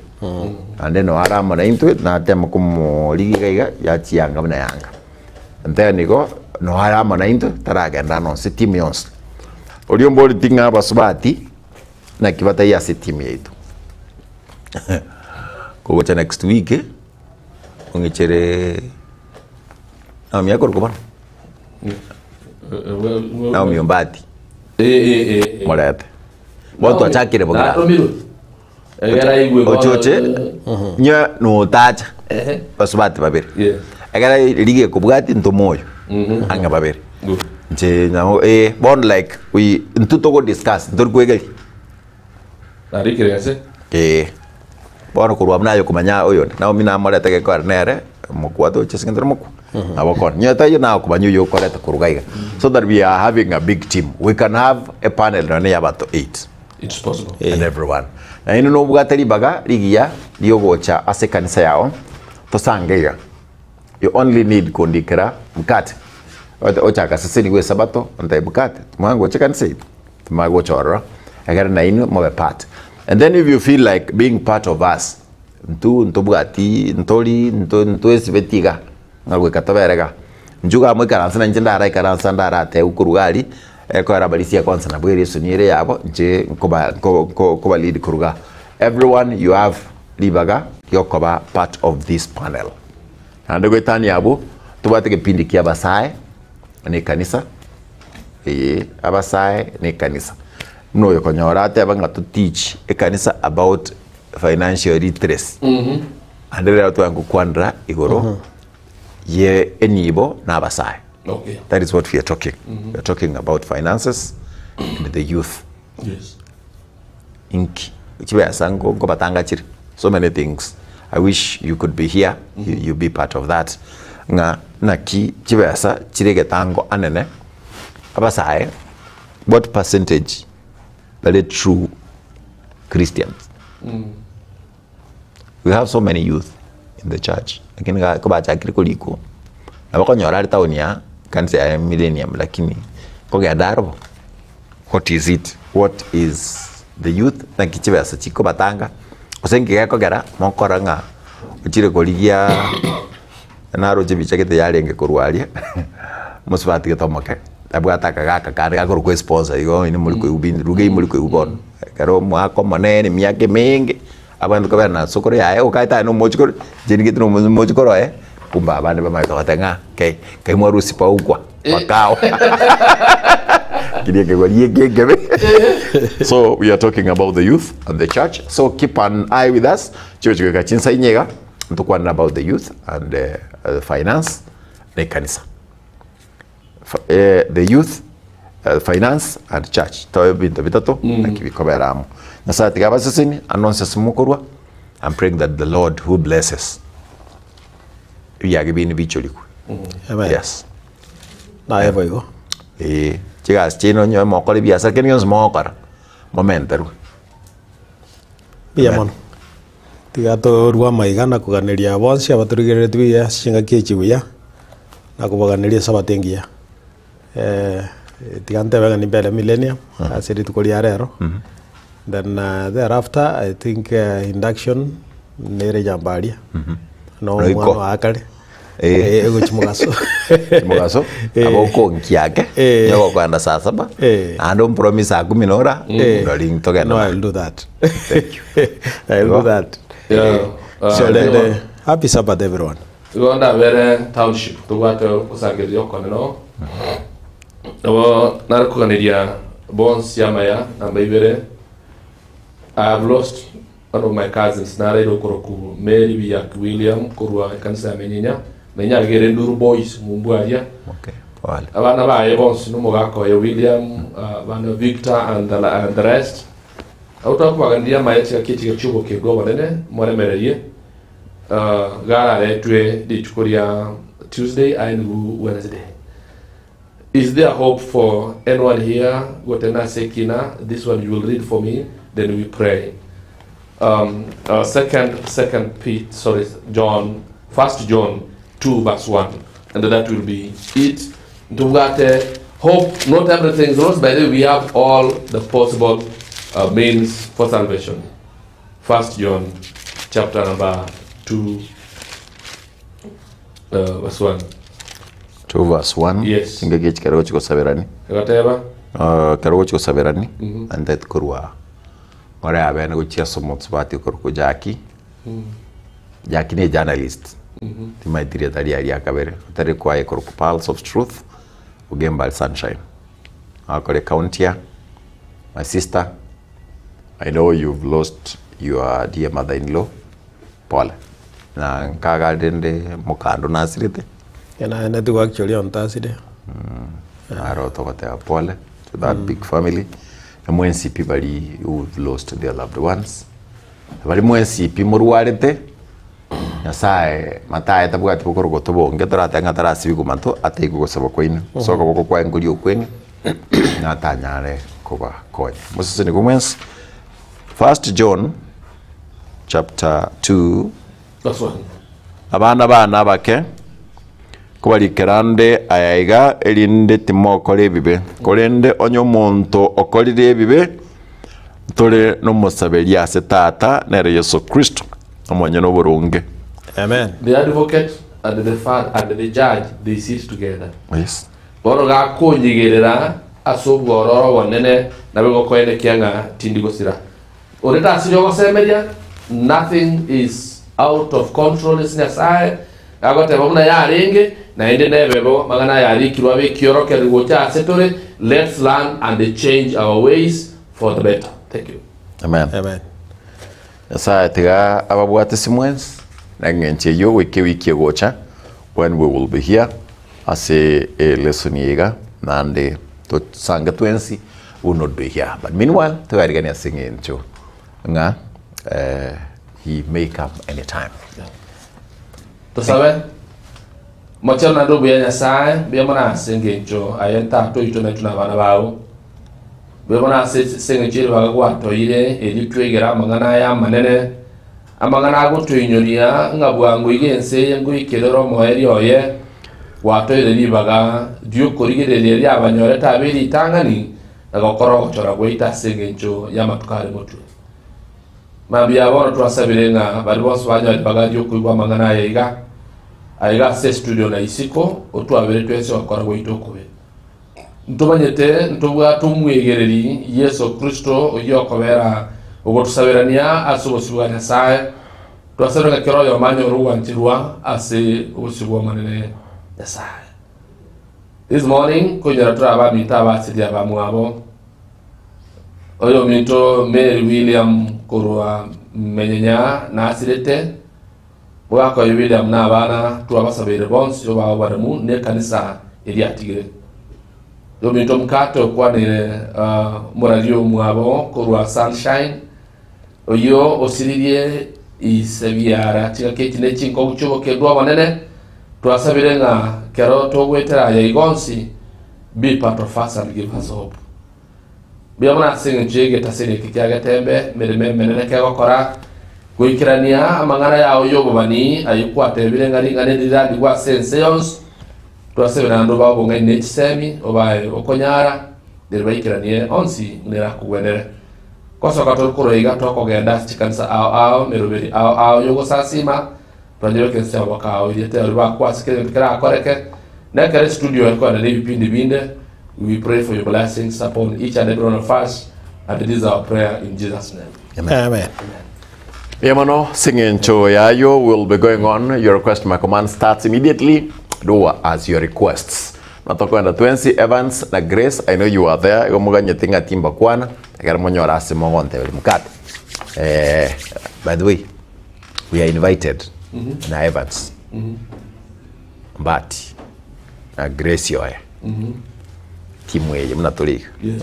Naende noo are amo naintwe, natema komorigia iga iga, yachia yanga buna yanga. And then igo, noo are amo naintwe, taragenda ande onsi, etimu yonsi. Oria omboreti ng'a abasubati, naki bataiyo ase etimu yaito. Kogocha next week, ong'ichere Naomi akorokwa bono? Naomi Ombati, morete. Bono twachakire bogera. Natomirwe. Egera aigwe bono. Ochoche nye notacha basubati babere. Yes. Ekero riria gekobwati ntome oyo ang'e babere. Good. Inche nabo eh bono like we intwe togo discuss ntori kwegeria. Narikire ase. Ee. Bono korwa abwo naye okomanya oyonde, Naomi namorete gekora nere omokwa toche ase eng'encho ore omokwa, nabo okore. Onye taiyo naye okomanya oyio okorete korwa iga iga. So that we are having a big team. We can have a panel nonye ya abanto eight. It's possible. And everyone. Naende nobwate ribaga rigiya riogocha ase ekanisa yao, tosange iga. You only need kondikera mkate. Ote- Ochaka seseni esabato, ontebi mkate, timwangocha ekanisa yaito, timagocha ororo, egere nainwe mobe part. And then if you feel like being part of us, intwe ntobwati ntori nto ntwesibeti iga, ng'a goika tobere iga. Inchuo iga moikaranse na inche ndaraikaransa ndaratebiwa korwa iga aria, ekogera abarisia kwanza nabwo ere esoni ere yabo, inche nkoba nko nko nkoba lead korwa igaa. Everyone you have ribaga riokoba part of this panel. Naende goetania abwo, tobwate egepindi kia abasae na ekanisa, ee, abasae na ekanisa. Buna oyo konyora ateba ng'a to teach ekanisa about financial literacy. Naende rero tware gokwanera igoro ye enibo na abasae. Okay. That is what we are talking. We are talking about finances and the youth. Yes. Inki chibesa nko nkobatanga chire so many things I wish you could be here you, you be part of that ng'a naki chibesa chire egetango anene abasae what percentage bare true Christians. We have so many youth in the church lakini ga kobachakire korikwa nabo okonyora are town aa ekanisa yaye millennium lakini kogenda arobo what is it what is the youth naki chibesa chikobatanga gose nki gekogera mokora ng'a ochire korigia naroche ebicha gete yarenge korwa aria mosubati gete omoke abwate akagaka kande gakorokwa esponsor igo inwe mori koigwa binde ruga eywo mori koigwa bono ekero omwaka omonene emiaka emenge. Abanto kobera na sokoro yaye okaete aye nomochikoro, inche nigete na omochikoro oye, kumbe abande bamanyete goteba ng'a kei kai mwarusia paukwa bakao keria ekegori eke ekebe. So we are talking about the youth and the church, so keep an eye with us, chigochi goika chinsa inye iga, ntokwanere about the youth and the finance na ekanisa. The youth, finance and church toe ebinto bitato naki bikobera amo. Nyasaye tiga abasesenie ande onsi ase mokorwa, I'm praying that the Lord who blesses ebiage biaino bichorigwe. Amen. Yes. Naye boigo. Eh, chigasi chiaino onye mokore ebiasara kende gionsi mogokora, momenterwe. Mbuya mono. Tiga torue amaiga na koganeria bonsi abatorigereretie buya ase chingaki echi buya, na kobaganeria esabato engiya. Tiga ntebe ng'a nimbere millennium ase rituko ria rero, then thereafter I think induction nere jambo aria, na Roiko. omwana oa kare, Eh. egochia mogaso. Mogaso, abo okonkia ake, Eh. nigo okoenda saa saba, Eh. naende ompromise saa kumi na ora, Eh. nori ntogende No, na. I'll do that. Thank you. I'll do that. Yeah. So then, happy Sabbath everyone. Igo ndabere township tobwate ogosangereria okonene oo. Nabo nare koganeria bonsi amaya namba ibere I have lost one of my cousins naraire okoroku Mary Biak William korwa ekanisa ya Menyinya na inyagere Nduru Boys ng'umbu aria Okay, pole. abana baye bonsi nomogaka oye William uh, abana Victor and the, and the rest Abwo twakobaganiria amaya chigaki echiga chi'obokendu obonene moremererie uh, gararetwe rituko ria Tuesday aye nigo Wednesday Is there hope for anyone here gotena ase ekina this one you will read for me then we pray um, uh, second second Pete sorry John first John 2 verse 1 and that will be it ntobwate hope not everything is lost by the way we have all the possible uh, means for salvation first John chapter number 2 uh, verse 1 2 verse 1 Yes. Chingaki echi kero gochia gosaberani Egateba Uh, kero gochia gosaberani naintete korwa ng'ore abene gochia ase omosubati okorokwa Jackie Jackie ne journalist timaeti rieta riaye ria kabere otari kwaye korokwa Pearls of Truth Ogembe are Sunshine agakora ecounty ya my sister I know you've lost your dear mother in law Pole. Na nkaga rende mokando nasirete. Naye netigo actually on Thursday. Naro togoteba pole to that big family. Na mwensi pi bari who've lost their loved ones. Bari mwensi pi morwarete, Nyasaye mataye tabwati bokorogoto bonge toratebe ng'a tarasibigwe mato ataigwe gosaba kwaino. Ase okoboko kwaye nkoria okweng'e natanyare kobakonya. Mosesenigwe mwensi. First John chapter 2 Verse 1. Abana baane abake, nkobarikera nde aya iga, erinde timokora ebibe. Korende onye omonto okorire ebibe, ntore nomosaberia ase Tata, nere Yeso Kristo, omonyene oboronge. Amen. The advocate and the father and the judge they sit together. Yes. Bono gakonyigerera ase obwororo obonene, nabe gokoenekia ng'a tindi gosira. Ore tasiri ogosemeria, nothing is out of control ase Nyasae, agoteba buna yarenge, naende nebe bo, amang'ana aya arikirwe abe ekiorokererio gocha ase tore, let's learn and change our ways for the better. Thank you. Amen. Amen. Nyasae tiga ababwate simwensi na eng'encho eyio goika ewiki egocha when we will be here ase elesson eye iga naende tosange twensi we will not be here but meanwhile toyariganie ase eng'encho ng'a he may come anytime. Tosabe. Mochenu naende obuya Nyasae, mbuya mono ase engencho aye Tata oito naintwe nabana bao. Mbuya mono ase ase eng'encho ye ribaga gwatoire erio twegere amang'ana aya amanene, amang'ana agotoinyoria ng'a bwango iga ense eye ngoikere ore omoerio oye, gwatoire ribaga ri'okorigereria riabanyorete abe ritang'ani na gokora ogochora gwaito ase engencho y'amatuko are motwe. Mambia bono twasabire ng'a baria bonsi banyore ribaga ri'okoigwa amang'ana aya iga, aiga ase estudio na isiko, otwabere twensi ogokora gwaito okobe. Ntomanyete ntobwate omwegereri Yeso Kristo oyio okobera ogotosaberania ase obosio bwa Nyasae. Twasabire ng'a kera oyomo anyore ogwancherwa ase obosio bw'Omonene Nyasae. This morning konyora tore abaminto abasiri abamwabo oyominto Mary William korwa Menyenya nasirete Omogaka oye William na abana twabasabeire bonsi obae oboremu ne ekanisa eria atigire. Oyominto Mkate okwanire omoraria omwabo korwa Sunshine oyio osiririe ise biara chingaki echi ne chinkogu chi'obokendu obonene. Twasabire ng'a kero togoetera aya iga onsi, be part of us and give us hope. Mbuya mono ase engencho y'egetaseri eke kia Getembe, emeremo emenene kegokora, goikerania amang'ana yao y'obobani ayio kwatebire ng'a ring'ana eri rirarigwe ase ense yonsi. Twasabire naende obae obong'aini ne chisemi, obae okonyara, riria baikeranie onsi buna erakogwenere. Gosoka tore korwa iga tokogenda ase chikanisa ao ao, emeroberi ao ao y'ogosasima, Twanyora ekense kiabo bakaoiria teri bakwase kera egento kerakoreke. Na ekero estudio ekoenda na ebipindi binde, we pray for your blessings upon each and every one of us, and this is our prayer in Jesus name. Amen. Mbuya mono sing'encho yayo will be going on your request my command starts immediately do as your requests natokoenda twensi Evans na Grace I know you are there igo moganyete ng'a timbakwana ekero monyore ase mogonteberia mokate eh, by the way we are invited na Evans Mbati na Grace oye timu eye buna tore iga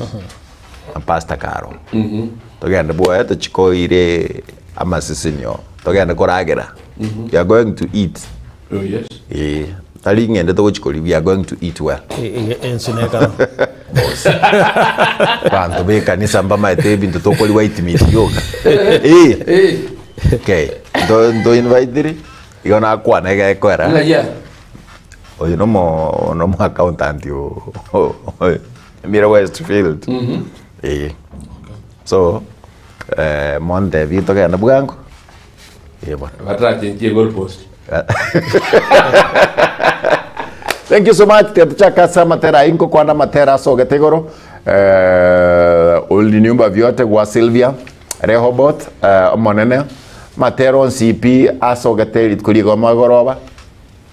na Pastor Karo togende bwoye tochikoire amasesenio togende koragera we are going to eat Oh, yes. eh, tari ng'ende togochi koria we are going to eat well Ensu nekaro. Abanto b'ekanisa mbamaete ebinto tokori white meat gioka. Eh. Eh. Okay. Nto nto invitiri igo nakwana egekoera. Ng'ai Oyo nomo nomo accountant o Mira Westfield. Eh. So eh montebi togende bwango. Eh bono. Batarachenchie goal post. Thank you so much. Tiga tuchake ase amatera ayio nkokwana amatera asogete igoro. Eh, uliniumba vyote gwa Sylvia Rehoboth eh, omonene matera onsi pi asogete rituko rigoma igoroba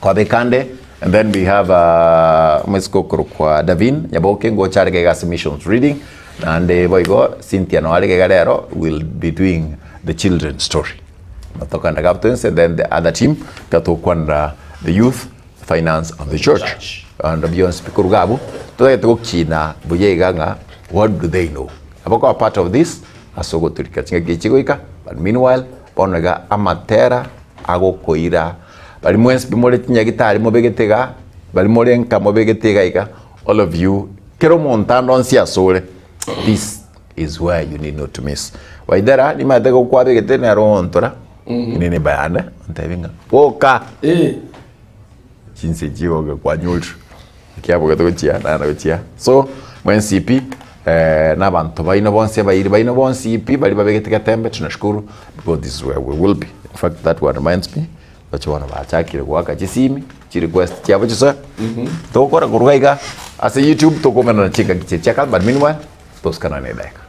kwabekande and then we have uh, omosike okorokwa Davin Nyaboke ngocha arege iga ase missions reading naende boigo Cynthia no arege iga rero will be doing the children's story Tokanda Captains and then the other team gatokwanera the youth finance and the church and bionsi bikoruga abwo totagete gokina buya iga ng'a what do they know abakoba part of this ase ogoturika chingaki echi chigoika but meanwhile bono iga amatera agokoira bari mwensi pi more chinyagitari mobegete iga bari more nka mobegete iga iga all of you kera omonto ande onsi asore this is where you need not to miss. Waithera nimaete gokwabegete nere oontora ine ne bayane ontebi ng'a boka Eh. chinse chigoke kwanyorire kiabogete gochia nana gochia so mwensi pi eh, na abanto baino bonsi abairi baino bonsi pi baria babegete getembe tunashukuru because this is where we will be in fact that one reminds me bache bono bachakire goaka chisimi chirequest chiabo chisoe togokora korwa iga ase youtube tokomenana chingaki chiria chia but meanwhile Tosikana ne edageka.